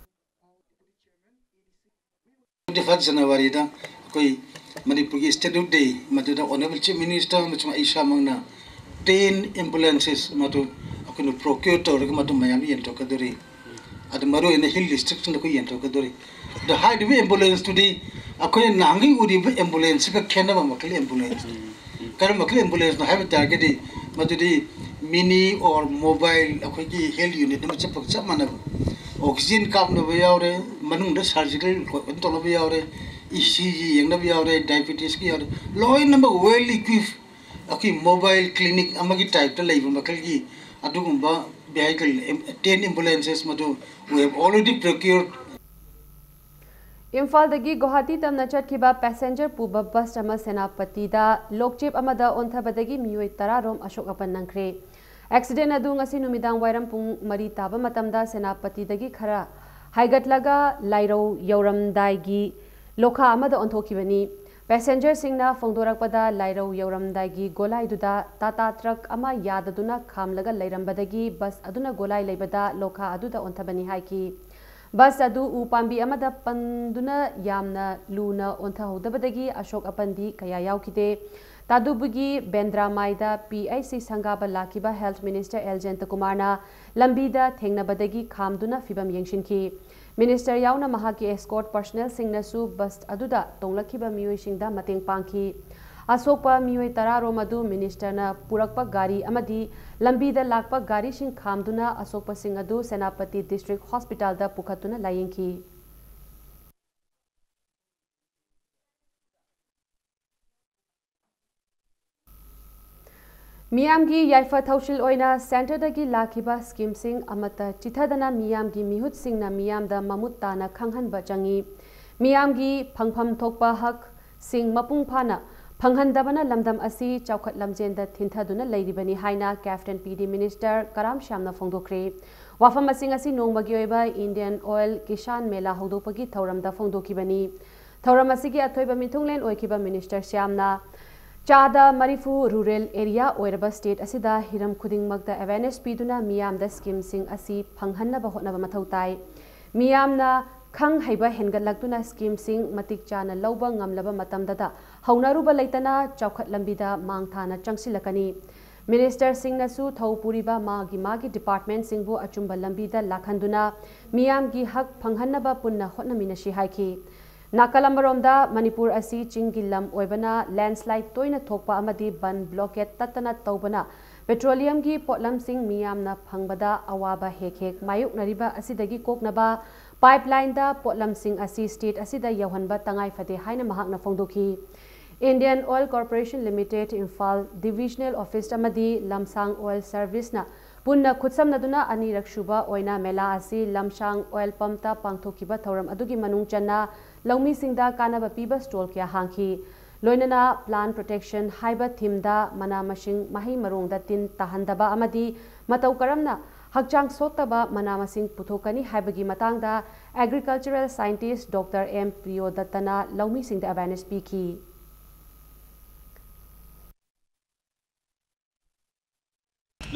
Twenty first Januaryꯗ ꯑꯩꯈꯣꯏ ꯃꯅꯤꯄꯨꯔꯒꯤ Statute Day ꯃꯗꯨꯗ Honourable Chief Minister ꯑꯃꯁꯨꯡ ꯑꯩ ꯏꯁꯥꯃꯛꯅ ten ambulances ꯃꯗꯨ ꯑꯩꯈꯣꯏꯅ procure ꯇꯧꯔꯒ ꯃꯗꯨ ꯃꯌꯥꯝ ꯌꯦꯟꯊꯣꯛꯀꯗꯧꯔꯤ꯫ ꯑꯗꯨ ꯃꯔꯨꯑꯣꯏꯅ hill districtꯁꯤꯡꯗ ꯑꯩꯈꯣꯏ ꯌꯦꯟꯊꯣꯛꯀꯗꯧꯔꯤ꯫ ꯑꯗꯣ ꯍꯥꯏꯔꯤꯕ ambulanceꯇꯨꯗꯤ ꯑꯩꯈꯣꯏꯅ ꯅꯍꯥꯟꯒꯩ ꯎꯔꯤꯕ ambulanceꯀ ꯈꯦꯠꯅꯕ ꯃꯈꯜꯒꯤ ambulanceꯅꯤ꯫ ꯀꯔꯝꯕ ꯃꯈꯜꯒꯤ ambulanceꯅꯣ ꯍꯥꯏꯕ ꯇꯥꯔꯒꯗꯤ ꯃꯗꯨꯗꯤ mini or mobile ꯑꯩꯈꯣꯏꯒꯤ health unit ꯑꯃ ꯆꯠꯄꯒ ꯆꯞ ꯃꯥꯟꯅꯕ꯫ Oxygen ꯀꯥꯞꯅꯕ ꯌꯥꯎꯔꯦ, ꯃꯅꯨꯡꯗ surgical ꯀꯩꯅꯣ ꯇꯧꯅꯕ ꯌꯥꯎꯔꯦ, E C G ꯌꯦꯡꯅꯕ ꯌꯥꯎꯔꯦ, diabetesꯀꯤ ꯌꯥꯎꯔꯦ, ꯂꯣꯏꯅꯃꯛ well equipped ꯑꯩꯈꯣꯏ mobile clinic ꯑꯃꯒꯤ typeꯇ ꯂꯩꯕ ꯃꯈꯜꯒꯤ ꯑꯗꯨꯒꯨꯝꯕ vehicle ten ambulances ꯃꯗꯨ we have already procured꯫ ꯏꯝꯐꯥꯜꯗꯒꯤ ꯒꯨꯋꯥꯍꯥꯇꯤ ꯇꯝꯅ ꯆꯠꯈꯤꯕ passenger ꯄꯨꯕ bus ꯑꯃ ꯁꯦꯅꯥꯄꯇꯤꯗ ꯂꯣꯛꯆꯦꯞ ꯑꯃꯗ ꯑꯣꯟꯊꯕꯗꯒꯤ ꯃꯤꯑꯣꯏ ꯇꯔꯥ ꯔꯣꯝ ꯑꯁꯣꯛ ꯑꯄꯟ ꯅꯪꯈ꯭ꯔꯦ꯫ Accident ꯑꯗꯨ ꯉꯁꯤ ꯅꯨꯃꯤꯗꯥꯡ ꯋꯥꯏꯔꯝ ꯄꯨꯡ ꯃꯔꯤ ꯇꯥꯕ ꯃꯇꯝꯗ ꯁꯦꯅꯥꯄꯇꯤꯗꯒꯤ ꯈꯔ ꯍꯥꯏꯒꯠꯂꯒ ꯂꯥꯏꯔꯧ ꯌꯧꯔꯝꯗꯥꯏꯒꯤ ꯂꯣꯈꯥ ꯑꯃꯗ ꯑꯣꯟꯊꯣꯛꯈꯤꯕꯅꯤ꯫ Passengerꯁꯤꯡꯅ ꯐꯣꯡꯗꯣꯔꯛꯄꯗ ꯂꯥꯏꯔꯧ ꯌꯧꯔꯝꯗꯥꯏꯒꯤ ꯒꯣꯂꯥꯏꯗꯨꯗ Tata truck ꯑꯃ ꯌꯥꯗꯗꯨꯅ ꯈꯥꯝꯂꯒ ꯂꯩꯔꯝꯕꯗꯒꯤ bus ꯑꯗꯨꯅ ꯒꯣꯂꯥꯏ ꯂꯩꯕꯗ ꯂꯣꯈꯥ ꯑꯗꯨꯗ ꯑꯣꯟꯊꯕꯅꯤ ꯍꯥꯏꯈꯤ꯫ ꯕꯁ ꯑꯗꯨ ꯎ ꯄꯥꯝꯕꯤ ꯑꯃꯗ ꯄꯟꯗꯨꯅ ꯌꯥꯝꯅ ꯂꯨꯅ ꯑꯣꯟꯊꯍꯧꯗꯕꯗꯒꯤ ꯑꯁꯣꯛ ꯑꯄꯟꯗꯤ ꯀꯌꯥ ꯌꯥꯎꯈꯤꯗꯦ꯫ ꯇꯥꯗꯨꯕꯨꯒꯤ ꯕꯦꯟꯗ꯭ꯔꯥꯃꯥꯏꯗ ꯄꯤ ꯑꯩꯆ ꯁꯤ ꯁꯪꯒꯥꯕ ꯂꯥꯛꯈꯤꯕ ꯍꯦꯜꯊ ꯃꯤꯅꯤꯁꯇꯔ ꯑꯦꯜ ꯖꯌꯟꯇꯀꯨꯃꯥꯔꯅ ꯂꯝꯕꯤꯗ ꯊꯦꯡꯅꯕꯗꯒꯤ ꯈꯥꯝꯗꯨꯅ ꯐꯤꯕꯝ ꯌꯦꯡꯁꯤꯟꯈꯤ꯫ ꯃꯤꯅꯤꯁꯇꯔ ꯌꯥꯎꯅ ꯃꯍꯥꯛꯀꯤ ꯑꯦꯁꯀꯣꯔꯠ ꯄꯔꯁꯅꯦꯜꯁꯤꯡꯅꯁꯨ ꯕꯁ ꯑꯗꯨꯗ ꯇꯣꯡꯂꯛꯈꯤꯕ ꯃꯤꯑꯣꯏꯁꯤꯡꯗ ꯃꯇꯦꯡ ꯄꯥꯡꯈꯤ꯫ ꯑꯁꯣꯛꯄ ꯃꯤꯑꯣꯏ ꯇꯔꯥ ꯔꯣꯝ ꯑꯗꯨ ꯃꯤꯅꯤꯁꯇꯔꯅ ꯄꯨꯔꯛꯄ ꯒꯥꯔꯤ ꯑꯃꯗꯤ ꯂꯝꯕꯤꯗ ꯂꯥꯛꯄ ꯒꯥꯔꯤꯁꯤꯡ ꯈꯥꯝꯗꯨꯅ ꯑꯁꯣꯛꯄꯁꯤꯡ ꯑꯗꯨ ꯁꯦꯅꯥꯄꯇꯤ ꯗꯤꯁꯇ꯭ꯔꯤꯛ ꯍꯣꯁꯄꯤꯇꯥꯜꯗ ꯄꯨꯈꯠꯇꯨꯅ ꯂꯥꯌꯦꯡꯈꯤ꯫ ꯃꯤꯌꯥꯝꯒꯤ ꯌꯥꯏꯐ ꯊꯧꯁꯤꯜ ꯑꯣꯏꯅ ꯁꯦꯟꯇꯔꯗꯒꯤ ꯂꯥꯛꯈꯤꯕ ꯁ꯭ꯀꯤꯝꯁꯤꯡ ꯑꯃꯠꯇ ꯆꯤꯊꯗꯅ ꯃꯤꯌꯥꯝꯒꯤ ꯃꯤꯍꯨꯠꯁꯤꯡꯅ ꯃꯤꯌꯥꯝꯗ ꯃꯃꯨꯠ ꯇꯥꯅ ꯈꯪꯍꯟꯕ ꯆꯪꯏ꯫ ꯃꯤꯌꯥꯝꯒꯤ ꯐꯪꯐꯝ ꯊꯣꯛꯄ ꯍꯛꯁꯤꯡ ꯃꯄꯨꯡ ꯐꯥꯅ ꯐꯪꯍꯟꯗꯕꯅ ꯂꯝꯗꯝ ꯑꯁꯤ ꯆꯥꯎꯈꯠ ꯂꯝꯖꯦꯟꯗ ꯊꯤꯟꯊꯗꯨꯅ ꯂꯩꯔꯤꯕꯅꯤ ꯍꯥꯏꯅ ꯀꯦꯞ ꯑꯦꯟ ꯄꯤ ꯗꯤ ꯃꯤꯅꯤꯁꯇꯔ ꯀꯔꯥꯝ ꯁ꯭ꯌꯥꯝꯅ ꯐꯣꯡꯗꯣꯛꯈ꯭ꯔꯦ꯫ ꯋꯥꯐꯝ ꯑꯁꯤꯡ ꯑꯁꯤ ꯅꯣꯡꯃꯒꯤ ꯑꯣꯏꯕ ꯏꯟꯗꯤꯌꯟ ꯑꯣꯏꯜ ꯀꯤꯁꯥꯟ ꯃꯦꯂꯥ ꯍꯧꯗꯣꯛꯄꯒꯤ ꯊꯧꯔꯝꯗ ꯐꯣꯡꯗꯣꯛꯈꯤꯕꯅꯤ꯫ ꯊꯧꯔꯝ ꯑꯁꯤꯒꯤ ꯑꯊꯣꯏꯕ ꯃꯤꯊꯨꯡꯂꯦꯟ ꯑꯣꯏꯈꯤꯕ ꯃꯤꯅꯤꯁꯇꯔ ꯁ꯭ꯌꯥꯝꯅ ꯆꯥꯗ ꯃꯔꯤꯐꯨ ꯔꯨꯔꯦꯜ ꯑꯦꯔꯤꯌꯥ ꯑꯣꯏꯔꯕ ꯁ꯭ꯇꯦꯠ ꯑꯁꯤꯗ ꯍꯤꯔꯝ ꯈꯨꯗꯤꯡꯃꯛꯇ ꯑꯦꯋꯦꯔꯅꯦꯁ ꯄꯤꯗꯨꯅ ꯃꯤꯌꯥꯝꯗ ꯁ꯭ꯀꯤꯝꯁꯤꯡ ꯑꯁꯤ ꯐꯪꯍꯟꯅꯕ ꯍꯣꯠꯅꯕ ꯃꯊꯧ ꯇꯥꯏ꯫ ꯃꯤꯌꯥꯝꯅ ꯈꯪ ꯍꯩꯕ ꯍꯦꯟꯒꯠꯂꯛꯇꯨꯅ ꯁ꯭ꯀꯤꯝꯁꯤꯡ ꯃꯇꯤꯛ ꯆꯥꯅ ꯂꯧꯕ ꯉꯝꯂꯕ ꯃꯇꯝꯗꯇ ꯍꯧꯅꯔꯨꯕ ꯂꯩꯇꯅ ꯆꯥꯎꯈꯠ ꯂꯝꯕꯤꯗ ꯃꯥꯡ ꯊꯥꯅ ꯆꯪꯁꯤꯜꯂꯛꯀꯅꯤ꯫ ꯃꯤꯅꯤꯁꯇꯔꯁꯤꯡꯅꯁꯨ ꯊꯧ ꯄꯨꯔꯤꯕ ꯃꯥꯒꯤ ꯃꯥꯒꯤ ꯗꯤꯄꯥꯔꯠꯃꯦꯟꯠꯁꯤꯡꯕꯨ ꯑꯆꯨꯝꯕ ꯂꯝꯕꯤꯗ ꯂꯥꯛꯍꯟꯗꯨꯅ ꯃꯤꯌꯥꯝꯒꯤ ꯍꯛ ꯐꯪꯍꯟꯅꯕ ꯄꯨꯟꯅ ꯍꯣꯠꯅꯃꯤꯟꯅꯁꯤ ꯍꯥꯏꯈꯤ꯫ ꯅꯥꯀꯜ ꯑꯃꯔꯣꯝꯗ ꯃꯅꯤꯄꯨꯔ ꯑꯁꯤ ꯆꯤꯡꯒꯤ ꯂꯝ ꯑꯣꯏꯕꯅ ꯂꯦꯟꯁꯂꯥꯏꯗ ꯇꯣꯏꯅ ꯊꯣꯛꯄ ꯑꯃꯗꯤ ꯕꯟ ꯕ꯭ꯂꯣꯀꯦꯠ ꯇꯠꯇꯅ ꯇꯧꯕꯅ ꯄꯦꯇ꯭ꯔꯣꯂꯤꯌꯝꯒꯤ ꯄꯣꯠꯂꯝꯁꯤꯡ ꯃꯤꯌꯥꯝꯅ ꯐꯪꯕꯗ ꯑꯋꯥꯕ ꯍꯦꯛ ꯍꯦꯛ ꯃꯥꯌꯣꯛꯅꯔꯤꯕ ꯑꯁꯤꯗꯒꯤ ꯀꯣꯛꯅꯕ ꯄꯥꯏꯞꯂꯥꯏꯟꯗ ꯄꯣꯠꯂꯝꯁꯤꯡ ꯑꯁꯤ ꯁ꯭ꯇꯦꯠ ꯑꯁꯤꯗ ꯌꯧꯍꯟꯕ ꯇꯉꯥꯏ ꯐꯗꯦ ꯍꯥꯏꯅ ꯃꯍꯥꯛꯅ ꯐꯣꯡꯗꯣꯛꯈꯤ꯫ Indian oil corporation limited Imphal divisional office ꯑꯃꯗꯤ ꯂꯝꯁꯥꯡ ꯑꯣꯏꯜ ꯁꯔꯚꯤꯁꯅ ꯄꯨꯟꯅ ꯈꯨꯠꯁꯝꯅꯗꯨꯅ ꯑꯅꯤꯔꯛ ꯁꯨꯕ ꯑꯣꯏꯅ ꯃꯦꯂꯥ ꯑꯁꯤ ꯂꯝꯁꯥꯡ ꯑꯣꯏꯜ ꯄꯝꯞꯇ ꯄꯥꯡꯊꯣꯛꯈꯤꯕ ꯊꯧꯔꯝ ꯑꯗꯨꯒꯤ ꯃꯅꯨꯡ ꯆꯟꯅ ꯂꯧꯃꯤꯁꯤꯡꯗ ꯀꯥꯟꯅꯕ ꯄꯤꯕ ꯁ꯭ꯇꯣꯜ ꯀꯌꯥ ꯍꯥꯡꯈꯤ꯫ ꯂꯣꯏꯅꯅ ꯄ꯭ꯂꯥꯟ ꯄ꯭ꯔꯣꯇꯦꯛꯁꯟ ꯍꯥꯏꯕ ꯊꯤꯝꯗ ꯃꯅꯥ ꯃꯁꯤꯡ ꯃꯍꯩ ꯃꯔꯣꯡꯗ ꯇꯤꯟ ꯇꯥꯍꯟꯗꯕ ꯑꯃꯗꯤ ꯃꯇꯧ ꯀꯔꯝꯅ ꯍꯛꯆꯥꯡ ꯁꯣꯛꯇꯕ ꯃꯅꯥ ꯃꯁꯤꯡ ꯄꯨꯊꯣꯛꯀꯅꯤ ꯍꯥꯏꯕꯒꯤ ꯃꯇꯥꯡꯗ ꯑꯦꯒ꯭ꯔꯤꯀꯜꯆꯔꯦꯜ ꯁꯥꯏꯟꯇꯤꯁ ꯗꯣꯛꯇꯔ ꯑꯦꯝ ꯄ꯭ꯔꯤꯌꯣꯗꯠꯇꯅ ꯂꯧꯃꯤꯁꯤꯡꯗ ꯑꯦꯋꯦꯔꯅꯦꯁ ꯄꯤꯈꯤ꯫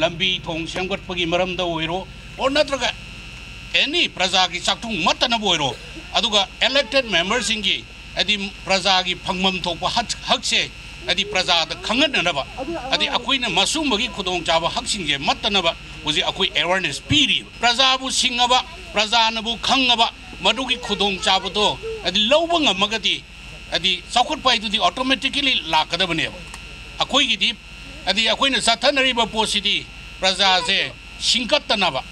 ꯂꯝꯕꯤ ꯊꯣꯡ ꯁꯦꯝꯒꯠꯄꯒꯤ ꯃꯔꯝꯗ ꯑꯣꯏꯔꯣ, ꯑꯣꯔ ꯅꯠꯇ꯭ꯔꯒ ꯑꯦꯅꯤ ꯄ꯭ꯔꯖꯥꯒꯤ ꯆꯥꯛꯊꯨꯡ ꯃꯠꯇꯅꯕ ꯑꯣꯏꯔꯣ, ꯑꯗꯨꯒ ꯏꯂꯦꯛꯇꯦꯗ ꯃꯦꯝꯕꯔꯁꯤꯡꯒꯤ, ꯍꯥꯏꯗꯤ, ꯄ꯭ꯔꯖꯥꯒꯤ ꯐꯪꯐꯝ ꯊꯣꯛꯄ ꯍꯛ-, ꯍꯛꯁꯦ, ꯍꯥꯏꯗꯤ, ꯄ꯭ꯔꯖꯥꯗ ꯈꯪꯍꯟꯅꯅꯕ, ꯍꯥꯏꯗꯤ, ꯑꯩꯈꯣꯏꯅ ꯃꯁꯨꯝꯕꯒꯤ ꯈꯨꯗꯣꯡꯆꯥꯕ ꯍꯛꯁꯤꯡꯁꯦ ꯃꯠꯇꯅꯕ ꯍꯧꯖꯤꯛ ꯑꯩꯈꯣꯏ ꯑꯦꯋꯥꯔꯅꯦꯁ ꯄꯤꯔꯤꯕ꯫ ꯄ꯭ꯔꯖꯥꯕꯨ ꯁꯤꯡꯉꯕ, ꯄ꯭ꯔꯖꯥꯅꯕꯨ ꯈꯪꯉꯕ, ꯃꯗꯨꯒꯤ ꯈꯨꯗꯣꯡꯆꯥꯕꯗꯣ, ꯍꯥꯏꯗꯤ, ꯂꯧꯕ ꯉꯝꯃꯒꯗꯤ, ꯍꯥꯏꯗꯤ, ꯆꯥꯎꯈꯠꯄ ꯍꯥꯏꯗꯨꯗꯤ ꯑꯣꯇꯣꯃꯦꯇꯤꯀꯦꯂꯤ ꯂꯥꯛꯀꯗꯕꯅꯦꯕ꯫ ꯑꯩꯈꯣꯏꯒꯤꯗꯤ, ꯍꯥꯏꯗꯤ, ꯑꯩꯈꯣꯏꯅ ꯆꯠꯊꯅꯔꯤꯕ ꯄꯣꯠꯁꯤꯗꯤ ꯄ꯭ꯔꯖꯥꯁꯦ ꯁꯤꯡꯀꯠꯇꯅꯕ,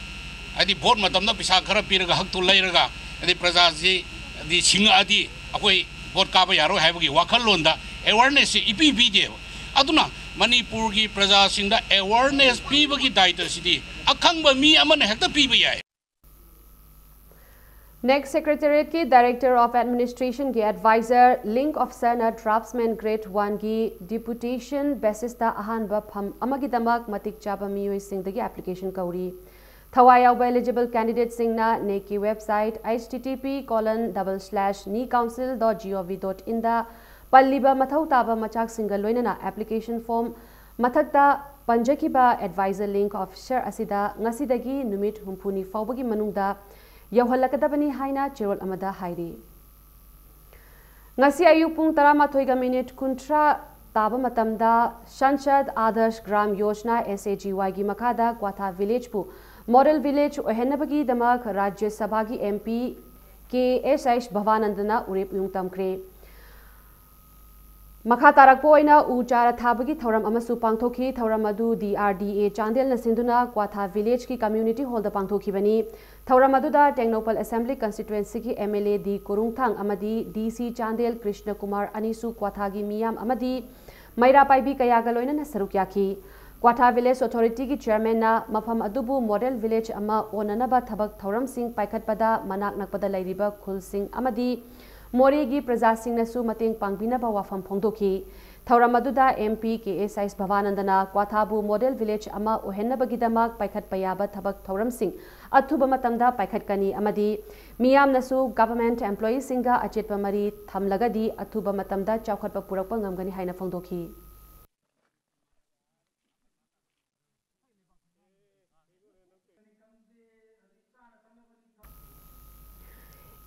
ꯍꯥꯏꯗꯤ, ꯚꯣꯠ ꯃꯇꯝꯗ ꯄꯩꯁꯥ ꯈꯔ ꯄꯤꯔꯒ, ꯍꯛꯇꯨ ꯂꯩꯔꯒ, ꯍꯥꯏꯗꯤ, ꯄ꯭ꯔꯖꯥꯁꯤ, ꯍꯥꯏꯗꯤ, ꯁꯤꯡꯉꯛꯑꯗꯤ ꯑꯩꯈꯣꯏ ꯚꯣꯠ ꯀꯥꯕ ꯌꯥꯔꯣꯏ ꯍꯥꯏꯕꯒꯤ ꯋꯥꯈꯜꯂꯣꯟꯗ ꯑꯦꯋꯥꯔꯅꯦꯁꯁꯦ ꯏꯄꯤ ꯄꯤꯗꯦꯕ꯫ ꯑꯗꯨꯅ ꯃꯅꯤꯄꯨꯔꯒꯤ ꯄ꯭ꯔꯖꯥꯁꯤꯡꯗ ꯑꯦꯋꯥꯔꯅꯦꯁ ꯄꯤꯕꯒꯤ ꯗꯥꯏꯇꯁꯤꯗꯤ ꯑꯈꯪꯕ ꯃꯤ ꯑꯃꯅ ꯍꯦꯛꯇ ꯄꯤꯕ ꯌꯥꯏ꯫ ꯅꯦꯛ ꯁꯦꯀ꯭ꯔꯦꯇꯦꯔꯤꯌꯦꯠꯀꯤ Director of Administration ꯒꯤ ꯑꯦꯗꯚꯥꯏꯖꯔ, ꯂꯤꯡꯛ ꯑꯣꯐꯤꯁꯔꯅ ꯗ꯭ꯔꯥꯐꯠꯁꯃꯦꯟ ꯒ꯭ꯔꯦꯗ ꯋꯥꯟꯒꯤ ꯗꯤꯄꯨꯇꯦꯁꯟ ꯕꯦꯁꯤꯁꯇ ꯑꯍꯥꯟꯕ ꯐꯝ ꯑꯃꯒꯤꯗꯃꯛ ꯃꯇꯤꯛ ꯆꯥꯕ ꯃꯤꯑꯣꯏꯁꯤꯡꯗꯒꯤ ꯑꯦꯄ꯭ꯂꯤꯀꯦꯁꯟ ꯀꯧꯔꯤ꯫ ꯊꯋꯥꯏ ꯌꯥꯎꯕ eligible candidateꯁꯤꯡꯅ ꯅꯦꯛꯀꯤ website H T T P colon double slash neek council dot G O V dot inꯗ ꯄꯜꯂꯤꯕ ꯃꯊꯧ ꯇꯥꯕ ꯃꯆꯥꯛꯁꯤꯡꯒ ꯂꯣꯏꯅꯅ ꯑꯦꯄ꯭ꯂꯤꯀꯦꯁꯟ ꯐꯣꯔꯝ ꯃꯊꯛꯇ ꯄꯟꯖꯈꯤꯕ ꯑꯦꯗꯚꯥꯏꯖꯔ ꯂꯤꯡꯛ ꯑꯣꯐꯤꯁꯔ ꯑꯁꯤꯗ ꯉꯁꯤꯗꯒꯤ ꯅꯨꯃꯤꯠ ꯍꯨꯝꯐꯨꯅꯤ ꯐꯥꯎꯕꯒꯤ ꯃꯅꯨꯡꯗ ꯌꯧꯍꯜꯂꯛꯀꯗꯕꯅꯤ ꯍꯥꯏꯅ ꯆꯦꯔꯣꯜ ꯑꯃꯗ ꯍꯥꯏꯔꯤ꯫ ꯉꯁꯤ ꯑꯌꯨꯛ ꯄꯨꯡ ꯇꯔꯥꯃꯥꯊꯣꯏꯒ ꯃꯤꯅꯤꯠ ꯀꯨꯟꯊ꯭ꯔꯥ ꯇꯥꯕ ꯃꯇꯝꯗ Sansad Adarsh Gram Yojana, S A G Y, ꯒꯤ ꯃꯈꯥꯗ ꯀ꯭ꯋꯥꯊꯥ ꯚꯤꯂꯦꯖꯄꯨ ꯃꯣꯗꯦꯜ ꯚꯤꯂꯦꯖ ꯑꯣꯏꯍꯟꯅꯕꯒꯤꯗꯃꯛ ꯔꯥꯖ꯭ꯌ ꯁꯚꯥꯒꯤ M P K S H ꯚꯕꯥꯅꯟꯗꯅ ꯎꯔꯦꯞ ꯎꯌꯨꯡ ꯇꯝꯈ꯭ꯔꯦ꯫ ꯃꯈꯥ ꯇꯥꯔꯛꯄ ꯑꯣꯏꯅ ꯎ ꯆꯥꯔ ꯊꯥꯕꯒꯤ ꯊꯧꯔꯝ ꯑꯃꯁꯨ ꯄꯥꯡꯊꯣꯛꯈꯤ꯫ ꯊꯧꯔꯝ ꯑꯗꯨ D R D A ꯆꯥꯟꯗꯦꯜꯅ ꯁꯤꯟꯗꯨꯅ ꯀ꯭ꯋꯥꯊꯥ ꯚꯤꯂꯦꯖꯀꯤ ꯀꯝꯃ꯭ꯌꯨꯅꯤꯇꯤ ꯍꯣꯜꯗ ꯄꯥꯡꯊꯣꯛꯈꯤꯕꯅꯤ꯫ ꯊꯧꯔꯝ ꯑꯗꯨꯗ ꯇꯦꯡꯅꯧꯄꯜ ꯑꯦꯁꯦꯝꯕ꯭ꯂꯤ ꯀꯟꯁꯇꯤꯇ꯭ꯋꯦꯟꯁꯤꯒꯤ M L A D ꯀꯣꯔꯨꯡꯊꯥꯡ ꯑꯃꯗꯤ D C ꯆꯥꯟꯗꯦꯜ ꯀ꯭ꯔꯤꯁꯅꯀꯨꯃꯥꯔ ꯑꯅꯤꯁꯨ ꯀ꯭ꯋꯥꯊꯥꯒꯤ ꯃꯤꯌꯥꯝ ꯑꯃꯗꯤ ꯃꯩꯔꯥ ꯄꯥꯏꯕꯤ ꯀꯌꯥꯒ ꯂꯣꯏꯅꯅ ꯁꯔꯨꯛ ꯌꯥꯈꯤ꯫ ꯀ꯭ꯋꯥꯊꯥ ꯚꯤꯂꯦꯖ ꯑꯣꯊꯣꯔꯤꯇꯤꯒꯤ ꯆꯤꯌꯔꯃꯦꯟꯅ ꯃꯐꯝ ꯑꯗꯨꯕꯨ ꯃꯣꯗꯦꯜ ꯚꯤꯂꯦꯖ ꯑꯃ ꯑꯣꯟꯅꯅꯕ ꯊꯕꯛ ꯊꯧꯔꯝꯁꯤꯡ ꯄꯥꯏꯈꯠꯄꯗ ꯃꯅꯥꯛ ꯅꯛꯄꯗ ꯂꯩꯔꯤꯕ ꯈꯨꯜꯁꯤꯡ ꯑꯃꯗꯤ ꯃꯣꯔꯦꯒꯤ ꯄ꯭ꯔꯖꯥꯁꯤꯡꯅꯁꯨ ꯃꯇꯦꯡ ꯄꯥꯡꯕꯤꯅꯕ ꯋꯥꯐꯝ ꯐꯣꯡꯗꯣꯛꯈꯤ꯫ ꯊꯧꯔꯝ ꯑꯗꯨꯗ M P K S H ꯚꯕꯥꯅꯟꯗꯅ ꯀ꯭ꯋꯥꯊꯥꯕꯨ ꯃꯣꯗꯦꯜ ꯚꯤꯂꯦꯖ ꯑꯃ ꯑꯣꯏꯍꯟꯅꯕꯒꯤꯗꯃꯛ ꯄꯥꯏꯈꯠꯄ ꯌꯥꯕ ꯊꯕꯛ ꯊꯧꯔꯝꯁꯤꯡ ꯑꯊꯨꯕ ꯃꯇꯝꯗ ꯄꯥꯏꯈꯠꯀꯅꯤ ꯑꯃꯗꯤ ꯃꯤꯌꯥꯝꯅꯁꯨ ꯒꯚꯔꯟꯃꯦꯟꯠ ꯑꯦꯝꯄ꯭ꯂꯣꯌꯤꯁꯤꯡꯒ ꯑꯆꯦꯠꯄ ꯃꯔꯤ ꯊꯝꯂꯒꯗꯤ ꯑꯊꯨꯕ ꯃꯇꯝꯗ ꯆꯥꯎꯈꯠꯄ ꯄꯨꯔꯛꯄ ꯉꯝꯒꯅꯤ ꯍꯥꯏꯅ ꯐꯣꯡꯗꯣꯛꯈꯤ꯫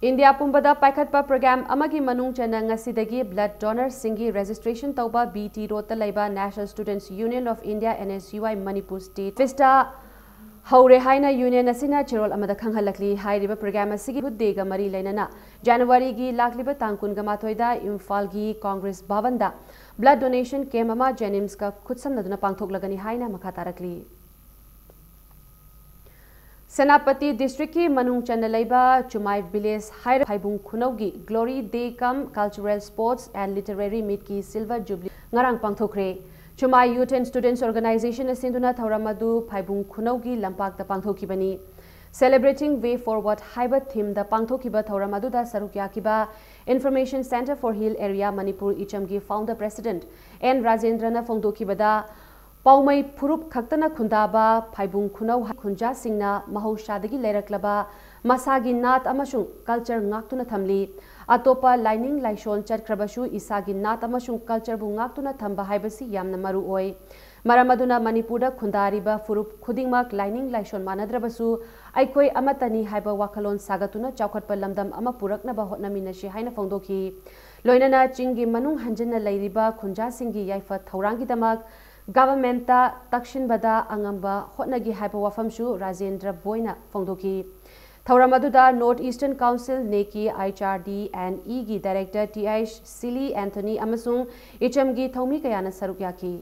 ꯏꯟꯗꯤꯌꯥ ꯄꯨꯝꯕꯗ ꯄꯥꯏꯈꯠꯄ ꯄ꯭ꯔꯣꯒ꯭ꯔꯥꯝ ꯑꯃꯒꯤ ꯃꯅꯨꯡ ꯆꯟꯅ ꯉꯁꯤꯗꯒꯤ ꯕ꯭ꯂꯗ ꯗꯣꯅꯔꯁꯤꯡꯒꯤ ꯔꯦꯖꯤꯁꯇ꯭ꯔꯦꯁꯟ ꯇꯧꯕ ꯕꯤ ꯇꯤ ꯔꯣꯗꯇ ꯂꯩꯕ National Students Union of India, N S U I, Manipur state ꯑꯣꯐꯤꯁꯇ ꯍꯧꯔꯦ ꯍꯥꯏꯅ ꯌꯨꯅꯤꯌꯟ ꯑꯁꯤꯅ ꯆꯦꯔꯣꯜ ꯑꯃꯗ ꯈꯪꯍꯜꯂꯛꯂꯤ꯫ ꯍꯥꯏꯔꯤꯕ ꯄ꯭ꯔꯣꯒ꯭ꯔꯥꯝ ꯑꯁꯤꯒꯤ ꯌꯨꯠ ꯗꯦꯒ ꯃꯔꯤ ꯂꯩꯅꯅ ꯖꯅꯋꯥꯔꯤꯒꯤ ꯂꯥꯛꯂꯤꯕ ꯇꯥꯡ ꯀꯨꯟꯒ ꯃꯥꯊꯣꯏꯗ ꯏꯝꯐꯥꯜꯒꯤ ꯀꯣꯡꯒ꯭ꯔꯦꯁ ꯚꯕꯟꯗ ꯕ꯭ꯂꯗ ꯗꯣꯅꯦꯁꯟ ꯀꯦꯝꯞ ꯑꯃ ꯖꯦꯅꯤꯝꯁꯀ ꯈꯨꯠꯁꯝꯅꯗꯨꯅ ꯄꯥꯡꯊꯣꯛꯂꯒꯅꯤ ꯍꯥꯏꯅ ꯃꯈꯥ ꯇꯥꯔꯛꯂꯤ꯫ ꯁꯦꯅꯥꯄꯇꯤ ꯗꯤꯁꯇ꯭ꯔꯤꯛꯀꯤ ꯃꯅꯨꯡ ꯆꯟꯅ ꯂꯩꯕ ꯆꯨꯃꯥꯏ ꯚꯤꯂꯦꯖ ꯍꯥꯏꯔ ꯐꯥꯏꯕꯨꯡ ꯈꯨꯅꯧꯒꯤ Glory Day cum Cultural Sports and Literary Meetꯀꯤ Silver Jubilee ꯉꯔꯥꯡ ꯄꯥꯡꯊꯣꯛꯈ꯭ꯔꯦ꯫ ꯆꯨꯃꯥꯏ Youth and Students Organizationꯅ ꯁꯤꯟꯗꯨꯅ ꯊꯧꯔꯝ ꯑꯗꯨ ꯐꯥꯏꯕꯨꯡ ꯈꯨꯅꯧꯒꯤ ꯂꯝꯄꯥꯛꯇ ꯄꯥꯡꯊꯣꯛꯈꯤꯕꯅꯤ꯫ Celebrating Way Forward ꯍꯥꯏꯕ themeꯗ ꯄꯥꯡꯊꯣꯛꯈꯤꯕ ꯊꯧꯔꯝ ꯑꯗꯨꯗ ꯁꯔꯨꯛ ꯌꯥꯈꯤꯕ Information Centre for Hill Area Manipur, ꯏꯆꯝꯒꯤ founder president ꯑꯦꯟ ꯔꯥꯖꯦꯟꯗ꯭ꯔꯅ ꯐꯣꯡꯗꯣꯛꯈꯤꯕꯗ, ꯄꯥꯎꯃꯩ ꯐꯨꯔꯨꯞ ꯈꯛꯇꯅ ꯈꯨꯟꯗꯥꯕ ꯐꯥꯏꯕꯨꯡ ꯈꯨꯅꯧ ꯈꯨꯟꯖꯥꯁꯤꯡꯅ ꯃꯍꯧꯁꯥꯗꯒꯤ ꯂꯩꯔꯛꯂꯕ ꯃꯁꯥꯒꯤ ꯅꯥꯠ ꯑꯃꯁꯨꯡ culture ꯉꯥꯛꯇꯨꯅ ꯊꯝꯂꯤ꯫ ꯑꯇꯣꯞꯄ ꯂꯥꯏꯅꯤꯡ ꯂꯥꯏꯁꯣꯟ ꯆꯠꯈ꯭ꯔꯕꯁꯨ ꯏꯁꯥꯒꯤ ꯅꯥꯠ ꯑꯃꯁꯨꯡ cultureꯕꯨ ꯉꯥꯛꯇꯨꯅ ꯊꯝꯕ ꯍꯥꯏꯕꯁꯤ ꯌꯥꯝꯅ ꯃꯔꯨ ꯑꯣꯏ꯫ ꯃꯔꯝ ꯑꯗꯨꯅ ꯃꯅꯤꯄꯨꯔꯗ ꯈꯨꯟꯗꯥꯔꯤꯕ ꯐꯨꯔꯨꯞ ꯈꯨꯗꯤꯡꯃꯛ ꯂꯥꯏꯅꯤꯡ ꯂꯥꯏꯁꯣꯟ ꯃꯥꯟꯅꯗ꯭ꯔꯕꯁꯨ ꯑꯩꯈꯣꯏ ꯑꯃꯠꯇꯅꯤ ꯍꯥꯏꯕ ꯋꯥꯈꯜꯂꯣꯟ ꯁꯥꯒꯠꯇꯨꯅ ꯆꯥꯎꯈꯠꯄ ꯂꯝꯗꯝ ꯑꯃ ꯄꯨꯔꯛꯅꯕ ꯍꯣꯠꯅꯃꯤꯟꯅꯁꯤ ꯍꯥꯏꯅ ꯐꯣꯡꯗꯣꯛꯈꯤ꯫ ꯂꯣꯏꯅꯅ ꯆꯤꯡꯒꯤ ꯃꯅꯨꯡ ꯍꯟꯖꯤꯟꯅ ꯂꯩꯔꯤꯕ ꯈꯨꯟꯖꯥꯁꯤꯡꯒꯤ ꯌꯥꯏꯐ ꯊꯧꯔꯥꯡꯒꯤꯗꯃꯛ governmentꯇ ꯇꯛꯁꯤꯟꯕꯗ ꯑꯉꯝꯕ ꯍꯣꯠꯅꯒꯦ ꯍꯥꯏꯕ ꯋꯥꯐꯝꯁꯨ ꯔꯥꯖꯦꯟꯗ꯭ꯔ ꯕꯣꯏꯅ ꯐꯣꯡꯗꯣꯛꯈꯤ꯫ ꯊꯧꯔꯝ ꯑꯗꯨꯗ North Eastern Council, NECI, H R D and Eꯒꯤ director T I Sili Anthony ꯑꯃꯁꯨꯡ ꯏꯆꯝꯒꯤ ꯊꯧꯃꯤ ꯀꯌꯥꯅ ꯁꯔꯨꯛ ꯌꯥꯈꯤ꯫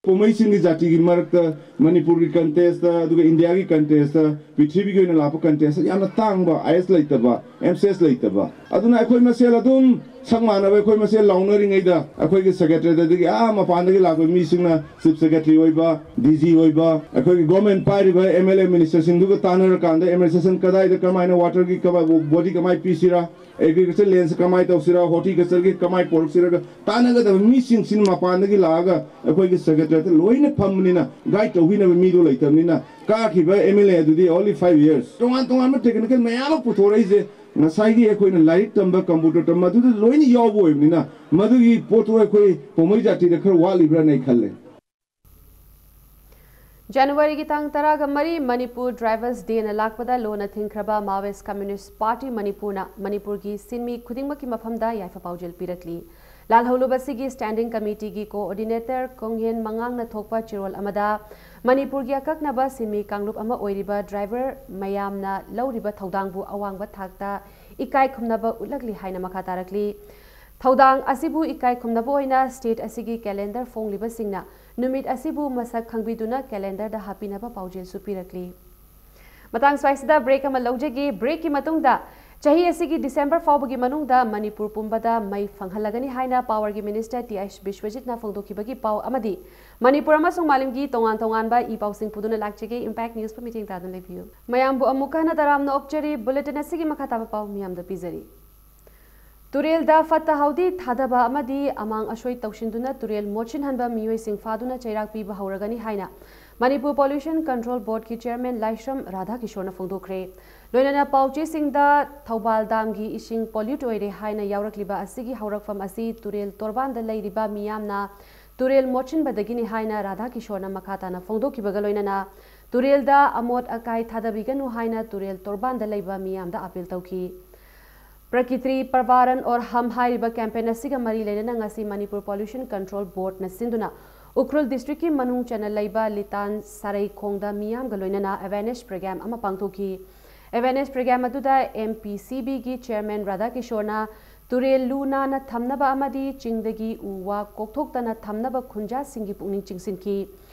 ꯄꯥꯎꯃꯩꯁꯤꯡꯒꯤ ꯖꯥꯇꯤꯒꯤ ꯃꯔꯛꯇ ꯃꯅꯤꯄꯨꯔꯒꯤ contestꯇ, ꯑꯗꯨꯒ ꯏꯟꯗꯤꯌꯥꯒꯤ contestꯇ, ꯄ꯭ꯔꯤꯊꯤꯕꯤꯒꯤ ꯑꯣꯏꯅ ꯂꯥꯛꯄ contestꯇ ꯌꯥꯝꯅ ꯇꯥꯡꯕ, ꯑꯥꯏ ꯑꯦꯁ ꯂꯩꯇꯕ, ꯑꯦꯝ ꯁꯤ ꯑꯦꯁ ꯂꯩꯇꯕ꯫ ꯑꯗꯨꯅ ꯑꯩꯈꯣꯏ ꯃꯁꯦꯜ ꯑꯗꯨꯝ ꯁꯛ ꯃꯥꯟꯅꯕ ꯑꯩꯈꯣꯏ ꯃꯁꯦꯜ ꯂꯥꯎꯅꯔꯤꯉꯩꯗ ꯑꯩꯈꯣꯏꯒꯤ secretariatꯇꯒꯤ ꯑꯥ ꯃꯄꯥꯟꯗꯒꯤ ꯂꯥꯛꯄ ꯃꯤꯁꯤꯡꯅ chief secretary ꯑꯣꯏꯕ, D G ꯑꯣꯏꯕ, ꯑꯩꯈꯣꯏꯒꯤ government ꯄꯥꯏꯔꯤꯕ M L A ministerꯁꯤꯡꯗꯨꯒ ꯇꯥꯟꯅꯔꯀꯥꯟꯗ administration ꯀꯗꯥꯏꯗ ꯀꯃꯥꯏꯅ waterꯒꯤ ꯀꯃꯥꯏ, body ꯀꯃꯥꯏ ꯄꯤꯁꯤꯔꯥ, agriculture landꯁꯦ ꯀꯃꯥꯏ ꯇꯧꯁꯤꯔꯥ, horticultureꯒꯤ ꯀꯃꯥꯏ ꯄꯣꯔꯛꯁꯤꯔꯥ, ꯇꯥꯟꯅꯒꯗꯕ ꯃꯤꯁꯤꯡꯁꯤꯅ ꯃꯄꯥꯟꯗꯒꯤ ꯂꯥꯛꯑꯒ ꯑꯩꯈꯣꯏꯒꯤ secretariatꯇ ꯂꯣꯏꯅ ꯐꯝꯕꯅꯤꯅ guide ꯇꯧꯕꯤꯅꯕ ꯃꯤꯗꯣ ꯂꯩꯇꯕꯅꯤꯅ ꯀꯥꯈꯤꯕ M L A ꯑꯗꯨꯗꯤ only five years꯫ ꯇꯣꯉꯥꯟ ꯇꯣꯉꯥꯟꯕ technical ꯃꯌꯥꯝ ꯑꯃ ꯄꯨꯊꯣꯔꯛꯏꯁꯦ ꯉꯁꯥꯏꯒꯤ ꯑꯩꯈꯣꯏꯅ ꯂꯥꯏꯔꯤꯛ ꯇꯝꯕ, computer ꯇꯝꯕ ꯑꯗꯨꯗ ꯂꯣꯏꯅ ꯌꯥꯎꯕ ꯑꯣꯏꯕꯅꯤꯅ ꯃꯗꯨꯒꯤ ꯄꯣꯠꯇꯣ ꯑꯩꯈꯣꯏ ꯄꯥꯎꯃꯩ ꯖꯥꯇꯤꯗ ꯈꯔ ꯋꯥꯠꯂꯤꯕ꯭ꯔꯥꯅ ꯑꯩ ꯈꯜꯂꯦ꯫ ꯖꯅꯋꯥꯔꯤꯒꯤ ꯇꯥꯡ ꯇꯔꯥꯒ ꯃꯔꯤ ꯃꯅꯤꯄꯨꯔ ꯗ꯭ꯔꯥꯏꯚꯔꯁ ꯗꯦꯅ ꯂꯥꯛꯄꯗ ꯂꯣꯟꯅ ꯊꯤꯡꯈ꯭ꯔꯕ ꯃꯥꯋꯦꯁ ꯀꯝꯃ꯭ꯌꯨꯅꯤꯁ꯭ꯠ ꯄꯥꯔꯇꯤ ꯃꯅꯤꯄꯨꯔꯅ ꯃꯅꯤꯄꯨꯔꯒꯤ ꯁꯤꯟꯃꯤ ꯈꯨꯗꯤꯡꯃꯛꯀꯤ ꯃꯐꯝꯗ ꯌꯥꯏꯐ ꯄꯥꯎꯖꯦꯜ ꯄꯤꯔꯛꯂꯤ꯫ ꯂꯥꯜꯍꯧꯂꯨꯕꯁꯤꯒꯤ ꯁ꯭ꯇꯦꯟꯗꯤꯡ ꯀꯃꯤꯇꯤꯒꯤ ꯀꯣꯑꯣꯔꯗꯤꯅꯦꯇꯔ ꯀꯣꯡꯍꯦꯟ ꯃꯉꯥꯡꯅ ꯊꯣꯛꯄ ꯆꯤꯔꯣꯜ ꯑꯃꯗ ꯃꯅꯤꯄꯨꯔꯒꯤ ꯑꯀꯛꯅꯕ ꯁꯤꯟꯃꯤ ꯀꯥꯡꯂꯨꯞ ꯑꯃ ꯑꯣꯏꯔꯤꯕ ꯗ꯭ꯔꯥꯏꯚꯔ ꯃꯌꯥꯝꯅ ꯂꯧꯔꯤꯕ ꯊꯧꯗꯥꯡꯕꯨ ꯑꯋꯥꯡꯕ ꯊꯥꯛꯇ ꯏꯀꯥꯏ ꯈꯨꯝꯅꯕ ꯎꯠꯂꯛꯂꯤ ꯍꯥꯏꯅ ꯃꯈꯥ ꯇꯥꯔꯛꯂꯤ꯫ ꯊꯧꯗꯥꯡ ꯑꯁꯤꯕꯨ ꯏꯀꯥꯏ ꯈꯨꯝꯅꯕ ꯑꯣꯏꯅ ꯁ꯭ꯇꯦꯠ ꯑꯁꯤꯒꯤ ꯀꯦꯂꯦꯟꯗꯔ ꯐꯣꯡꯂꯤꯕꯁꯤꯡꯅ ꯅꯨꯃꯤꯠ ꯑꯁꯤꯕꯨ ꯃꯁꯛ ꯈꯪꯕꯤꯗꯨꯅ ꯀꯦꯂꯦꯟꯗꯔꯗ ꯍꯥꯞꯄꯤꯅꯕ ꯄꯥꯎꯖꯦꯜꯁꯨ ꯄꯤꯔꯛꯂꯤ꯫ ꯃꯇꯥꯡ ꯁ꯭ꯋꯥꯏꯁꯤꯗ ꯕ꯭ꯔꯦꯛ ꯑꯃ ꯂꯧꯖꯒꯦ꯫ ꯕ꯭ꯔꯦꯛꯀꯤ ꯃꯇꯨꯡꯗ ꯆꯍꯤ ꯑꯁꯤꯒꯤ ꯗꯤꯁꯦꯝꯕꯔ ꯐꯥꯎꯕꯒꯤ ꯃꯅꯨꯡꯗ ꯃꯅꯤꯄꯨꯔ ꯄꯨꯝꯕꯗ ꯃꯩ ꯐꯪꯍꯜꯂꯒꯅꯤ ꯍꯥꯏꯅ ꯄꯥꯋꯔꯒꯤ ꯃꯤꯅꯤꯁꯇꯔ ꯇꯤ ꯑꯩꯆ ꯕꯤꯁ꯭ꯋꯖꯤꯠꯅ ꯐꯣꯡꯗꯣꯛꯈꯤꯕꯒꯤ ꯄꯥꯎ ꯑꯃꯗꯤ ꯃꯅꯤꯄꯨꯔ ꯑꯃꯁꯨꯡ ꯃꯥꯂꯦꯝꯒꯤ ꯇꯣꯉꯥꯟ ꯇꯣꯉꯥꯟꯕ ꯏ ꯄꯥꯎꯁꯤꯡ ꯄꯨꯗꯨꯅ ꯂꯥꯛꯆꯒꯦ꯫ ꯏꯝꯄꯦꯛ ꯅ꯭ꯌꯨꯁꯄꯨ ꯃꯤꯠꯌꯦꯡ ꯇꯥꯗꯨꯅ ꯂꯩꯕꯤꯌꯨ꯫ ꯃꯌꯥꯝꯕꯨ ꯑꯃꯨꯛꯀ ꯍꯟꯅ ꯇꯔꯥꯝꯅ ꯑꯣꯛꯆꯔꯤ꯫ ꯕꯨꯂꯦꯇꯤꯟ ꯑꯁꯤꯒꯤ ꯃꯈꯥ ꯇꯥꯕ ꯄꯥꯎ ꯃꯤꯌꯥꯝꯗ ꯄꯤꯖꯔꯤ꯫ ꯇꯨꯔꯦꯜꯗ ꯐꯠꯇ ꯍꯥꯎꯗꯤ ꯊꯥꯗꯕ ꯑꯃꯗꯤ ꯑꯃꯥꯡ ꯑꯁꯣꯏ ꯇꯧꯁꯤꯟꯗꯨꯅ ꯇꯨꯔꯦꯜ ꯃꯣꯠꯁꯤꯟꯍꯟꯕ ꯃꯤꯑꯣꯏꯁꯤꯡ ꯐꯥꯗꯨꯅ ꯆꯩꯔꯥꯛ ꯄꯤꯕ ꯍꯧꯔꯒꯅꯤ ꯍꯥꯏꯅ ꯃꯅꯤꯄꯨꯔ ꯄꯣꯂ꯭ꯌꯨꯁꯟ ꯀꯟꯇ꯭ꯔꯣꯜ ꯕꯣꯔꯗꯀꯤ ꯆꯤꯌꯔꯃꯦꯟ ꯂꯥꯏꯁ꯭ꯔꯝ ꯔꯥꯙꯥꯀꯤꯁꯣꯔꯅ ꯐꯣꯡꯗꯣꯛꯈ꯭ꯔꯦ꯫ ꯂꯣꯏꯅꯅ ꯄꯥꯎꯆꯦꯁꯤꯡꯗ ꯊꯧꯕꯥꯜ ꯗꯥꯝꯒꯤ ꯏꯁꯤꯡ ꯄꯣꯂ꯭ꯌꯨꯠ ꯑꯣꯏꯔꯦ ꯍꯥꯏꯅ ꯌꯥꯎꯔꯛꯂꯤꯕ ꯑꯁꯤꯒꯤ ꯍꯧꯔꯛꯐꯝ ꯑꯁꯤ ꯇꯨꯔꯦꯜ ꯇꯣꯔꯕꯥꯟꯗ ꯂꯩꯔꯤꯕ ꯃꯤꯌꯥꯝꯅ ꯇꯨꯔꯦꯜ ꯃꯣꯠꯁꯤꯟꯕꯗꯒꯤꯅꯤ ꯍꯥꯏꯅ ꯔꯥꯙꯥꯀꯤꯁꯣꯔꯅ ꯃꯈꯥ ꯇꯥꯅ ꯐꯣꯡꯗꯣꯛꯈꯤꯕꯒ ꯂꯣꯏꯅꯅ ꯇꯨꯔꯦꯜꯗ ꯑꯃꯣꯠ ꯑꯀꯥꯏ ꯊꯥꯗꯕꯤꯒꯅꯨ ꯍꯥꯏꯅ ꯇꯨꯔꯦꯜ ꯇꯣꯔꯕꯥꯟꯗ ꯂꯩꯕ ꯃꯤꯌꯥꯝꯗ ꯑꯥꯄꯤꯜ ꯇꯧꯈꯤ꯫ ꯄ꯭ꯔꯀꯤꯇ꯭ꯔꯤ ꯄꯔꯕꯥꯔꯟ ꯑꯣꯔ ꯍꯝ ꯍꯥꯏꯔꯤꯕ ꯀꯦꯝꯄꯦꯟ ꯑꯁꯤꯒ ꯃꯔꯤ ꯂꯩꯅꯅ ꯉꯁꯤ ꯃꯅꯤꯄꯨꯔ ꯄꯣꯂ꯭ꯌꯨꯁꯟ ꯀꯟꯇ꯭ꯔꯣꯜ ꯕꯣꯔꯗꯅ ꯁꯤꯟꯗꯨꯅ ꯎꯈ꯭ꯔꯨꯜ ꯗꯤꯁꯇ꯭ꯔꯤꯛꯀꯤ ꯃꯅꯨꯡ ꯆꯟꯅ ꯂꯩꯕ ꯂꯤꯇꯥꯟ ꯁꯔꯩꯈꯣꯡꯗ ꯃꯤꯌꯥꯝꯒ ꯂꯣꯏꯅꯅ ꯑꯦꯋꯦꯔꯅꯦꯁ ꯄ꯭ꯔꯣꯒ꯭ꯔꯥꯝ ꯑꯃ ꯄꯥꯡꯊꯣꯛꯈꯤ꯫ ꯑꯦꯋꯦꯔꯅꯦꯁ ꯄ꯭ꯔꯣꯒ꯭ꯔꯥꯝ ꯑꯗꯨꯗ ꯑꯦꯝ ꯄꯤ ꯁꯤ ꯕꯤꯒꯤ ꯆꯤꯌꯔꯃꯦꯟ ꯔꯥꯙꯥꯀꯤꯁꯣꯔꯅ ꯇꯨꯔꯦꯜ ꯂꯨ ꯅꯥꯟꯅ ꯊꯝꯅꯕ ꯑꯃꯗꯤ ꯆꯤꯡꯗꯒꯤ ꯎ ꯋꯥ ꯀꯣꯛꯊꯣꯛꯇꯅ ꯊꯝꯅꯕ ꯈꯨꯟꯖꯥꯁꯤꯡꯒꯤ ꯄꯨꯛꯅꯤꯡ ꯆꯤꯡꯁꯤꯟꯈꯤ꯫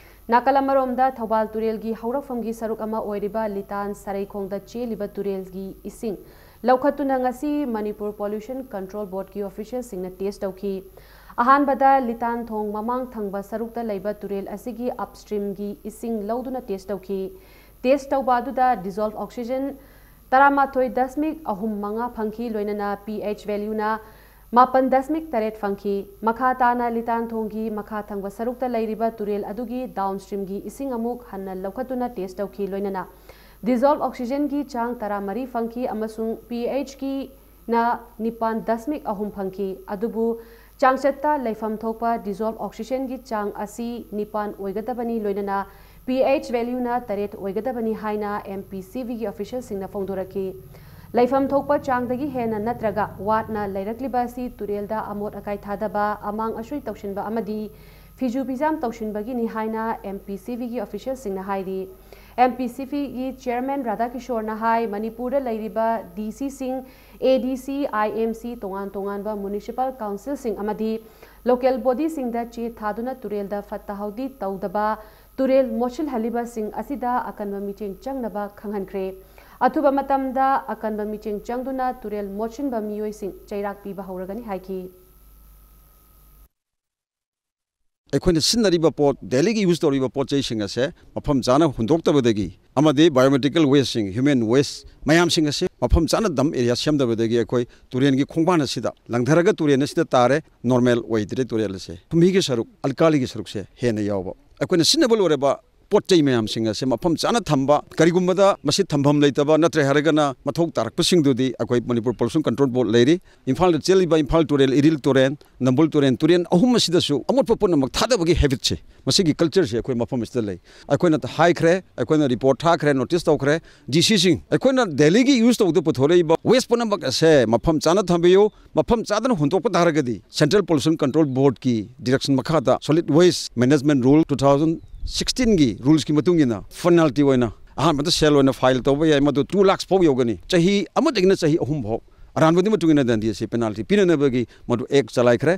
ꯅꯥꯀꯜ ꯑꯃꯔꯣꯝꯗ ꯊꯧꯕꯥꯜ ꯇꯨꯔꯦꯜꯒꯤ ꯍꯧꯔꯛꯐꯝꯒꯤ ꯁꯔꯨꯛ ꯑꯃ ꯑꯣꯏꯔꯤꯕ ꯂꯤꯇꯥꯟ ꯁꯔꯩꯈꯣꯡꯗ ꯆꯦꯜꯂꯤꯕ ꯇꯨꯔꯦꯜꯒꯤ ꯏꯁꯤꯡ ꯂꯧꯈꯠꯇꯨꯅ ꯉꯁꯤ ꯃꯅꯤꯄꯨꯔ ꯄꯣꯂ꯭ꯌꯨꯁꯟ ꯀꯟꯇ꯭ꯔꯣꯜ ꯕꯣꯔꯗꯀꯤ ꯑꯣꯐꯤꯁꯤꯌꯦꯜꯁꯤꯡꯅ ꯇꯦꯁ꯭ꯠ ꯇꯧꯈꯤ꯫ ꯑꯍꯥꯟꯕꯗ ꯂꯤꯇꯥꯟ ꯊꯣꯡ ꯃꯃꯥꯡ ꯊꯪꯕ ꯁꯔꯨꯛꯇ ꯂꯩꯕ ꯇꯨꯔꯦꯜ ꯑꯁꯤꯒꯤ ꯑꯞꯁ꯭ꯇ꯭ꯔꯤꯝꯒꯤ ꯏꯁꯤꯡ ꯂꯧꯗꯨꯅ ꯇꯦꯁ꯭ꯠ ꯇꯧꯈꯤ꯫ ꯇꯦꯁ꯭ꯠ ꯇꯧꯕ ꯑꯗꯨꯗ ꯗꯤꯖꯣꯜꯕ ꯑꯣꯛꯁꯤꯖꯟ ꯇꯔꯥꯃꯥꯊꯣꯏ ꯗꯁꯃꯤꯛ ꯑꯍꯨꯝ ꯃꯉꯥ ꯐꯪꯈꯤ, ꯂꯣꯏꯅꯅ ꯄꯤ ꯑꯩꯆ ꯚꯦꯂ꯭ꯌꯨꯅ ꯃꯥꯄꯟ ꯗꯁꯃꯤꯛ ꯇꯔꯦꯠ ꯐꯪꯈꯤ꯫ ꯃꯈꯥ ꯇꯥꯅ ꯂꯤꯇꯥꯟ ꯊꯣꯡꯒꯤ ꯃꯈꯥ ꯊꯪꯕ ꯁꯔꯨꯛꯇ ꯂꯩꯔꯤꯕ ꯇꯨꯔꯦꯜ ꯑꯗꯨꯒꯤ ꯗꯥꯎꯟꯁ꯭ꯇ꯭ꯔꯤꯝꯒꯤ ꯏꯁꯤꯡ ꯑꯃꯨꯛ ꯍꯟꯅ ꯂꯧꯈꯠꯇꯨꯅ ꯇꯦꯁ꯭ꯠ ꯇꯧꯈꯤ, ꯂꯣꯏꯅꯅ ꯗꯤꯖꯣꯜꯕ ꯑꯣꯛꯁꯤꯖꯟꯒꯤ ꯆꯥꯡ ꯇꯔꯥꯃꯔꯤ ꯐꯪꯈꯤ ꯑꯃꯁꯨꯡ ꯄꯤ ꯑꯩꯆꯀꯤꯅ ꯅꯤꯄꯥꯟ ꯗꯁꯃꯤꯛ ꯑꯍꯨꯝ ꯐꯪꯈꯤ꯫ ꯑꯗꯨꯕꯨ ꯆꯥꯡꯆꯠꯇ ꯂꯩꯐꯝ ꯊꯣꯛꯄ ꯗꯤꯖꯣꯜꯕ ꯑꯣꯛꯁꯤꯖꯟꯒꯤ ꯆꯥꯡ ꯑꯁꯤ ꯅꯤꯄꯥꯟ ꯑꯣꯏꯒꯗꯕꯅꯤ, ꯂꯣꯏꯅꯅ ꯄꯤ ꯑꯩꯆ ꯚꯦꯂ꯭ꯌꯨꯅ ꯇꯔꯦꯠ ꯑꯣꯏꯒꯗꯕꯅꯤ ꯍꯥꯏꯅ ꯑꯦꯝ ꯄꯤ ꯁꯤ ꯚꯤꯒꯤ ꯑꯣꯐꯤꯁꯤꯌꯦꯜꯁꯤꯡꯅ ꯐꯣꯡꯗꯣꯔꯛꯈꯤ꯫ ꯂꯩꯐꯝ ꯊꯣꯛꯄ ꯆꯥꯡꯗꯒꯤ ꯍꯦꯟꯅ ꯅꯠꯇ꯭ꯔꯒ ꯋꯥꯠꯅ ꯂꯩꯔꯛꯂꯤꯕ ꯑꯁꯤ ꯇꯨꯔꯦꯜꯗ ꯑꯃꯣꯠ ꯑꯀꯥꯏ ꯊꯥꯗꯕ, ꯑꯃꯥꯡ ꯑꯁꯣꯏ ꯇꯧꯁꯤꯟꯕ ꯑꯃꯗꯤ ꯐꯤꯖꯨ ꯐꯤꯖꯥꯝ ꯇꯧꯁꯤꯟꯕꯒꯤꯅꯤ ꯍꯥꯏꯅ ꯑꯦꯝ ꯄꯤ ꯁꯤ ꯚꯤꯒꯤ ꯑꯣꯐꯤꯁꯤꯌꯦꯜꯁꯤꯡꯅ ꯍꯥꯏꯔꯤ꯫ ꯑꯦꯝ ꯄꯤ ꯁꯤ ꯚꯤꯒꯤ ꯆꯦꯌꯔꯃꯦꯟ ꯔꯥꯙꯥꯀꯤꯁꯣꯔꯅ ꯍꯥꯏ, ꯃꯅꯤꯄꯨꯔꯗ ꯂꯩꯔꯤꯕ ꯗꯤ ꯁꯤꯁꯤꯡ, ꯑꯦ ꯗꯤ ꯁꯤ, ꯑꯥꯏ ꯑꯦꯝ ꯁꯤ, ꯇꯣꯉꯥꯟ ꯇꯣꯉꯥꯟꯕ ꯃ꯭ꯌꯨꯅꯤꯁꯤꯄꯥꯜ ꯀꯥꯎꯟꯁꯤꯜꯁꯤꯡ ꯑꯃꯗꯤ ꯂꯣꯀꯦꯜ ꯕꯣꯗꯤꯁꯤꯡꯗ ꯆꯦ ꯊꯥꯗꯨꯅ ꯇꯨꯔꯦꯜꯗ ꯐꯠꯇ ꯍꯥꯎꯗꯤ ꯇꯧꯗꯕ, ꯇꯨꯔꯦꯜ ꯃꯣꯠꯁꯤꯜꯍꯜꯂꯤꯕꯁꯤꯡ ꯑꯁꯤꯗ ꯑꯀꯟꯕ ꯃꯤꯠꯌꯦꯡ ꯆꯪꯅꯕ ꯈꯪꯍꯟꯈ꯭ꯔꯦ꯫ ꯑꯊꯨꯕ ꯃꯇꯝꯗ ꯑꯀꯟꯕ ꯃꯤꯠꯌꯦꯡ ꯆꯪꯗꯨꯅ ꯇꯨꯔꯦꯜ ꯃꯣꯠꯁꯤꯟꯕ ꯃꯤꯑꯣꯏꯁꯤꯡ ꯆꯩꯔꯥꯛ ꯄꯤꯕ ꯍꯧꯔꯒꯅꯤ ꯍꯥꯏꯈꯤ꯫ ꯑꯩꯈꯣꯏꯅ ꯁꯤꯖꯤꯟꯅꯔꯤꯕ ꯄꯣꯠ, ꯗꯦꯂꯤꯒꯤ ꯌꯨꯁ ꯇꯧꯔꯤꯕ ꯄꯣꯠ ꯆꯩꯁꯤꯡ ꯑꯁꯦ ꯃꯐꯝ ꯆꯥꯅ ꯍꯨꯟꯗꯣꯛꯇꯕꯗꯒꯤ ꯑꯃꯗꯤ ꯕꯥꯏꯑꯣꯃꯦꯗꯤꯀꯦꯜ ꯋꯦꯁꯁꯤꯡ, ꯍ꯭ꯌꯨꯃꯦꯟ ꯋꯦꯁ ꯃꯌꯥꯝꯁꯤꯡ ꯑꯁꯤ ꯃꯐꯝ ꯆꯥꯅ ꯗꯝ ꯑꯦꯔꯤꯌꯥ ꯁꯦꯝꯗꯕꯗꯒꯤ ꯑꯩꯈꯣꯏ ꯇꯨꯔꯦꯜꯒꯤ ꯈꯣꯡꯕꯥꯟ ꯑꯁꯤꯗ ꯂꯪꯊꯔꯒ ꯇꯨꯔꯦꯜ ꯑꯁꯤꯗ ꯇꯥꯔꯦ꯫ ꯅꯣꯔꯃꯦꯜ ꯑꯣꯏꯗ꯭ꯔꯦ ꯇꯨꯔꯦꯜ ꯑꯁꯦ꯫ ꯐꯨꯝꯍꯤꯒꯤ ꯁꯔꯨꯛ, ꯑꯜꯀꯥꯂꯤꯒꯤ ꯁꯔꯨꯛꯁꯦ ꯍꯦꯟꯅ ꯌꯥꯎꯕ꯫ ꯑꯩꯈꯣꯏꯅ ꯁꯤꯖꯤꯟꯅꯕ ꯂꯣꯏꯔꯕ ꯄꯣꯠ ꯆꯩ ꯃꯌꯥꯝꯁꯤꯡ ꯑꯁꯦ ꯃꯐꯝ ꯆꯥꯅ ꯊꯝꯕ, ꯀꯔꯤꯒꯨꯝꯕꯗ ꯃꯁꯤ ꯊꯝꯐꯝ ꯂꯩꯇꯕ ꯅꯠꯇ꯭ꯔꯦ ꯍꯥꯏꯔꯒꯅ ꯃꯊꯧ ꯇꯥꯔꯛꯄꯁꯤꯡꯗꯨꯗꯤ ꯑꯩꯈꯣꯏ ꯃꯅꯤꯄꯨꯔ ꯄꯣꯂꯨꯁꯟ ꯀꯟꯇ꯭ꯔꯣꯜ ꯕꯣꯔꯗ ꯂꯩꯔꯤ꯫ ꯏꯝꯐꯥꯜꯗ ꯆꯦꯜꯂꯤꯕ ꯏꯝꯐꯥꯜ ꯇꯨꯔꯦꯜ, ꯏꯔꯤꯜ ꯇꯨꯔꯦꯜ, ꯅꯝꯕꯨꯜ ꯇꯨꯔꯦꯜ, ꯇꯨꯔꯦꯜ ꯑꯍꯨꯝ ꯑꯁꯤꯗꯁꯨ ꯑꯃꯣꯠꯄ ꯄꯨꯝꯅꯃꯛ ꯊꯥꯗꯕꯒꯤ ꯍꯦꯕꯤꯠꯁꯦ, ꯃꯁꯤꯒꯤ ꯀꯜꯆꯔꯁꯦ ꯑꯩꯈꯣꯏ ꯃꯐꯝ ꯑꯁꯤꯗ ꯂꯩ꯫ ꯑꯩꯈꯣꯏꯅ ꯍꯥꯏꯈ꯭ꯔꯦ, ꯑꯩꯈꯣꯏꯅ ꯔꯤꯄꯣꯔꯠ ꯊꯥꯈ꯭ꯔꯦ, ꯅꯣꯇꯤꯁ ꯇꯧꯈ꯭ꯔꯦ꯫ ꯗꯤ ꯁꯤꯁꯤꯡ, ꯑꯩꯈꯣꯏꯅ ꯗꯦꯂꯤꯒꯤ ꯌꯨꯁ ꯇꯧꯕꯗ ꯄꯨꯊꯣꯔꯛꯏꯕ ꯋꯦꯁ ꯄꯨꯝꯅꯃꯛ ꯑꯁꯦ ꯃꯐꯝ ꯆꯥꯅ ꯊꯝꯕꯤꯌꯨ꯫ ꯃꯐꯝ ꯆꯥꯗꯅ ꯍꯨꯟꯗꯣꯛꯄ ꯇꯥꯔꯒꯗꯤ ꯁꯦꯟꯇ꯭ꯔꯦꯜ ꯄꯣꯂꯨꯁꯟ ꯀꯟꯇ꯭ꯔꯣꯜ ꯕꯣꯔꯗꯀꯤ ꯗꯤꯔꯦꯛꯁꯟ ꯃꯈꯥꯗ solid waste management rule two thousand ꯁꯤꯛꯁꯇꯤꯟꯒꯤ ꯔꯨꯜꯁꯀꯤ ꯃꯇꯨꯡ ꯏꯟꯅ ꯄꯦꯅꯥꯜꯇꯤ ꯑꯣꯏꯅ ꯑꯍꯥꯟꯕꯗ ꯁꯦꯜ ꯑꯣꯏꯅ ꯐꯥꯏꯜ ꯇꯧꯕ ꯌꯥꯏ, ꯃꯗꯨ ꯇꯨ ꯂꯥꯈ ꯐꯥꯎ ꯌꯧꯒꯅꯤ꯫ ꯆꯍꯤ ꯑꯃꯗꯒꯤꯅ ꯆꯍꯤ ꯑꯍꯨꯝ ꯐꯥꯎ ꯑꯔꯥꯟꯕꯗꯨꯒꯤ ꯃꯇꯨꯡ ꯏꯟꯅ ꯗꯟꯗꯤ ꯑꯁꯤ ꯄꯦꯅꯥꯜꯇꯤ ꯄꯤꯅꯅꯕꯒꯤ ꯃꯗꯨ ꯑꯦꯛ ꯆꯂꯥꯏꯈ꯭ꯔꯦ꯫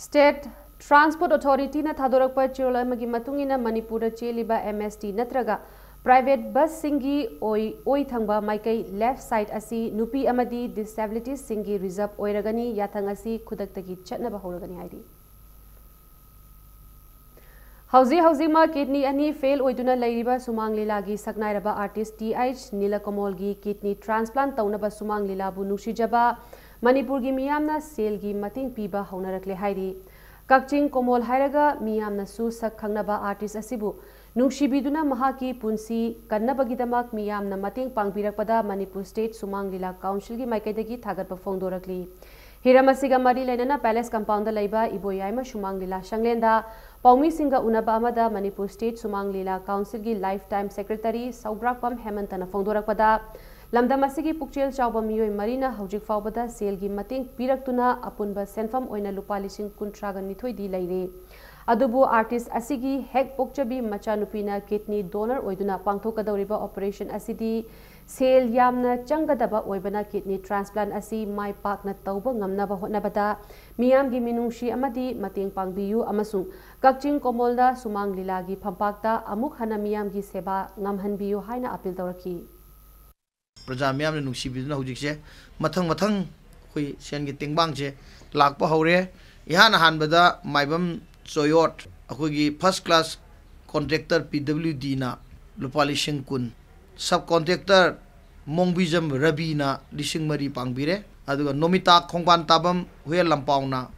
ꯁ꯭ꯇꯦꯠ ꯇ꯭ꯔꯥꯟꯁꯄꯣꯔꯠ ꯑꯣꯊꯣꯔꯤꯇꯤꯅ ꯊꯥꯗꯣꯔꯛꯄ ꯆꯦꯔꯣꯜ ꯑꯃꯒꯤ ꯃꯇꯨꯡ ꯏꯟꯅ ꯃꯅꯤꯄꯨꯔꯗ ꯆꯦꯜꯂꯤꯕ ꯑꯦꯝ ꯑꯦꯁ ꯇꯤ ꯅꯠꯇ꯭ꯔꯒ ꯄ꯭ꯔꯥꯏꯚꯦꯠ ꯕꯁꯁꯤꯡꯒꯤ ꯑꯣꯏ, ꯑꯣꯏ ꯊꯪꯕ ꯃꯥꯏꯀꯩ, ꯂꯦꯐ ꯁꯥꯏꯗ, ꯑꯁꯤ ꯅꯨꯄꯤ ꯑꯃꯗꯤ ꯗꯤꯁꯑꯦꯕꯤꯂꯤꯇꯤꯁꯁꯤꯡꯒꯤ ꯔꯤꯖꯔꯕ ꯑꯣꯏꯔꯒꯅꯤ꯫ ꯌꯥꯊꯪ ꯑꯁꯤ ꯈꯨꯗꯛꯇꯒꯤ ꯆꯠꯅꯕ ꯍꯧꯔꯒꯅꯤ ꯍꯥꯏꯔꯤ꯫ ꯍꯧꯖꯤꯛ ꯍꯧꯖꯤꯛꯃꯛ ꯀꯤꯗꯅꯤ ꯑꯅꯤ ꯐꯦꯜ ꯑꯣꯏꯗꯨꯅ ꯂꯩꯔꯤꯕ ꯁꯨꯃꯥꯡ ꯂꯤꯂꯥꯒꯤ ꯁꯛꯅꯥꯏꯔꯕ ꯑꯥꯔꯇꯤꯁ ꯇꯤ ꯑꯩꯆ ꯅꯤꯂꯀꯃꯣꯜꯒꯤ ꯀꯤꯗꯅꯤ ꯇ꯭ꯔꯥꯟꯁꯄ꯭ꯂꯥꯟꯠ ꯇꯧꯅꯕ ꯁꯨꯃꯥꯡ ꯂꯤꯂꯥꯕꯨ ꯅꯨꯡꯁꯤꯖꯕ ꯃꯅꯤꯄꯨꯔꯒꯤ ꯃꯤꯌꯥꯝꯅ ꯁꯦꯜꯒꯤ ꯃꯇꯦꯡ ꯄꯤꯕ ꯍꯧꯅꯔꯛꯂꯦ ꯍꯥꯏꯔꯤ꯫ ꯀꯛꯆꯤꯡ ꯀꯣꯃꯣꯜ ꯍꯥꯏꯔꯒ ꯃꯤꯌꯥꯝꯅꯁꯨ ꯁꯛ ꯈꯪꯅꯕ ꯑꯥꯔꯇꯤꯁ ꯑꯁꯤꯕꯨ ꯅꯨꯡꯁꯤꯕꯤꯗꯨꯅ ꯃꯍꯥꯛꯀꯤ ꯄꯨꯟꯁꯤ ꯀꯟꯅꯕꯒꯤꯗꯃꯛ ꯃꯤꯌꯥꯝꯅ ꯃꯇꯦꯡ ꯄꯥꯡꯕꯤꯔꯛꯄꯗ ꯃꯅꯤꯄꯨꯔ ꯁ꯭ꯇꯦꯠ ꯁꯨꯃꯥꯡ ꯂꯤꯂꯥ ꯀꯥꯎꯟꯁꯤꯜꯒꯤ ꯃꯥꯏꯀꯩꯗꯒꯤ ꯊꯥꯒꯠꯄ ꯐꯣꯡꯗꯣꯔꯛꯂꯤ꯫ ꯍꯤꯔꯝ ꯑꯁꯤꯒ ꯃꯔꯤ ꯂꯩꯅꯅ Palace Compoundꯗ ꯂꯩꯕ ꯏꯕꯣꯌꯥꯏꯃ ꯁꯨꯃꯥꯡ ꯂꯤꯂꯥ ꯁꯪꯂꯦꯟꯗ ꯄꯥꯎꯃꯤꯁꯤꯡꯒ ꯎꯅꯕ ꯑꯃꯗ Manipur State ꯁꯨꯃꯥꯡ ꯂꯤꯂꯥ Councilꯒꯤ Lifetime Secretary ꯁꯧꯒ꯭ꯔꯥꯛꯄꯝ ꯍꯦꯃꯟꯇꯅ ꯐꯣꯡꯗꯣꯔꯛꯄꯗ, ꯂꯝꯗꯝ ꯑꯁꯤꯒꯤ ꯄꯨꯛꯆꯦꯜ ꯆꯥꯎꯕ ꯃꯤꯑꯣꯏ ꯃꯔꯤꯅ ꯍꯧꯖꯤꯛ ꯐꯥꯎꯕꯗ ꯁꯦꯜꯒꯤ ꯃꯇꯦꯡ ꯄꯤꯔꯛꯇꯨꯅ ꯑꯄꯨꯟꯕ ꯁꯦꯟꯐꯝ ꯑꯣꯏꯅ ꯂꯨꯄꯥ ꯂꯤꯁꯤꯡ ꯀꯨꯟꯊ꯭ꯔꯥꯒ ꯅꯤꯊꯣꯏꯗꯤ ꯂꯩꯔꯦ꯫ ꯑꯗꯨꯕꯨ artist ꯑꯁꯤꯒꯤ ꯍꯦꯛ ꯄꯣꯛꯆꯕꯤ ꯃꯆꯥꯅꯨꯄꯤꯅ kidney donor ꯑꯣꯏꯗꯨꯅ ꯄꯥꯡꯊꯣꯛꯀꯗꯧꯔꯤꯕ operation ꯑꯁꯤꯗꯤ ꯁꯦꯜ ꯌꯥꯝꯅ ꯆꯪꯒꯗꯕ ꯑꯣꯏꯕꯅ kidney transplant ꯑꯁꯤ ꯃꯥꯏ ꯄꯥꯛꯅ ꯇꯧꯕ ꯉꯝꯅꯕ ꯍꯣꯠꯅꯕꯗ ꯃꯤꯌꯥꯝꯒꯤ ꯃꯤꯅꯨꯡꯁꯤ ꯑꯃꯗꯤ ꯃꯇꯦꯡ ꯄꯥꯡꯕꯤꯌꯨ ꯑꯃꯁꯨꯡ ꯀꯛꯆꯤꯡ ꯀꯣꯃꯣꯜꯗ ꯁꯨꯃꯥꯡ ꯂꯤꯂꯥꯒꯤ ꯐꯝꯄꯥꯛꯇ ꯑꯃꯨꯛ ꯍꯟꯅ ꯃꯤꯌꯥꯝꯒꯤ ꯁꯦꯕꯥ ꯉꯝꯍꯟꯕꯤꯌꯨ ꯍꯥꯏꯅ appeal ꯇꯧꯔꯛꯈꯤ꯫ ꯄ꯭ꯔꯖꯥ ꯃꯤꯌꯥꯝꯅ ꯅꯨꯡꯁꯤꯕꯤꯗꯨꯅ ꯍꯧꯖꯤꯛꯁꯦ ꯃꯊꯪ ꯃꯊꯪ ꯑꯩꯈꯣꯏ ꯁꯦꯟꯒꯤ ꯇꯦꯡꯕꯥꯡꯁꯦ ꯂꯥꯛꯄ ꯍꯧꯔꯦ꯫ ꯏꯍꯥꯟ ꯍꯥꯟꯕꯗ ꯃꯥꯏꯕꯝ ꯆꯣꯌꯣꯠ ꯑꯩꯈꯣꯏꯒꯤ first class contractor PWDꯅ ꯂꯨꯄꯥ ꯂꯤꯁꯤꯡ ꯀꯨꯟ, sub contractor ꯃꯣꯡꯕꯤꯖꯝ ꯔꯕꯤꯅ ꯂꯤꯁꯤꯡ ꯃꯔꯤ ꯄꯥꯡꯕꯤꯔꯦ꯫ ꯑꯗꯨꯒ ꯅꯣꯃꯤꯇꯥ ꯈꯣꯡꯕꯥꯟ ꯇꯥꯕꯝ ꯍꯨꯌꯦꯟ ꯂꯝꯄꯥꯎꯅ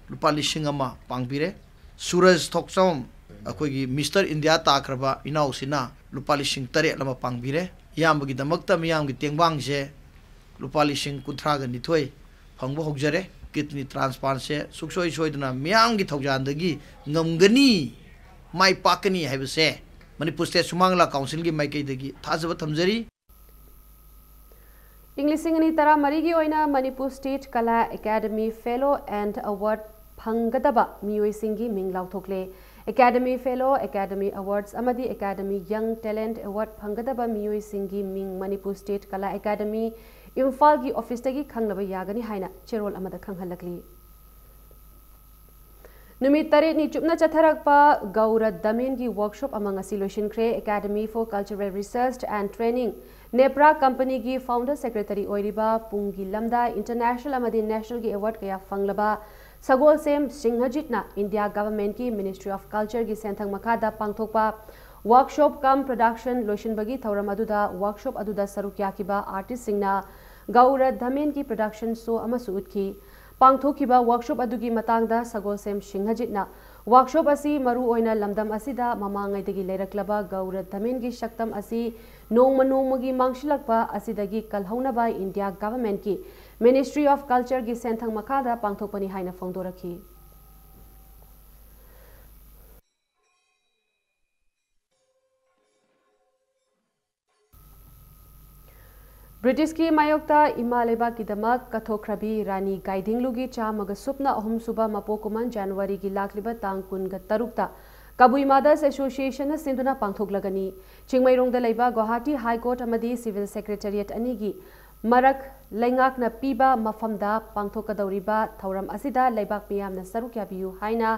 ꯂꯨꯄꯥ ꯂꯤꯁꯤꯡ ꯑꯃ ꯄꯥꯡꯕꯤꯔꯦ꯫ ꯁꯨꯔꯖ ꯊꯣꯛꯆꯣꯝ, ꯑꯩꯈꯣꯏꯒꯤ Mister India ꯇꯥꯈ꯭ꯔꯕ ꯏꯅꯥꯎꯁꯤꯅ ꯂꯨꯄꯥ ꯂꯤꯁꯤꯡ ꯇꯔꯦꯠ ꯑꯃ ꯄꯥꯡꯕꯤꯔꯦ꯫ ꯏꯌꯥꯝꯕꯒꯤꯗꯃꯛꯇ ꯃꯤꯌꯥꯝꯒꯤ ꯇꯦꯡꯕꯥꯡꯁꯦ ꯂꯨꯄꯥ ꯂꯤꯁꯤꯡ ꯀꯨꯟꯊ꯭ꯔꯥꯒ ꯅꯤꯊꯣꯏ ꯐꯪꯕ ꯍꯧꯖꯔꯦ꯫ Kidney transplantꯁꯦ ꯁꯨꯡꯁꯣꯏ ꯁꯣꯏꯗꯅ ꯃꯤꯌꯥꯝꯒꯤ ꯊꯧꯖꯥꯜꯗꯒꯤ ꯉꯝꯒꯅꯤ, ꯃꯥꯏ ꯄꯥꯛꯀꯅꯤ ꯍꯥꯏꯕꯁꯦ Manipur State ꯁꯨꯃꯥꯡ ꯂꯤꯂꯥ Councilꯒꯤ ꯃꯥꯏꯀꯩꯗꯒꯤ ꯊꯥꯖꯕ ꯊꯝꯖꯔꯤ꯫ ꯏꯪ ꯂꯤꯁꯤꯡ ꯑꯅꯤ ꯇꯔꯥꯃꯔꯤꯒꯤ ꯑꯣꯏꯅ Manipur State Kala Academy Fellow and Award ꯐꯪꯒꯗꯕ ꯃꯤꯑꯣꯏꯁꯤꯡꯒꯤ ꯃꯤꯡ ꯂꯥꯎꯊꯣꯛꯂꯦ꯫ Academy Fellow, Academy Awards ꯑꯃꯗꯤ Academy Young Talent Award ꯐꯪꯒꯗꯕ ꯃꯤꯑꯣꯏꯁꯤꯡꯒꯤ ꯃꯤꯡ Manipur State Kala Academy ꯏꯝꯐꯥꯜꯒꯤ officeꯇꯒꯤ ꯈꯪꯅꯕ ꯌꯥꯒꯅꯤ ꯍꯥꯏꯅ ꯆꯦꯔꯣꯜ ꯑꯃꯗ ꯈꯪꯍꯜꯂꯛꯂꯤ꯫ ꯅꯨꯃꯤꯠ ꯇꯔꯦꯠꯅꯤ ꯆꯨꯞꯅ ꯆꯠꯊꯔꯛꯄ ꯒꯧꯔ ꯙꯃꯦꯟꯒꯤ workshop ꯑꯃ ꯉꯁꯤ ꯂꯣꯏꯁꯤꯟꯈ꯭ꯔꯦ꯫ Academy for Cultural Research and Training, NEPRA companyꯒꯤ founder secretary ꯑꯣꯏꯔꯤꯕ ꯄꯨꯡꯒꯤ ꯂꯝꯗ international ꯑꯃꯗꯤ nationalꯒꯤ award ꯀꯌꯥ ꯐꯪꯂꯕ ꯁꯒꯣꯜꯁꯦꯝ ꯁꯤꯡꯍꯖꯤꯠꯅ India governmentꯀꯤ Ministry of Cultureꯒꯤ ꯁꯦꯟꯊꯪ ꯃꯈꯥꯗ ꯄꯥꯡꯊꯣꯛꯄ workshop cum production ꯂꯣꯏꯁꯤꯟꯕꯒꯤ ꯊꯧꯔꯝ ꯑꯗꯨꯗ workshop ꯑꯗꯨꯗ ꯁꯔꯨꯛ ꯌꯥꯈꯤꯕ artistꯁꯤꯡꯅ ꯒꯧꯔ ꯙꯃꯦꯟꯒꯤ production show ꯑꯃꯁꯨ ꯎꯠꯈꯤ꯫ ꯄꯥꯡꯊꯣꯛꯈꯤꯕ workshop ꯑꯗꯨꯒꯤ ꯃꯇꯥꯡꯗ ꯁꯒꯣꯜꯁꯦꯝ ꯁꯤꯡꯍꯖꯤꯠꯅ, workshop ꯑꯁꯤ ꯃꯔꯨ ꯑꯣꯏꯅ ꯂꯝꯗꯝ ꯑꯁꯤꯗ ꯃꯃꯥꯡꯉꯩꯗꯒꯤ ꯂꯩꯔꯛꯂꯕ ꯒꯧꯔ ꯙꯃꯦꯟꯒꯤ ꯁꯛꯇꯝ ꯑꯁꯤ ꯅꯣꯡꯃ ꯅꯣꯡꯃꯒꯤ ꯃꯥꯡꯁꯤꯜꯂꯛꯄ ꯑꯁꯤꯗꯒꯤ ꯀꯜꯍꯧꯅꯕ India governmentꯀꯤ Ministry of Culture ꯒꯤ ꯁꯦꯟꯊꯪ ꯃꯈꯥꯗ ꯄꯥꯡꯊꯣꯛꯄꯅꯤ ꯍꯥꯏꯅ ꯐꯣꯡꯗꯣꯔꯛꯈꯤ꯫ ꯕ꯭ꯔꯤꯇꯤꯁꯀꯤ ꯃꯥꯌꯣꯛꯇ ꯏꯃꯥ ꯂꯩꯕꯥꯛꯀꯤꯗꯃꯛ ꯀꯠꯊꯣꯛꯈ꯭ꯔꯕꯤ ꯔꯥꯅꯤ ꯒꯥꯏꯗꯤꯡꯂꯨꯒꯤ ꯆꯥꯝꯃꯒ ꯁꯨꯞꯅ ꯑꯍꯨꯝ ꯁꯨꯕ ꯃꯄꯣꯛ ꯀꯨꯝꯑꯣꯟ ꯖꯅꯋꯥꯔꯤꯒꯤ ꯂꯥꯛꯂꯤꯕ ꯇꯥꯡ ꯀꯨꯟꯒ ꯇꯔꯨꯛꯇ ꯀꯕꯨꯏ ꯃꯥꯗꯔꯁ ꯑꯦꯁꯣꯁꯤꯌꯦꯁꯟꯅ ꯁꯤꯟꯗꯨꯅ ꯄꯥꯡꯊꯣꯛꯂꯒꯅꯤ꯫ ꯆꯤꯡꯃꯩꯔꯣꯡꯗ ꯂꯩꯕ ꯒꯨꯋꯥꯍꯥꯇꯤ ꯍꯥꯏ ꯀꯣꯔꯠ ꯑꯃꯗꯤ ꯁꯤꯚꯤꯜ ꯁꯦꯀ꯭ꯔꯦꯇꯔꯤꯌꯦꯠ ꯑꯅꯤꯒꯤ ꯃꯔꯛ ꯂꯩꯉꯥꯛꯅ ꯄꯤꯕ ꯃꯐꯝꯗ ꯄꯥꯡꯊꯣꯛꯀꯗꯧꯔꯤꯕ ꯊꯧꯔꯝ ꯑꯁꯤꯗ ꯂꯩꯕꯥꯛ ꯃꯤꯌꯥꯝꯅ ꯁꯔꯨꯛ ꯌꯥꯕꯤꯌꯨ ꯍꯥꯏꯅ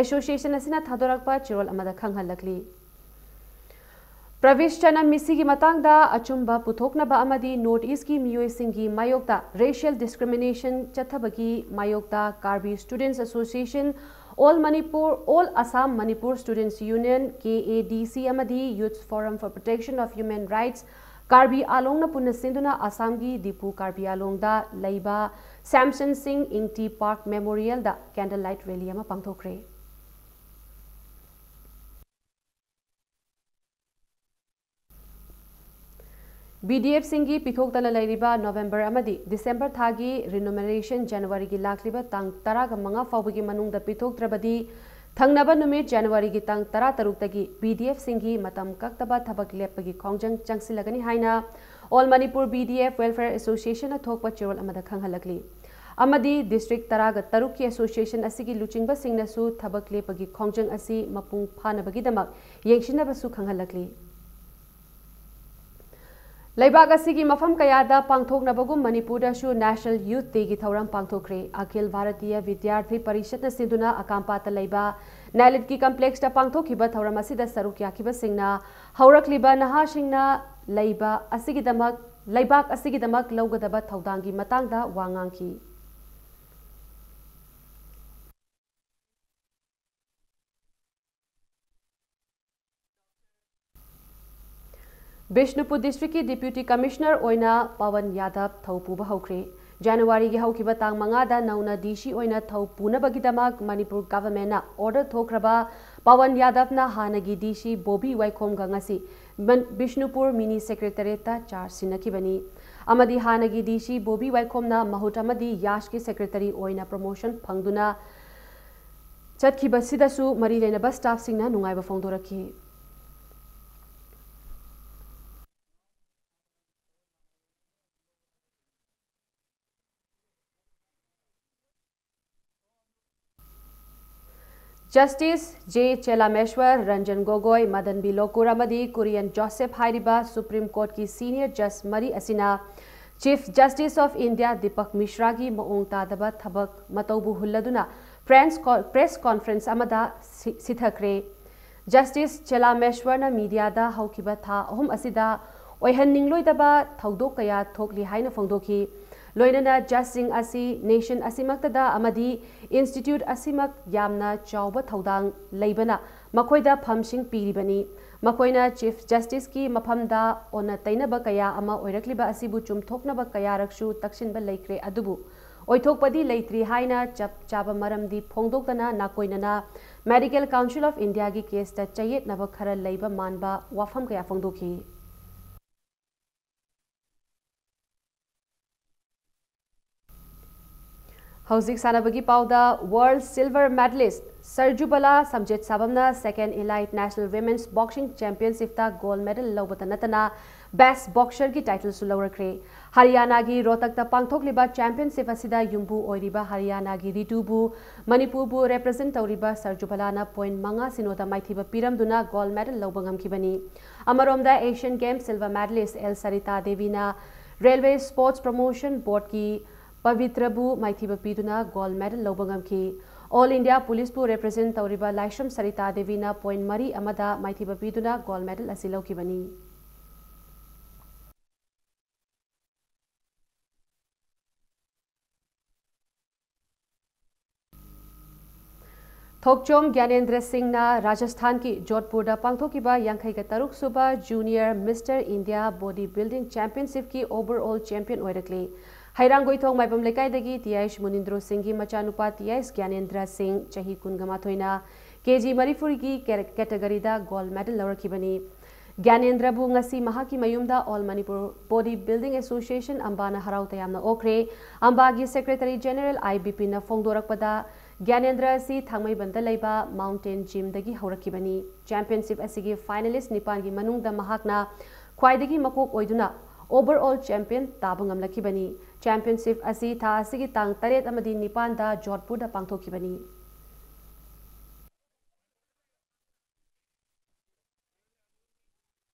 ꯑꯦꯁꯣꯁꯤꯌꯦꯁꯟ ꯑꯁꯤꯅ ꯊꯥꯗꯣꯔꯛꯄ ꯆꯦꯔꯣꯜ ꯑꯃꯗ ꯈꯪꯍꯜꯂꯛꯂꯤ꯫ ꯄ꯭ꯔꯕꯤꯁ ꯆꯅꯝ ꯃꯤꯁꯤꯒꯤ ꯃꯇꯥꯡꯗ ꯑꯆꯨꯝꯕ ꯄꯨꯊꯣꯛꯅꯕ ꯑꯃꯗꯤ ꯅꯣꯔꯠ ꯏꯁꯀꯤ ꯃꯤꯑꯣꯏꯁꯤꯡꯒꯤ ꯃꯥꯌꯣꯛꯇ ꯔꯦꯁꯤꯌꯦꯜ ꯗꯤꯁꯀ꯭ꯔꯤꯃꯤꯅꯦꯁꯟ ꯆꯠꯊꯕꯒꯤ ꯃꯥꯌꯣꯛꯇ Karbi students association, all Manipur, all Assam Manipur students union, K A D C, ꯑꯃꯗꯤ youth forum for protection of human rights Karbi ꯑꯥꯂꯣꯡꯅ ꯄꯨꯟꯅ ꯁꯤꯟꯗꯨꯅ ꯑꯁꯥꯝꯒꯤ ꯗꯤꯄꯨ ꯀꯥꯔꯕꯤ ꯑꯥꯂꯣꯡꯗ ꯂꯩꯕ ꯁꯦꯝꯁꯟ ꯁꯤꯡ ꯏꯪꯇꯤ ꯄꯥꯔꯛ ꯃꯦꯃꯣꯔꯤꯌꯦꯜꯗ ꯀꯦꯟꯗꯜ ꯂꯥꯏꯠ ꯔꯦꯂꯤ ꯑꯃ ꯄꯥꯡꯊꯣꯛꯈ꯭ꯔꯦ꯫ ꯕꯤ ꯗꯤ ꯑꯦꯐꯁꯤꯡꯒꯤ ꯄꯤꯊꯣꯛꯇꯅ ꯂꯩꯔꯤꯕ ꯅꯣꯕꯦꯝꯕꯔ ꯑꯃꯗꯤ ꯗꯤꯁꯦꯝꯕꯔ ꯊꯥꯒꯤ ꯔꯤꯅꯨꯃꯔꯦꯁꯟ ꯖꯅꯋꯥꯔꯤꯒꯤ ꯂꯥꯛꯂꯤꯕ ꯇꯥꯡ ꯇꯔꯥꯒ ꯃꯉꯥ ꯐꯥꯎꯕꯒꯤ ꯃꯅꯨꯡꯗ ꯄꯤꯊꯣꯛꯇ꯭ꯔꯕꯗꯤ ꯊꯪꯅꯕ ꯅꯨꯃꯤꯠ ꯖꯅꯋꯥꯔꯤꯒꯤ ꯇꯥꯡ ꯇꯔꯥꯇꯔꯨꯛꯇꯒꯤ ꯕꯤ ꯗꯤ ꯑꯦꯐꯁꯤꯡꯒꯤ ꯃꯇꯝ ꯀꯛꯇꯕ ꯊꯕꯛ ꯂꯦꯞꯄꯒꯤ ꯈꯣꯡꯖꯪ ꯆꯪꯁꯤꯜꯂꯒꯅꯤ ꯍꯥꯏꯅ all Manipur B D F welfare ꯑꯦꯁꯣꯁꯤꯌꯦꯁꯟꯅ ꯊꯣꯛꯄ ꯆꯦꯔꯣꯜ ꯑꯃꯗ ꯈꯪꯍꯜꯂꯛꯂꯤ꯫ ꯑꯃꯗꯤ ꯗꯤꯁꯇ꯭ꯔꯤꯛ ꯇꯔꯥꯒ ꯇꯔꯨꯛꯀꯤ ꯑꯦꯁꯣꯁꯤꯌꯦꯁꯟ ꯑꯁꯤꯒꯤ ꯂꯨꯆꯤꯡꯕꯁꯤꯡꯅꯁꯨ ꯊꯕꯛ ꯂꯦꯞꯄꯒꯤ ꯈꯣꯡꯖꯪ ꯑꯁꯤ ꯃꯄꯨꯡ ꯐꯥꯅꯕꯒꯤꯗꯃꯛ ꯌꯦꯡꯁꯤꯟꯅꯕꯁꯨ ꯈꯪꯍꯜꯂꯛꯂꯤ꯫ ꯂꯩꯕꯥꯛ ꯑꯁꯤꯒꯤ ꯃꯐꯝ ꯀꯌꯥꯗ ꯄꯥꯡꯊꯣꯛꯅꯕꯒꯨꯝ ꯃꯅꯤꯄꯨꯔꯗꯁꯨ ꯅꯦꯁꯅꯦꯜ ꯌꯨꯊ ꯗꯦꯒꯤ ꯊꯧꯔꯝ ꯄꯥꯡꯊꯣꯛꯈ꯭ꯔꯦ꯫ ꯑꯈꯤꯜ ꯚꯥꯔꯇꯤꯌ ꯚꯤꯗ꯭ꯌꯥꯔꯊꯤ ꯄꯔꯤꯁꯠꯅ ꯁꯤꯟꯗꯨꯅ ꯑꯀꯥꯝꯄꯥꯠꯇ ꯂꯩꯕ ꯅꯦꯂꯤꯠꯀꯤ ꯀꯝꯄ꯭ꯂꯦꯛꯁꯇ ꯄꯥꯡꯊꯣꯛꯈꯤꯕ ꯊꯧꯔꯝ ꯑꯁꯤꯗ ꯁꯔꯨꯛ ꯌꯥꯈꯤꯕꯁꯤꯡꯅ ꯍꯧꯔꯛꯂꯤꯕ ꯅꯍꯥꯁꯤꯡꯅ ꯂꯩꯕ ꯑꯁꯤꯒꯤꯗꯃꯛ, ꯂꯩꯕꯥꯛ ꯑꯁꯤꯒꯤꯗꯃꯛ ꯂꯧꯒꯗꯕ ꯊꯧꯗꯥꯡꯒꯤ ꯃꯇꯥꯡꯗ ꯋꯥ ꯉꯥꯡꯈꯤ꯫ ꯕꯤꯁꯅꯨꯄꯨꯔ ꯗꯤꯁꯇ꯭ꯔꯤꯛꯀꯤ ꯗꯤꯄ꯭ꯌꯨꯇꯤ ꯀꯃꯤꯁꯅꯔ ꯑꯣꯏꯅ ꯄꯋꯟ ꯌꯥꯗꯕ ꯊꯧ ꯄꯨꯕ ꯍꯧꯈ꯭ꯔꯦ꯫ ꯖꯅꯋꯥꯔꯤꯒꯤ ꯍꯧꯈꯤꯕ ꯇꯥꯡ ꯃꯉꯥꯗ ꯅꯧꯅ ꯗꯤ ꯁꯤ ꯑꯣꯏꯅ ꯊꯧ ꯄꯨꯅꯕꯒꯤꯗꯃꯛ ꯃꯅꯤꯄꯨꯔ ꯒꯚꯔꯟꯃꯦꯟꯠꯅ ꯑꯣꯔꯗꯔ ꯊꯣꯛꯈ꯭ꯔꯕ ꯄꯋꯟ ꯌꯥꯗꯕꯅ ꯍꯥꯟꯅꯒꯤ ꯗꯤ ꯁꯤ ꯕꯣꯕꯤ ꯋꯥꯏꯈꯣꯝꯒ ꯉꯁꯤ ꯃꯟ-, ꯕꯤꯁꯅꯨꯄꯨꯔ ꯃꯤꯅꯤ ꯁꯦꯀ꯭ꯔꯦꯇꯔꯤꯌꯦꯠꯇ ꯆꯥꯔꯖ ꯁꯤꯟꯅꯈꯤꯕꯅꯤ꯫ ꯑꯃꯗꯤ ꯍꯥꯟꯅꯒꯤ ꯗꯤ ꯁꯤ ꯕꯣꯕꯤ ꯋꯥꯏꯈꯣꯝꯅ ꯃꯍꯨꯠ ꯑꯃꯗꯤ ꯌꯥꯁꯀꯤ ꯁꯦꯀ꯭ꯔꯦꯇꯔꯤ ꯑꯣꯏꯅ ꯄ꯭ꯔꯣꯃꯣꯁꯟ ꯐꯪꯗꯨꯅ ꯆꯠꯈꯤꯕꯁꯤꯗꯁꯨ ꯃꯔꯤ ꯂꯩꯅꯕ ꯁ꯭ꯇꯥꯐꯁꯤꯡꯅ ꯅꯨꯡꯉꯥꯏꯕ ꯐꯣꯡꯗꯣꯔꯛꯈꯤ꯫ Justice J Chelameswar, Ranjan Gogoi, Madan B Lokur ꯑꯃꯗꯤ ꯀꯨꯔꯤꯌꯟ ꯖꯣꯁꯦꯐ ꯍꯥꯏꯔꯤꯕ ꯁꯨꯄ꯭ꯔꯤꯝ ꯀꯣꯔꯠꯀꯤ ꯁꯤꯅꯤꯌꯔ ꯖꯁ ꯃꯔꯤ ꯑꯁꯤꯅ chief justice of India Dipak ꯃꯤꯁ꯭ꯔꯥꯒꯤ ꯃꯑꯣꯡ ꯇꯥꯗꯕ ꯊꯕꯛ ꯃꯇꯧꯕꯨ ꯍꯨꯜꯂꯗꯨꯅ ꯄ꯭ꯔꯦꯟꯁ ꯀꯣ-, ꯄ꯭ꯔꯦꯁ ꯀꯣꯟꯐ꯭ꯔꯦꯟꯁ ꯑꯃꯗ ꯁꯤ-, ꯁꯤꯊꯈ꯭ꯔꯦ꯫ ꯖꯁꯇꯤꯁ ꯆꯦꯂꯥꯃꯦꯁ꯭ꯋꯔꯅ ꯃꯤꯗꯤꯌꯥꯗ ꯍꯧꯈꯤꯕ ꯊꯥ ꯑꯍꯨꯝ ꯑꯁꯤꯗ ꯑꯣꯏꯍꯟꯅꯤꯡꯂꯣꯏꯗꯕ ꯊꯧꯗꯣꯛ ꯀꯌꯥ ꯊꯣꯛꯂꯤ ꯍꯥꯏꯅ ꯐꯣꯡꯗꯣꯛꯈꯤ꯫ ꯂꯣꯏꯅꯅ ꯖꯁꯁꯤꯡ ꯑꯁꯤ ꯅꯦꯁꯟ ꯑꯁꯤꯃꯛꯇꯗ ꯑꯃꯗꯤ ꯏꯟꯁꯇꯤꯇ꯭ꯌꯨꯠ ꯑꯁꯤꯃꯛ ꯌꯥꯝꯅ ꯆꯥꯎꯕ ꯊꯧꯗꯥꯡ ꯂꯩꯕꯅ ꯃꯈꯣꯏꯗ ꯐꯝꯁꯤꯡ ꯄꯤꯔꯤꯕꯅꯤ꯫ ꯃꯈꯣꯏꯅ ꯆꯤꯐ ꯖꯁꯇꯤꯁꯀꯤ ꯃꯐꯝꯗ ꯑꯣꯟꯅ ꯇꯩꯅꯕ ꯀꯌꯥ ꯑꯃ ꯑꯣꯏꯔꯛꯂꯤꯕ ꯑꯁꯤꯕꯨ ꯆꯨꯝꯊꯣꯛꯅꯕ ꯀꯌꯥꯔꯛꯁꯨ ꯇꯛꯁꯤꯟꯕ ꯂꯩꯈ꯭ꯔꯦ, ꯑꯗꯨꯕꯨ ꯑꯣꯏꯊꯣꯛꯄꯗꯤ ꯂꯩꯇ꯭ꯔꯤ ꯍꯥꯏꯅ ꯆꯞ ꯆꯥꯕ ꯃꯔꯝꯗꯤ ꯐꯣꯡꯗꯣꯛꯇꯅ ꯅꯥꯀꯣꯏꯅꯅ ꯃꯦꯗꯤꯀꯦꯜ ꯀꯥꯎꯟꯁꯤꯜ ꯑꯣꯐ ꯏꯟꯗꯤꯌꯥꯒꯤ ꯀꯦꯁꯇ ꯆꯌꯦꯠꯅꯕ ꯈꯔ ꯂꯩꯕ ꯃꯥꯟꯕ ꯋꯥꯐꯝ ꯀꯌꯥ ꯐꯣꯡꯗꯣꯛꯈꯤ꯫ ꯍꯧꯖꯤꯛ ꯁꯥꯟꯅꯕꯒꯤ ꯄꯥꯎꯗ, ꯋꯥꯔꯜ ꯁꯤꯜꯚꯔ ꯃꯦꯗꯂꯤꯁ ꯁꯔꯖꯨꯕꯂꯥ ꯁꯝꯖꯦꯠꯁꯥꯕꯝꯅ ꯁꯦꯀꯦꯟ ꯏꯂꯥꯏꯠ national women's boxing ꯆꯦꯝꯄꯤꯌꯟꯁꯤꯞꯇ gold medal ꯂꯧꯕꯇ ꯅꯠꯇꯅ ꯕꯦꯁ꯭ꯠ ꯕꯣꯛꯁꯔꯒꯤ ꯇꯥꯏꯇꯜꯁꯨ ꯂꯧꯔꯛꯈ꯭ꯔꯦ꯫ ꯍꯔꯤꯌꯥꯅꯥꯒꯤ ꯔꯣꯍꯇꯛꯇ ꯄꯥꯡꯊꯣꯛꯂꯤꯕ ꯆꯦꯝꯄꯤꯌꯟꯁꯤꯞ ꯑꯁꯤꯗ ꯌꯨꯝꯕꯨ ꯑꯣꯏꯔꯤꯕ ꯍꯔꯤꯌꯥꯅꯥꯒꯤ ꯔꯤꯇꯨꯕꯨ ꯃꯅꯤꯄꯨꯔꯕꯨ ꯔꯦꯄ꯭ꯔꯖꯦꯟꯠ ꯇꯧꯔꯤꯕ ꯁꯔꯖꯨꯕꯂꯥꯅ ꯄꯣꯏꯟꯠ ꯃꯉꯥ ꯁꯤꯅꯣꯗ ꯃꯥꯏꯊꯤꯕ ꯄꯤꯔꯝꯗꯨꯅ ꯒꯣꯜꯗ ꯃꯦꯗꯜ ꯂꯧꯕ ꯉꯝꯈꯤꯕꯅꯤ꯫ ꯑꯃꯔꯣꯝꯗ, Asian games silver medallist L Sarita ꯗꯦꯕꯤꯅ ꯔꯦꯜꯋꯦ ꯁ꯭ꯄꯣꯔꯠꯁ ꯄ꯭ꯔꯣꯃꯣꯁꯟ ꯕꯣꯔꯗꯀꯤ ꯄꯕꯤꯇ꯭ꯔꯕꯨ ꯃꯥꯏꯊꯤꯕ ꯄꯤꯗꯨꯅ ꯒꯣꯜꯗ ꯃꯦꯗꯜ ꯂꯧꯕ ꯉꯝꯈꯤ꯫ ꯑꯣꯜ ꯏꯟꯗꯤꯌꯥ ꯄꯨꯂꯤꯁꯄꯨ ꯔꯦꯄ꯭ꯔꯖꯦꯟꯠ ꯇꯧꯔꯤꯕ ꯂꯥꯏꯁ꯭ꯔꯝ ꯁꯔꯤꯇꯥ ꯗꯦꯕꯤꯅ ꯄꯣꯏꯟꯠ ꯃꯔꯤ ꯑꯃꯗ ꯃꯥꯏꯊꯤꯕ ꯄꯤꯗꯨꯅ ꯒꯣꯜꯗ ꯃꯦꯗꯜ ꯑꯁꯤ ꯂꯧꯈꯤꯕꯅꯤ꯫ ꯊꯣꯛꯆꯣꯝ ꯒ꯭ꯌꯥꯅꯦꯟꯗ꯭ꯔ ꯁꯤꯡꯅ ꯔꯥꯖꯁꯊꯥꯟꯒꯤ ꯖꯣꯙꯄꯨꯔꯗ ꯄꯥꯡꯊꯣꯛꯈꯤꯕ ꯌꯥꯡꯈꯩꯒ ꯇꯔꯨꯛ ꯁꯨꯕ junior mister India body building ꯆꯦꯝꯄꯤꯌꯟꯁꯤꯞꯀꯤ ꯑꯣꯚꯔ ꯑꯣꯜ ꯆꯦꯝꯄꯤꯌꯟ ꯑꯣꯏꯔꯛꯂꯤ꯫ ꯍꯩꯔꯥꯡꯒꯣꯏꯊꯣꯡ ꯃꯥꯏꯕꯝ ꯂꯩꯀꯥꯏꯗꯒꯤ ꯇꯤ ꯑꯩꯆ ꯃꯨꯅꯤꯟꯗ꯭ꯔꯣ ꯁꯤꯡꯒꯤ ꯃꯆꯥꯅꯨꯄꯥ ꯇꯤ ꯑꯩꯆ ꯒ꯭ꯌꯥꯅꯦꯟꯗ꯭ꯔ ꯁꯤꯡ, ꯆꯍꯤ ꯀꯨꯟꯒ ꯃꯥꯊꯣꯏꯅ, ꯀꯦ ꯖꯤ ꯃꯔꯤꯐꯨꯒꯤ ꯀꯦ-, ꯀꯦꯇꯒꯔꯤꯗ ꯒꯣꯜꯗ ꯃꯦꯗꯜ ꯂꯧꯔꯛꯈꯤꯕꯅꯤ꯫ ꯒ꯭ꯌꯥꯅꯦꯟꯗ꯭ꯔꯕꯨ ꯉꯁꯤ ꯃꯍꯥꯛꯀꯤ ꯃꯌꯨꯝꯗ All Manipur Body Building Association, ꯑꯝꯕꯥꯅ ꯍꯔꯥꯎ ꯇꯌꯥꯝꯅ ꯑꯣꯛꯈ꯭ꯔꯦ꯫ ꯑꯝꯕꯥꯒꯤ Secretary General ꯑꯥꯏ ꯕꯤꯄꯤꯟꯅ ꯐꯣꯡꯗꯣꯔꯛꯄꯗ, ꯒ꯭ꯌꯥꯅꯦꯟꯗ꯭ꯔ ꯑꯁꯤ ꯊꯥꯡꯃꯩꯕꯟꯗ ꯂꯩꯕ Mountain Gymꯗꯒꯤ ꯍꯧꯔꯛꯈꯤꯕꯅꯤ꯫ Championship ꯑꯁꯤꯒꯤ finalist ꯅꯤꯄꯥꯟꯒꯤ ꯃꯅꯨꯡꯗ ꯃꯍꯥꯛꯅ ꯈ꯭ꯋꯥꯏꯗꯒꯤ ꯃꯀꯣꯛ ꯑꯣꯏꯗꯨꯅ overall champion ꯇꯥꯕ ꯉꯝꯂꯛꯈꯤꯕꯅꯤ꯫ Championship ꯑꯁꯤ ꯊꯥ ꯑꯁꯤꯒꯤ ꯇꯥꯡ ꯇꯔꯦꯠ ꯑꯃꯗꯤ ꯅꯤꯄꯥꯟꯗ ꯖꯣꯙꯄꯨꯔꯗ ꯄꯥꯡꯊꯣꯛꯈꯤꯕꯅꯤ꯫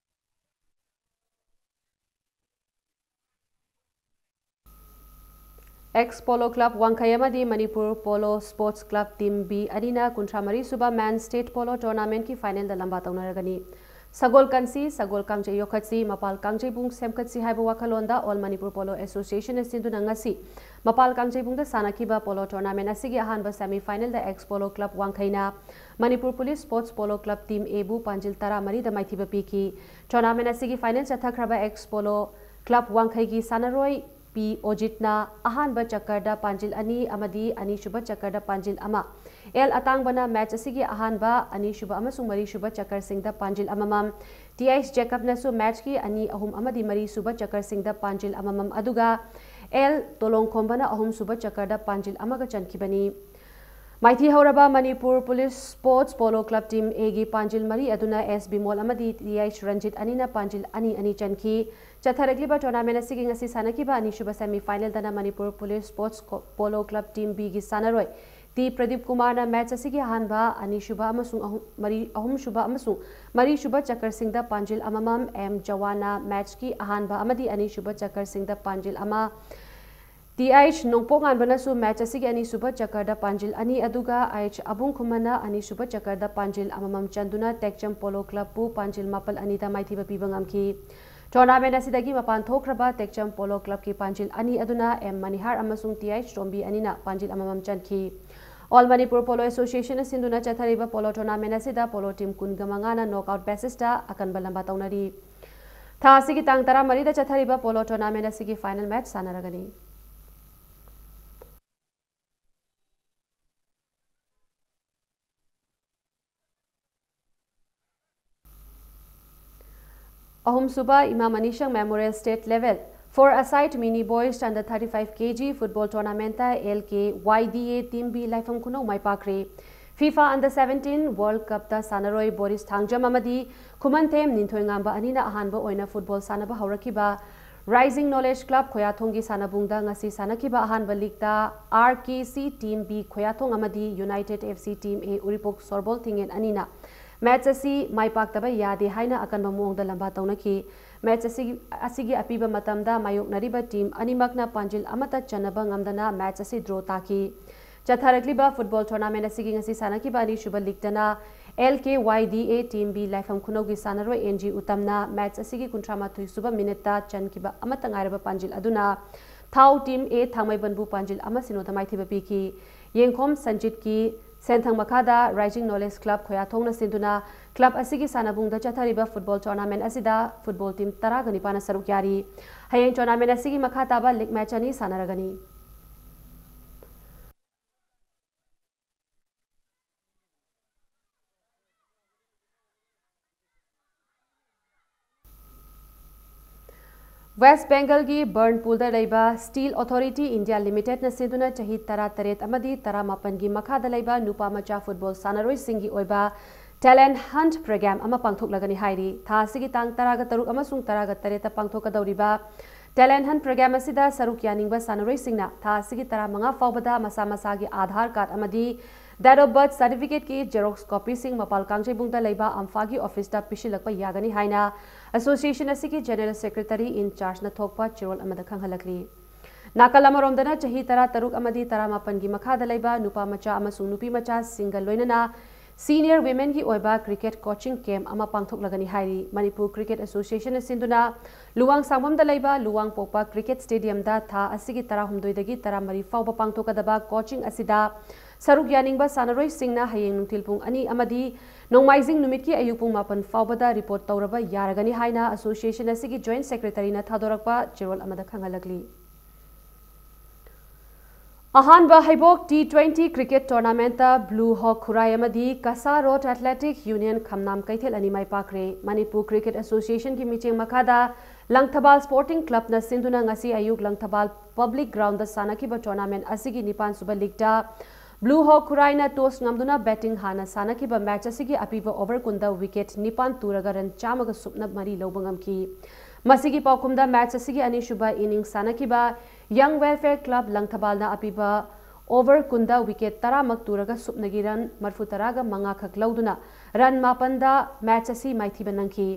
Ex Polo Club ꯋꯥꯡꯈꯩ ꯑꯃꯗꯤ Manipur Polo Sports Club Team B ꯑꯅꯤꯅ ꯀꯨꯟꯊ꯭ꯔꯥ ꯃꯔꯤ ꯁꯨꯕ Men State Polo Tournamentꯀꯤ finalꯗ ꯂꯝꯕꯥ ꯇꯧꯅꯔꯒꯅꯤ꯫ ꯁꯒꯣꯜ ꯀꯟꯁꯤ, ꯁꯒꯣꯜ ꯀꯥꯡꯖꯩ ꯌꯣꯛꯈꯠꯁꯤ, ꯃꯄꯥꯜ ꯀꯥꯡꯖꯩꯕꯨꯡ ꯁꯦꯝꯒꯠꯁꯤ ꯍꯥꯏꯕ ꯋꯥꯈꯜꯂꯣꯟꯗ All Manipur Polo Associationꯅ ꯁꯤꯟꯗꯨꯅ ꯉꯁꯤ ꯃꯄꯥꯜ ꯀꯥꯡꯖꯩꯕꯨꯡꯗ ꯁꯥꯟꯅꯈꯤꯕ polo tournament ꯑꯁꯤꯒꯤ ꯑꯍꯥꯟꯕ semi finalꯗ Ex Polo Club ꯋꯥꯡꯈꯩꯅ Manipur Police Sports Polo Club Team Aꯕꯨ ꯄꯥꯟꯖꯤꯜ ꯇꯔꯥ ꯃꯔꯤꯗ ꯃꯥꯏꯊꯤꯕ ꯄꯤꯈꯤ꯫ Tournament ꯑꯁꯤꯒꯤ final ꯆꯠꯊꯈ꯭ꯔꯕ Ex Polo Club ꯋꯥꯡꯈꯩꯒꯤ ꯁꯥꯟꯅꯔꯣꯏ ꯄꯤ ꯑꯣꯖꯤꯠꯅ ꯑꯍꯥꯟꯕ ꯆꯀꯔꯗ ꯄꯥꯟꯖꯤꯜ ꯑꯅꯤ ꯑꯃꯗꯤ ꯑꯅꯤꯁꯨꯕ ꯆꯀꯔꯗ ꯄꯥꯟꯖꯤꯜ ꯑꯃ, ꯑꯦꯜ ꯑꯇꯥꯡꯕꯅ match ꯑꯁꯤꯒꯤ ꯑꯍꯥꯟꯕ, ꯑꯅꯤꯁꯨꯕ ꯑꯃꯁꯨꯡ ꯃꯔꯤꯁꯨꯕ ꯆꯀꯔꯁꯤꯡꯗ ꯄꯥꯟꯖꯤꯜ ꯑꯃꯃꯝ, ꯇꯤ ꯑꯩꯆ ꯖꯦꯀꯕꯅꯁꯨ matchꯀꯤ ꯑꯅꯤ, ꯑꯍꯨꯝ ꯑꯃꯗꯤ ꯃꯔꯤꯁꯨꯕ ꯆꯀꯔꯁꯤꯡꯗ ꯄꯥꯟꯖꯤꯜ ꯑꯃꯃꯝ, ꯑꯗꯨꯒ ꯑꯦꯜ ꯇꯣꯂꯣꯡꯈꯣꯝꯕꯅ ꯑꯍꯨꯝꯁꯨꯕ ꯆꯀꯔꯗ ꯄꯥꯟꯖꯤꯜ ꯑꯃꯒ ꯆꯟꯈꯤꯕꯅꯤ꯫ ꯃꯥꯏꯊꯤ ꯍꯧꯔꯕ Manipur Police Sports Polo Club Team Aꯒꯤ ꯄꯥꯟꯖꯤꯜ ꯃꯔꯤ ꯑꯗꯨꯅ ꯑꯦꯁ ꯕꯤꯃꯣꯜ ꯑꯃꯗꯤ ꯇꯤ ꯑꯩꯆ ꯔꯟꯖꯤꯠ ꯑꯅꯤꯅ ꯄꯥꯟꯖꯤꯜ ꯑꯅꯤ ꯑꯅꯤ ꯆꯟꯈꯤ꯫ ꯆꯠꯊꯔꯛꯂꯤꯕ tournament ꯑꯁꯤꯒꯤ ꯉꯁꯤ ꯁꯥꯟꯅꯈꯤꯕ ꯑꯅꯤꯁꯨꯕ semi finalꯗꯅ Manipur Police Sports Co-, Polo Club Team Bꯒꯤ ꯁꯥꯟꯅꯔꯣꯏ ꯇꯤ ꯄ꯭ꯔꯗꯤꯞ ꯀꯨꯃꯥꯔꯅ match ꯑꯁꯤꯒꯤ ꯑꯍꯥꯟꯕ, ꯑꯅꯤꯁꯨꯕ ꯑꯃꯁꯨꯡ ꯑꯍꯨꯝ, ꯃꯔꯤ, ꯑꯍꯨꯝꯁꯨꯕ ꯑꯃꯁꯨꯡ ꯃꯔꯤꯁꯨꯕ ꯆꯀꯔꯁꯤꯡꯗ ꯄꯥꯟꯖꯤꯜ ꯑꯃꯃꯝ, ꯑꯦꯝ ꯖꯋꯥꯟꯅ matchꯀꯤ ꯑꯍꯥꯟꯕ ꯑꯃꯗꯤ ꯑꯅꯤꯁꯨꯕ ꯆꯀꯔꯁꯤꯡꯗ ꯄꯥꯟꯖꯤꯜ ꯑꯃ, ꯇꯤ ꯑꯩꯆ ꯅꯣꯡꯄꯣꯛꯉꯥꯟꯕꯅꯁꯨ match ꯑꯁꯤꯒꯤ ꯑꯅꯤꯁꯨꯕ ꯆꯀꯔꯗ ꯄꯥꯟꯖꯤꯜ ꯑꯅꯤ, ꯑꯗꯨꯒ ꯑꯩꯆ ꯑꯕꯨꯡꯈꯨꯃꯟꯅ ꯑꯅꯤꯁꯨꯕ ꯆꯀꯔꯗ ꯄꯥꯟꯖꯤꯜ ꯑꯃꯃꯝ ꯆꯟꯗꯨꯅ ꯇꯦꯛꯆꯝ Polo Clubꯄꯨ ꯄꯥꯟꯖꯤꯜ ꯃꯥꯄꯜ ꯑꯅꯤꯗ ꯃꯥꯏꯊꯤꯕ ꯄꯤꯕ ꯉꯝꯈꯤ꯫ Tournament ꯑꯁꯤꯗꯒꯤ ꯃꯄꯥꯟ ꯊꯣꯛꯈ꯭ꯔꯕ ꯇꯦꯛꯆꯝ Polo Clubꯀꯤ ꯄꯥꯟꯖꯤꯜ ꯑꯅꯤ ꯑꯗꯨꯅ ꯑꯦꯝ ꯃꯅꯤꯍꯥꯔ ꯑꯃꯁꯨꯡ ꯇꯤ ꯑꯩꯆ ꯇꯣꯝꯕꯤ ꯑꯅꯤꯅ ꯄꯥꯟꯖꯤꯜ ꯑꯃꯃꯝ ꯆꯟꯈꯤ꯫ All Manipur Polo Associationꯅ ꯁꯤꯟꯗꯨꯅ ꯆꯠꯊꯔꯤꯕ polo tournament ꯑꯁꯤꯗ polo team ꯀꯨꯟꯒ ꯃꯉꯥꯅ knockout basisꯇ ꯑꯀꯟꯕ ꯂꯝꯕꯥ ꯇꯧꯅꯔꯤ꯫ ꯊꯥ ꯑꯁꯤꯒꯤ ꯇꯥꯡ ꯇꯔꯥꯃꯔꯤꯗ ꯆꯠꯊꯔꯤꯕ polo tournament ꯑꯁꯤꯒꯤ final match ꯁꯥꯟꯅꯔꯒꯅꯤ꯫ ꯑꯍꯨꯝꯁꯨꯕ ꯏꯃꯥ ꯃꯅꯤꯁꯪ Memorial State Level Four-a-side Mini Boys Under Thirty-Five K G Football Tournament-ꯇ L K Y D A Team B ꯂꯥꯏꯐꯝ ꯈꯨꯅꯧ ꯃꯥꯏ ꯄꯥꯛꯈ꯭ꯔꯦ꯫ FIFA Under Seventeen World Cup-ꯇ ꯁꯥꯟꯅꯔꯣꯏ ꯕꯣꯔꯤꯁ ꯊꯥꯡꯖꯝ ꯑꯃꯗꯤ ꯈꯨꯃꯟꯊꯦꯝ ꯅꯤꯡꯊꯣꯏꯉꯥꯝꯕ ꯑꯅꯤꯅ ꯑꯍꯥꯟꯕ ꯑꯣꯏꯅ ꯐꯨꯠꯕꯣꯜ ꯁꯥꯟꯅꯕ ꯍꯧꯔꯛꯈꯤꯕ Rising Knowledge Club ꯈꯣꯌꯥꯊꯣꯡꯒꯤ ꯁꯥꯟꯅꯕꯨꯡꯗ ꯉꯁꯤ ꯁꯥꯟꯅꯈꯤꯕ ꯑꯍꯥꯟꯕ ꯂꯤꯒꯇ R K C Team B ꯈꯣꯌꯥꯊꯣꯡ ꯑꯃꯗꯤ United F C Team A ꯎꯔꯤꯄꯣꯛ ꯁꯣꯔꯕꯣꯜ ꯊꯤꯡꯉꯦꯟ ꯑꯅꯤꯅ ꯃꯦꯆ ꯑꯁꯤ ꯃꯥꯏ ꯄꯥꯛꯇꯕ ꯌꯥꯗꯦ ꯍꯥꯏꯅ ꯑꯀꯟꯕ ꯃꯑꯣꯡꯗ ꯂꯝꯕꯥ ꯇꯧꯅꯈꯤ꯫ ꯃꯦꯆ ꯑꯁꯤ, ꯑꯁꯤꯒꯤ ꯑꯄꯤꯕ ꯃꯇꯝꯗ ꯃꯥꯌꯣꯛꯅꯔꯤꯕ ꯇꯤꯝ ꯑꯅꯤꯃꯛꯅ ꯄꯥꯟꯖꯤꯜ ꯑꯃꯠꯇ ꯆꯟꯅꯕ ꯉꯝꯗꯅ ꯃꯦꯆ ꯑꯁꯤ ꯗ꯭ꯔꯣ ꯇꯥꯈꯤ꯫ ꯆꯠꯊꯔꯛꯂꯤꯕ ꯐꯨꯠꯕꯣꯜ ꯇꯣꯔꯅꯥꯃꯦꯟ ꯑꯁꯤꯒꯤ ꯉꯁꯤ ꯁꯥꯟꯅꯈꯤꯕ ꯑꯅꯤꯁꯨꯕ ꯂꯤꯒꯇꯅ L K Y D A Team B ꯂꯥꯏꯐꯝ ꯈꯨꯅꯧꯒꯤ ꯁꯥꯟꯅꯔꯣꯏ N G ꯎꯇꯝꯅ ꯃꯦꯆ ꯑꯁꯤꯒꯤ ꯀꯨꯟꯊ꯭ꯔꯥ ꯃꯥꯊꯣꯏ ꯁꯨꯕ ꯃꯤꯅꯤꯠꯇ ꯆꯟꯈꯤꯕ ꯑꯃꯠꯇ ꯉꯥꯏꯔꯕ ꯄꯥꯟꯖꯤꯜ ꯑꯗꯨꯅ ꯊꯥꯎ Team A ꯊꯥꯡꯃꯩꯕꯟꯕꯨ ꯄꯥꯟꯖꯤꯜ ꯑꯃ ꯁꯤꯅꯣꯗ ꯃꯥꯏꯊꯤꯕ ꯄꯤꯈꯤ꯫ ꯌꯦꯡꯈꯣꯝ ꯁꯟꯖꯤꯠꯀꯤ ꯁꯦꯟꯊꯪ ꯃꯈꯥꯗ Rising Knowledge Club ꯈꯣꯌꯥꯊꯣꯡꯅ ꯁꯤꯟꯗꯨꯅ ꯀ꯭ꯂꯕ ꯑꯁꯤꯒꯤ ꯁꯥꯟꯅꯕꯨꯡꯗ ꯆꯠꯊꯔꯤꯕ ꯐꯨꯠꯕꯣꯜ ꯇꯣꯔꯅꯥꯃꯦꯟ ꯑꯁꯤꯗ ꯐꯨꯠꯕꯣꯜ ꯇꯤꯝ ꯇꯔꯥꯒ ꯅꯤꯄꯥꯟꯅ ꯁꯔꯨꯛ ꯌꯥꯔꯤ꯫ ꯍꯌꯦꯡ ꯇꯣꯔꯅꯥꯃꯦꯟ ꯑꯁꯤꯒꯤ ꯃꯈꯥ ꯇꯥꯕ ꯂꯤꯒ ꯃꯦꯆ ꯑꯅꯤ ꯁꯥꯟꯅꯔꯒꯅꯤ꯫ ꯋꯦꯁ꯭ꯠ ꯕꯦꯡꯒꯜꯒꯤ ꯕꯔꯟꯄꯨꯔꯗ ꯂꯩꯕ Steel Authority India Limited-ꯅ ꯁꯤꯟꯗꯨꯅ ꯆꯍꯤ ꯇꯔꯥꯇꯔꯦꯠ ꯑꯃꯗꯤ ꯇꯔꯥꯃꯥꯄꯟꯒꯤ ꯃꯈꯥꯗ ꯂꯩꯕ ꯅꯨꯄꯥ ꯃꯆꯥ ꯐꯨꯠꯕꯣꯜ ꯁꯥꯟꯅꯔꯣꯏꯁꯤꯡꯒꯤ ꯑꯣꯏꯕ Talent Hunt Program ꯑꯃ ꯄꯥꯡꯊꯣꯛꯂꯒꯅꯤ ꯍꯥꯏꯔꯤ꯫ ꯊꯥ ꯑꯁꯤꯒꯤ ꯇꯥꯡ ꯇꯔꯥꯒ ꯇꯔꯨꯛ ꯑꯃꯁꯨꯡ ꯇꯔꯥꯒ ꯇꯔꯦꯠꯇ ꯄꯥꯡꯊꯣꯛꯀꯗꯧꯔꯤꯕ Talent Hunt Program ꯑꯁꯤꯗ ꯁꯔꯨꯛ ꯌꯥꯅꯤꯡꯕ ꯁꯥꯟꯅꯔꯣꯏꯁꯤꯡꯅ ꯊꯥ ꯑꯁꯤꯒꯤ ꯇꯔꯥꯃꯉꯥ ꯐꯥꯎꯕꯗ ꯃꯁꯥ ꯃꯁꯥꯒꯤ Aadhaar card ꯑꯃꯗꯤ Date of Birth Certificate-ꯀꯤ Xerox copy-ꯁꯤꯡ ꯃꯄꯥꯜ ꯀꯥꯡꯖꯩꯕꯨꯡꯗ ꯂꯩꯕ ꯑꯝꯐꯥꯒꯤ office-ꯇ ꯄꯤꯁꯤꯜꯂꯛꯄ ꯌꯥꯒꯅꯤ ꯍꯥꯏꯅ Association ꯑꯁꯤꯒꯤ General Secretary in charge-ꯅ ꯊꯣꯛꯄ ꯆꯦꯔꯣꯜ ꯑꯃꯗ ꯈꯪꯍꯜꯂꯛꯂꯤ꯫ ꯅꯥꯀꯜ ꯑꯃꯔꯣꯝꯗꯅ ꯆꯍꯤ ꯇꯔꯥꯇꯔꯨꯛ ꯑꯃꯗꯤ ꯇꯔꯥꯃꯥꯄꯟꯒꯤ ꯃꯈꯥꯗ ꯂꯩꯕ ꯅꯨꯄꯥ ꯃꯆꯥ ꯑꯃꯁꯨꯡ ꯅꯨꯄꯤ ꯃꯆꯥꯁꯤꯡꯒ ꯂꯣꯏꯅꯅ Senior Women-ꯒꯤ ꯑꯣꯏꯕ cricket coaching camp ꯑꯃ ꯄꯥꯡꯊꯣꯛꯂꯒꯅꯤ ꯍꯥꯏꯔꯤ꯫ ꯃꯅꯤꯄꯨꯔ Cricket Association-ꯅ ꯁꯤꯟꯗꯨꯅ ꯂꯨꯋꯥꯡꯁꯥꯡꯕꯝꯗ ꯂꯩꯕ ꯂꯨꯋꯥꯡꯄꯣꯛꯄ Cricket Stadium-ꯗ ꯊꯥ ꯑꯁꯤꯒꯤ ꯇꯔꯥꯍꯨꯝꯗꯣꯏꯗꯒꯤ ꯇꯔꯥꯃꯔꯤ ꯐꯥꯎꯕ ꯄꯥꯡꯊꯣꯛꯀꯗꯕ coaching ꯑꯁꯤꯗ ꯁꯔꯨꯛ ꯌꯥꯅꯤꯡꯕ ꯁꯥꯟꯅꯔꯣꯏꯁꯤꯡꯅ ꯍꯌꯦꯡ ꯅꯨꯡꯊꯤꯜ ꯄꯨꯡ ꯑꯅꯤ ꯑꯃꯗꯤ ꯅꯣꯡꯃꯥꯏꯖꯤꯡ ꯅꯨꯃꯤꯠꯀꯤ ꯑꯌꯨꯛ ꯄꯨꯡ ꯃꯥꯄꯟ ꯐꯥꯎꯕꯗ report ꯇꯧꯔꯕ ꯌꯥꯔꯒꯅꯤ ꯍꯥꯏꯅ Association ꯑꯁꯤꯒꯤ Joint Secretary-ꯅ ꯊꯥꯗꯣꯔꯛꯄ ꯆꯦꯔꯣꯜ ꯑꯃꯗ ꯈꯪꯍꯜꯂꯛꯂꯤ꯫ ꯑꯍꯥꯟꯕ ꯍꯩꯕꯣꯛ T twenty cricket tournamentꯇ Blue Hawk ꯈꯨꯔꯥꯏ ꯑꯃꯗꯤ ꯀꯁꯥ ꯔꯣꯗ ꯑꯦꯊꯂꯦꯇꯤꯛ ꯌꯨꯅꯤꯌꯟ ꯈꯝꯅꯥꯝ ꯀꯩꯊꯦꯜ ꯑꯅꯤ ꯃꯥꯏ ꯄꯥꯛꯈ꯭ꯔꯦ꯫ ꯃꯅꯤꯄꯨꯔ Cricket Associationꯒꯤ ꯃꯤꯠꯌꯦꯡ ꯃꯈꯥꯗ ꯂꯪꯊꯕꯥꯜ Sporting Clubꯅ ꯁꯤꯟꯗꯨꯅ ꯉꯁꯤ ꯑꯌꯨꯛ ꯂꯪꯊꯕꯥꯜ Public Groundꯗ ꯁꯥꯟꯅꯈꯤꯕ tournament ꯑꯁꯤꯒꯤ ꯅꯤꯄꯥꯟ ꯁꯨꯕ leagueꯇ Blue Hawk ꯈꯨꯔꯥꯏꯅ toss ꯉꯝꯗꯨꯅ batting ꯍꯥꯟꯅ ꯁꯥꯟꯅꯈꯤꯕ match ꯑꯁꯤꯒꯤ ꯑꯄꯤꯕ over ꯀꯨꯟꯗ wicket ꯅꯤꯄꯥꯟ ꯇꯨꯔꯒ run ꯆꯥꯝꯃꯒ ꯁꯨꯞꯅ ꯃꯔꯤ ꯂꯧꯕ ꯉꯝꯈꯤ꯫ ꯃꯁꯤꯒꯤ ꯄꯥꯎꯈꯨꯝꯗ match ꯑꯁꯤꯒꯤ ꯑꯅꯤꯁꯨꯕ innings ꯁꯥꯟꯅꯈꯤꯕ Young Welfare Club ꯂꯪꯊꯕꯥꯜꯅ ꯑꯄꯤꯕ over ꯀꯨꯟꯗ wicket ꯇꯔꯥꯃꯛ ꯇꯨꯔꯒ ꯁꯨꯞꯅꯒꯤ run ꯃꯔꯐꯨ ꯇꯔꯥꯒ ꯃꯉꯥ ꯈꯛ ꯂꯧꯗꯨꯅ run ꯃꯥꯄꯟꯗ match ꯑꯁꯤ ꯃꯥꯏꯊꯤꯕ ꯅꯪꯈꯤ꯫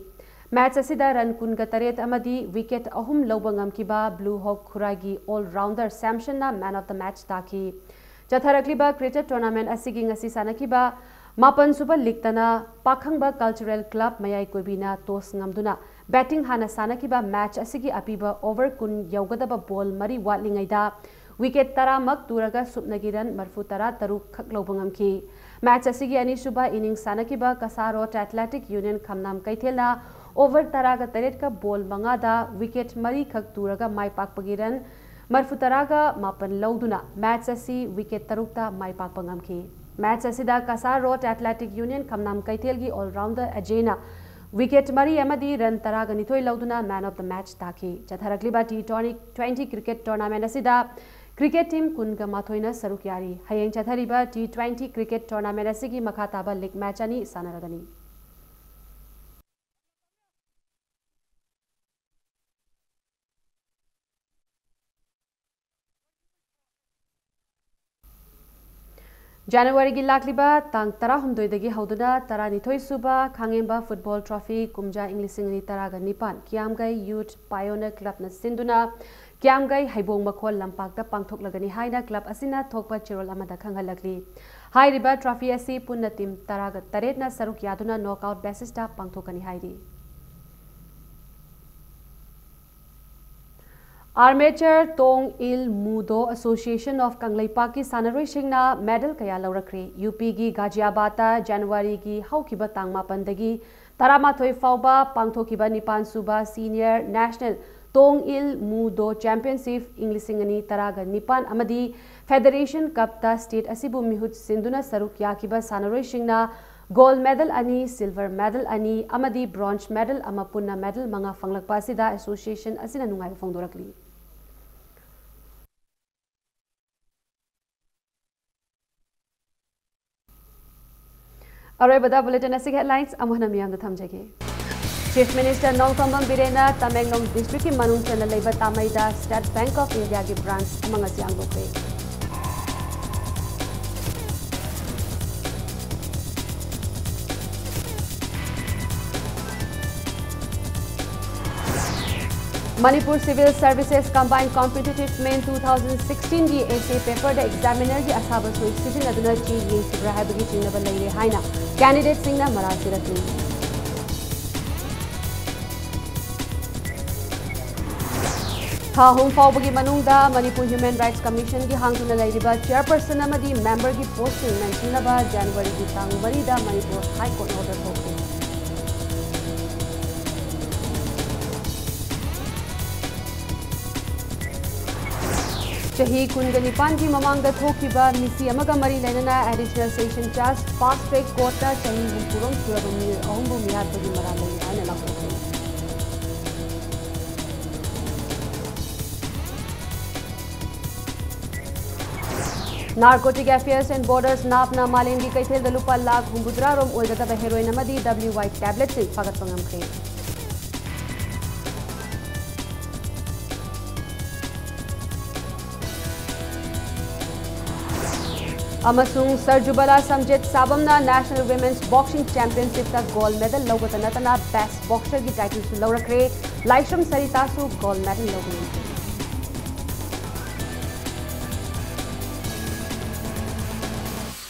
Match ꯑꯁꯤꯗ run ꯀꯨꯟꯒ ꯇꯔꯦꯠ ꯑꯃꯗꯤ wicket ꯑꯍꯨꯝ ꯂꯧꯕ ꯉꯝꯈꯤꯕ Blue Hawk ꯈꯨꯔꯥꯏꯒꯤ all rounder ꯁꯦꯝꯁꯟꯅ man of the match ꯇꯥꯈꯤ꯫ ꯆꯠꯊꯔꯛꯂꯤꯕ cricket tournament ꯑꯁꯤꯒꯤ ꯉꯁꯤ ꯁꯥꯟꯅꯈꯤꯕ ꯃꯥꯄꯟ ꯁꯨꯕ leagueꯇꯅ ꯄꯥꯈꯪꯕ Cultural Club ꯃꯌꯥꯏ ꯀꯣꯏꯕꯤꯅ toss ꯉꯝꯗꯨꯅ batting ꯍꯥꯟꯅ ꯁꯥꯟꯅꯈꯤꯕ match ꯑꯁꯤꯒꯤ ꯑꯄꯤꯕ over ꯀꯨꯟ ꯌꯧꯒꯗꯕ ball ꯃꯔꯤ ꯋꯥꯠꯂꯤꯉꯩꯗ wicket ꯇꯔꯥꯃꯛ ꯇꯨꯔꯒ ꯁꯨꯞꯅꯒꯤ run ꯃꯔꯐꯨ ꯇꯔꯥ ꯇꯔꯨꯛ ꯈꯛ ꯂꯧꯕ ꯉꯝꯈꯤ꯫ Match ꯑꯁꯤꯒꯤ ꯑꯅꯤꯁꯨꯕ innings ꯁꯥꯟꯅꯈꯤꯕ ꯀꯁꯥ ꯔꯣꯗ ꯑꯦꯊꯂꯦꯇꯤꯛ ꯌꯨꯅꯤꯌꯟ ꯈꯝꯅꯥꯝ ꯀꯩꯊꯦꯜꯅ over ꯇꯔꯥꯒ ꯇꯔꯦꯠꯀ ball ꯃꯉꯥꯗ wicket ꯃꯔꯤ ꯈꯛ ꯇꯨꯔꯒ ꯃꯥꯏ ꯄꯥꯛꯄꯒꯤ run ꯃꯔꯐꯨ ꯇꯔꯥꯒ ꯃꯥꯄꯟ ꯂꯧꯗꯨꯅ match ꯑꯁꯤ wicket ꯇꯔꯨꯛꯇ ꯃꯥꯏ ꯄꯥꯛꯄ ꯉꯝꯈꯤ꯫ Match ꯑꯁꯤꯗ ꯀꯁꯥ ꯔꯣꯗ ꯑꯦꯊꯂꯦꯇꯤꯛ ꯌꯨꯅꯤꯌꯟ ꯈꯝꯅꯥꯝ ꯀꯩꯊꯦꯜꯒꯤ all rounder ꯑꯖꯦꯅ wicket ꯃꯔꯤ ꯑꯃꯗꯤ run ꯇꯔꯥꯒ ꯅꯤꯊꯣꯏ ꯂꯧꯗꯨꯅ man of the match ꯇꯥꯈꯤ꯫ ꯆꯠꯊꯔꯛꯂꯤꯕ T twenty cricket tournament ꯑꯁꯤꯗ cricket team ꯀꯨꯟꯒ ꯃꯥꯊꯣꯏꯅ ꯁꯔꯨꯛ ꯌꯥꯔꯤ꯫ ꯍꯌꯦꯡ ꯆꯠꯊꯔꯤꯕ T twenty cricket tournament ꯑꯁꯤꯒꯤ ꯃꯈꯥ ꯇꯥꯕ league match ꯑꯅꯤ ꯁꯥꯟꯅꯔꯒꯅꯤ꯫ ꯖꯅꯋꯥꯔꯤꯒꯤ ꯂꯥꯛꯂꯤꯕ ꯇꯥꯡ ꯇꯔꯥꯍꯨꯝꯗꯣꯏꯗꯒꯤ ꯍꯧꯗꯨꯅ ꯇꯔꯥꯅꯤꯊꯣꯏ ꯁꯨꯕ ꯈꯥꯡꯉꯦꯝꯕ Football Trophy ꯀꯨꯝꯖꯥ ꯏꯪ ꯂꯤꯁꯤꯡ ꯑꯅꯤ ꯇꯔꯥꯒ ꯅꯤꯄꯥꯟ ꯀꯤꯌꯥꯝꯒꯩ Youth Pioneer Clubꯅ ꯁꯤꯟꯗꯨꯅ ꯀꯤꯌꯥꯝꯒꯩ ꯍꯩꯕꯣꯡ ꯃꯈꯣꯜ ꯂꯝꯄꯥꯛꯇ ꯄꯥꯡꯊꯣꯛꯂꯒꯅꯤ ꯍꯥꯏꯅ club ꯑꯁꯤꯅ ꯊꯣꯛꯄ ꯆꯦꯔꯣꯜ ꯑꯃꯗ ꯈꯪꯍꯜꯂꯛꯂꯤ꯫ ꯍꯥꯏꯔꯤꯕ trophy ꯑꯁꯤ ꯄꯨꯟꯅ team ꯇꯔꯥꯒ ꯇꯔꯦꯠꯅ ꯁꯔꯨꯛ ꯌꯥꯗꯨꯅ knockout basisꯇ ꯄꯥꯡꯊꯣꯛꯀꯅꯤ ꯍꯥꯏꯔꯤ꯫ Armature Tong Il Mudo Association of ꯀꯪꯂꯩꯄꯥꯛꯀꯤ ꯁꯥꯟꯅꯔꯣꯏꯁꯤꯡꯅ medal ꯀꯌꯥ ꯂꯧꯔꯛꯈ꯭ꯔꯦ꯫ ꯌꯨ ꯄꯤꯒꯤ ꯒꯥꯖꯤꯌꯥꯕꯥꯗꯇ ꯖꯅꯋꯥꯔꯤꯒꯤ ꯍꯧꯈꯤꯕ ꯇꯥꯡ ꯃꯥꯄꯟꯗꯒꯤ ꯇꯔꯥꯃꯥꯊꯣꯏ ꯐꯥꯎꯕ ꯄꯥꯡꯊꯣꯛꯈꯤꯕ ꯅꯤꯄꯥꯟ ꯁꯨꯕ Senior National ꯇꯣꯡ ꯏꯜ ꯃꯨ ꯗꯣ ꯆꯦꯝꯄꯤꯌꯟꯁꯤꯞ ꯏꯪ ꯂꯤꯁꯤꯡ ꯑꯅꯤ ꯇꯔꯥꯒ ꯅꯤꯄꯥꯟ ꯑꯃꯗꯤ ꯐꯦꯗꯔꯦꯁꯟ ꯀꯞꯇ ꯁ꯭ꯇꯦꯠ ꯑꯁꯤꯕꯨ ꯃꯤꯍꯨꯠ ꯁꯤꯟꯗꯨꯅ ꯁꯔꯨꯛ ꯌꯥꯈꯤꯕ ꯁꯥꯟꯅꯔꯣꯏꯁꯤꯡꯅ ꯒꯣꯜꯗ ꯃꯦꯗꯜ ꯑꯅꯤ, ꯁꯤꯜꯚꯔ ꯃꯦꯗꯜ ꯑꯅꯤ ꯑꯃꯗꯤ ꯕ꯭ꯔꯣꯟꯖ ꯃꯦꯗꯜ ꯑꯃ, ꯄꯨꯟꯅ ꯃꯦꯗꯜ ꯃꯉꯥ ꯐꯪꯂꯛꯄ ꯑꯁꯤꯗ ꯑꯦꯁꯣꯁꯤꯌꯦꯁꯟ ꯑꯁꯤꯅ ꯅꯨꯡꯉꯥꯏꯕ ꯐꯣꯡꯗꯣꯔꯛꯂꯤ꯫ ꯑꯔꯣꯏꯕꯗ ꯕꯨꯂꯦꯇꯤꯟ ꯑꯁꯤꯒꯤ ꯍꯦꯗꯂꯥꯏꯟꯁ ꯑꯃꯨꯛ ꯍꯟꯅ ꯃꯤꯌꯥꯝꯗ ꯊꯝꯖꯒꯦ꯫ ꯆꯤꯐ ꯃꯤꯅꯤꯁꯇꯔ ꯅꯣꯡꯊꯣꯝꯕꯝ ꯕꯤꯔꯦꯟꯅ ꯇꯃꯦꯡꯂꯣꯡ ꯗꯤꯁꯇ꯭ꯔꯤꯛꯀꯤ ꯃꯅꯨꯡ ꯆꯟꯅ ꯂꯩꯕ ꯇꯥꯃꯩꯗ ꯁ꯭ꯇꯦꯠ ꯕꯦꯡꯛ ꯑꯣꯐ ꯏꯟꯗꯤꯌꯥꯒꯤ ꯕ꯭ꯔꯥꯟꯆ ꯑꯃ ꯉꯁꯤ ꯍꯥꯡꯗꯣꯛꯈ꯭ꯔꯦ꯫ Manipur civil services combine competitive main two thousand ꯁꯤꯛꯁꯇꯤꯟꯒꯤ ꯑꯦꯁ ꯑꯦ ꯄꯦꯄꯔꯗ ꯑꯦꯛꯖꯥꯃꯤꯅꯔꯒꯤ ꯑꯁꯥꯕ ꯁꯣꯏ ꯁꯤꯖꯤꯟꯅꯗꯨꯅ ꯆꯦ ꯌꯦꯡꯈꯤꯕ꯭ꯔꯥ ꯍꯥꯏꯕꯒꯤ ꯆꯤꯡꯅꯕ ꯂꯩꯔꯦ ꯍꯥꯏꯅ ꯀꯦꯟꯗꯤꯗꯦꯠꯁꯤꯡꯅ ꯃꯔꯥꯜ ꯁꯤꯔꯛꯂꯤ꯫ ꯊꯥ ꯑꯍꯨꯝ ꯐꯥꯎꯕꯒꯤ ꯃꯅꯨꯡꯗ ꯃꯅꯤꯄꯨꯔ ꯍ꯭ꯌꯨꯃꯦꯟ ꯔꯥꯏꯠꯁ ꯀꯃꯤꯁꯟꯒꯤ ꯍꯥꯡꯗꯨꯅ ꯂꯩꯔꯤꯕ ꯆꯦꯌꯔꯄꯔꯁꯟ ꯑꯃꯗꯤ ꯃꯦꯝꯕꯔꯒꯤ ꯄꯣꯁꯁꯤꯡ ꯃꯦꯟꯁꯤꯟꯅꯕ ꯖꯅꯋꯥꯔꯤꯒꯤ ꯇꯥꯡ ꯃꯔꯤꯗ ꯃꯅꯤꯄꯨꯔ ꯍꯥꯏ ꯀꯣꯔꯠꯅ ꯑꯣꯔꯗꯔ ꯊꯣꯛꯈꯤ꯫ ꯆꯍꯤ ꯀꯨꯟꯒ ꯅꯤꯄꯥꯟꯒꯤ ꯃꯃꯥꯡꯗ ꯊꯣꯛꯈꯤꯕ ꯃꯤꯁꯤ ꯑꯃꯒ ꯃꯔꯤ ꯂꯩꯅꯅ ꯑꯦꯗꯤꯁꯅꯦꯜ ꯁꯦꯁꯟ ꯖꯖ ꯐꯥꯁ ꯇ꯭ꯔꯦꯛ ꯀꯣꯔꯠꯇ ꯆꯍꯤ ꯍꯨꯝꯐꯨꯔꯣꯝ ꯁꯨꯔꯕ ꯃꯤꯑꯣꯏ ꯑꯍꯨꯝꯕꯨ ꯃꯤꯍꯥꯠꯄꯒꯤ ꯃꯔꯥꯜ ꯂꯩꯔꯤ ꯍꯥꯏꯅ ꯂꯥꯎꯊꯣꯛꯈꯤ꯫ Narcotic Affairs and Borders, ꯅꯥꯞꯅ ꯃꯥꯂꯦꯝꯒꯤ ꯀꯩꯊꯦꯜꯗ ꯂꯨꯄꯥ ꯂꯥꯈ ꯍꯨꯝꯐꯨꯇꯔꯥ ꯔꯣꯝ ꯑꯣꯏꯒꯗꯕ ꯍꯦꯔꯣꯏꯟ ꯑꯃꯗꯤ W Y tabletꯁꯤꯡ ꯐꯥꯒꯠꯄ ꯉꯝꯈ꯭ꯔꯦ꯫ ꯑꯃꯁꯨꯡ ꯁꯔꯖꯨꯕꯥꯂꯥ ꯁꯝꯖꯦꯠ ꯁꯥꯕꯝꯅ National Women's Boxing Championshipꯇ gold medal ꯂꯧꯕꯇ ꯅꯠꯇꯅ best boxerꯒꯤ titleꯁꯨ ꯂꯧꯔꯛꯈ꯭ꯔꯦ꯫ ꯂꯥꯏꯁ꯭ꯔꯝ ꯁꯔꯤꯇꯥꯁꯨ gold medal ꯂꯧꯕ ꯉꯝꯈ꯭ꯔꯦ꯫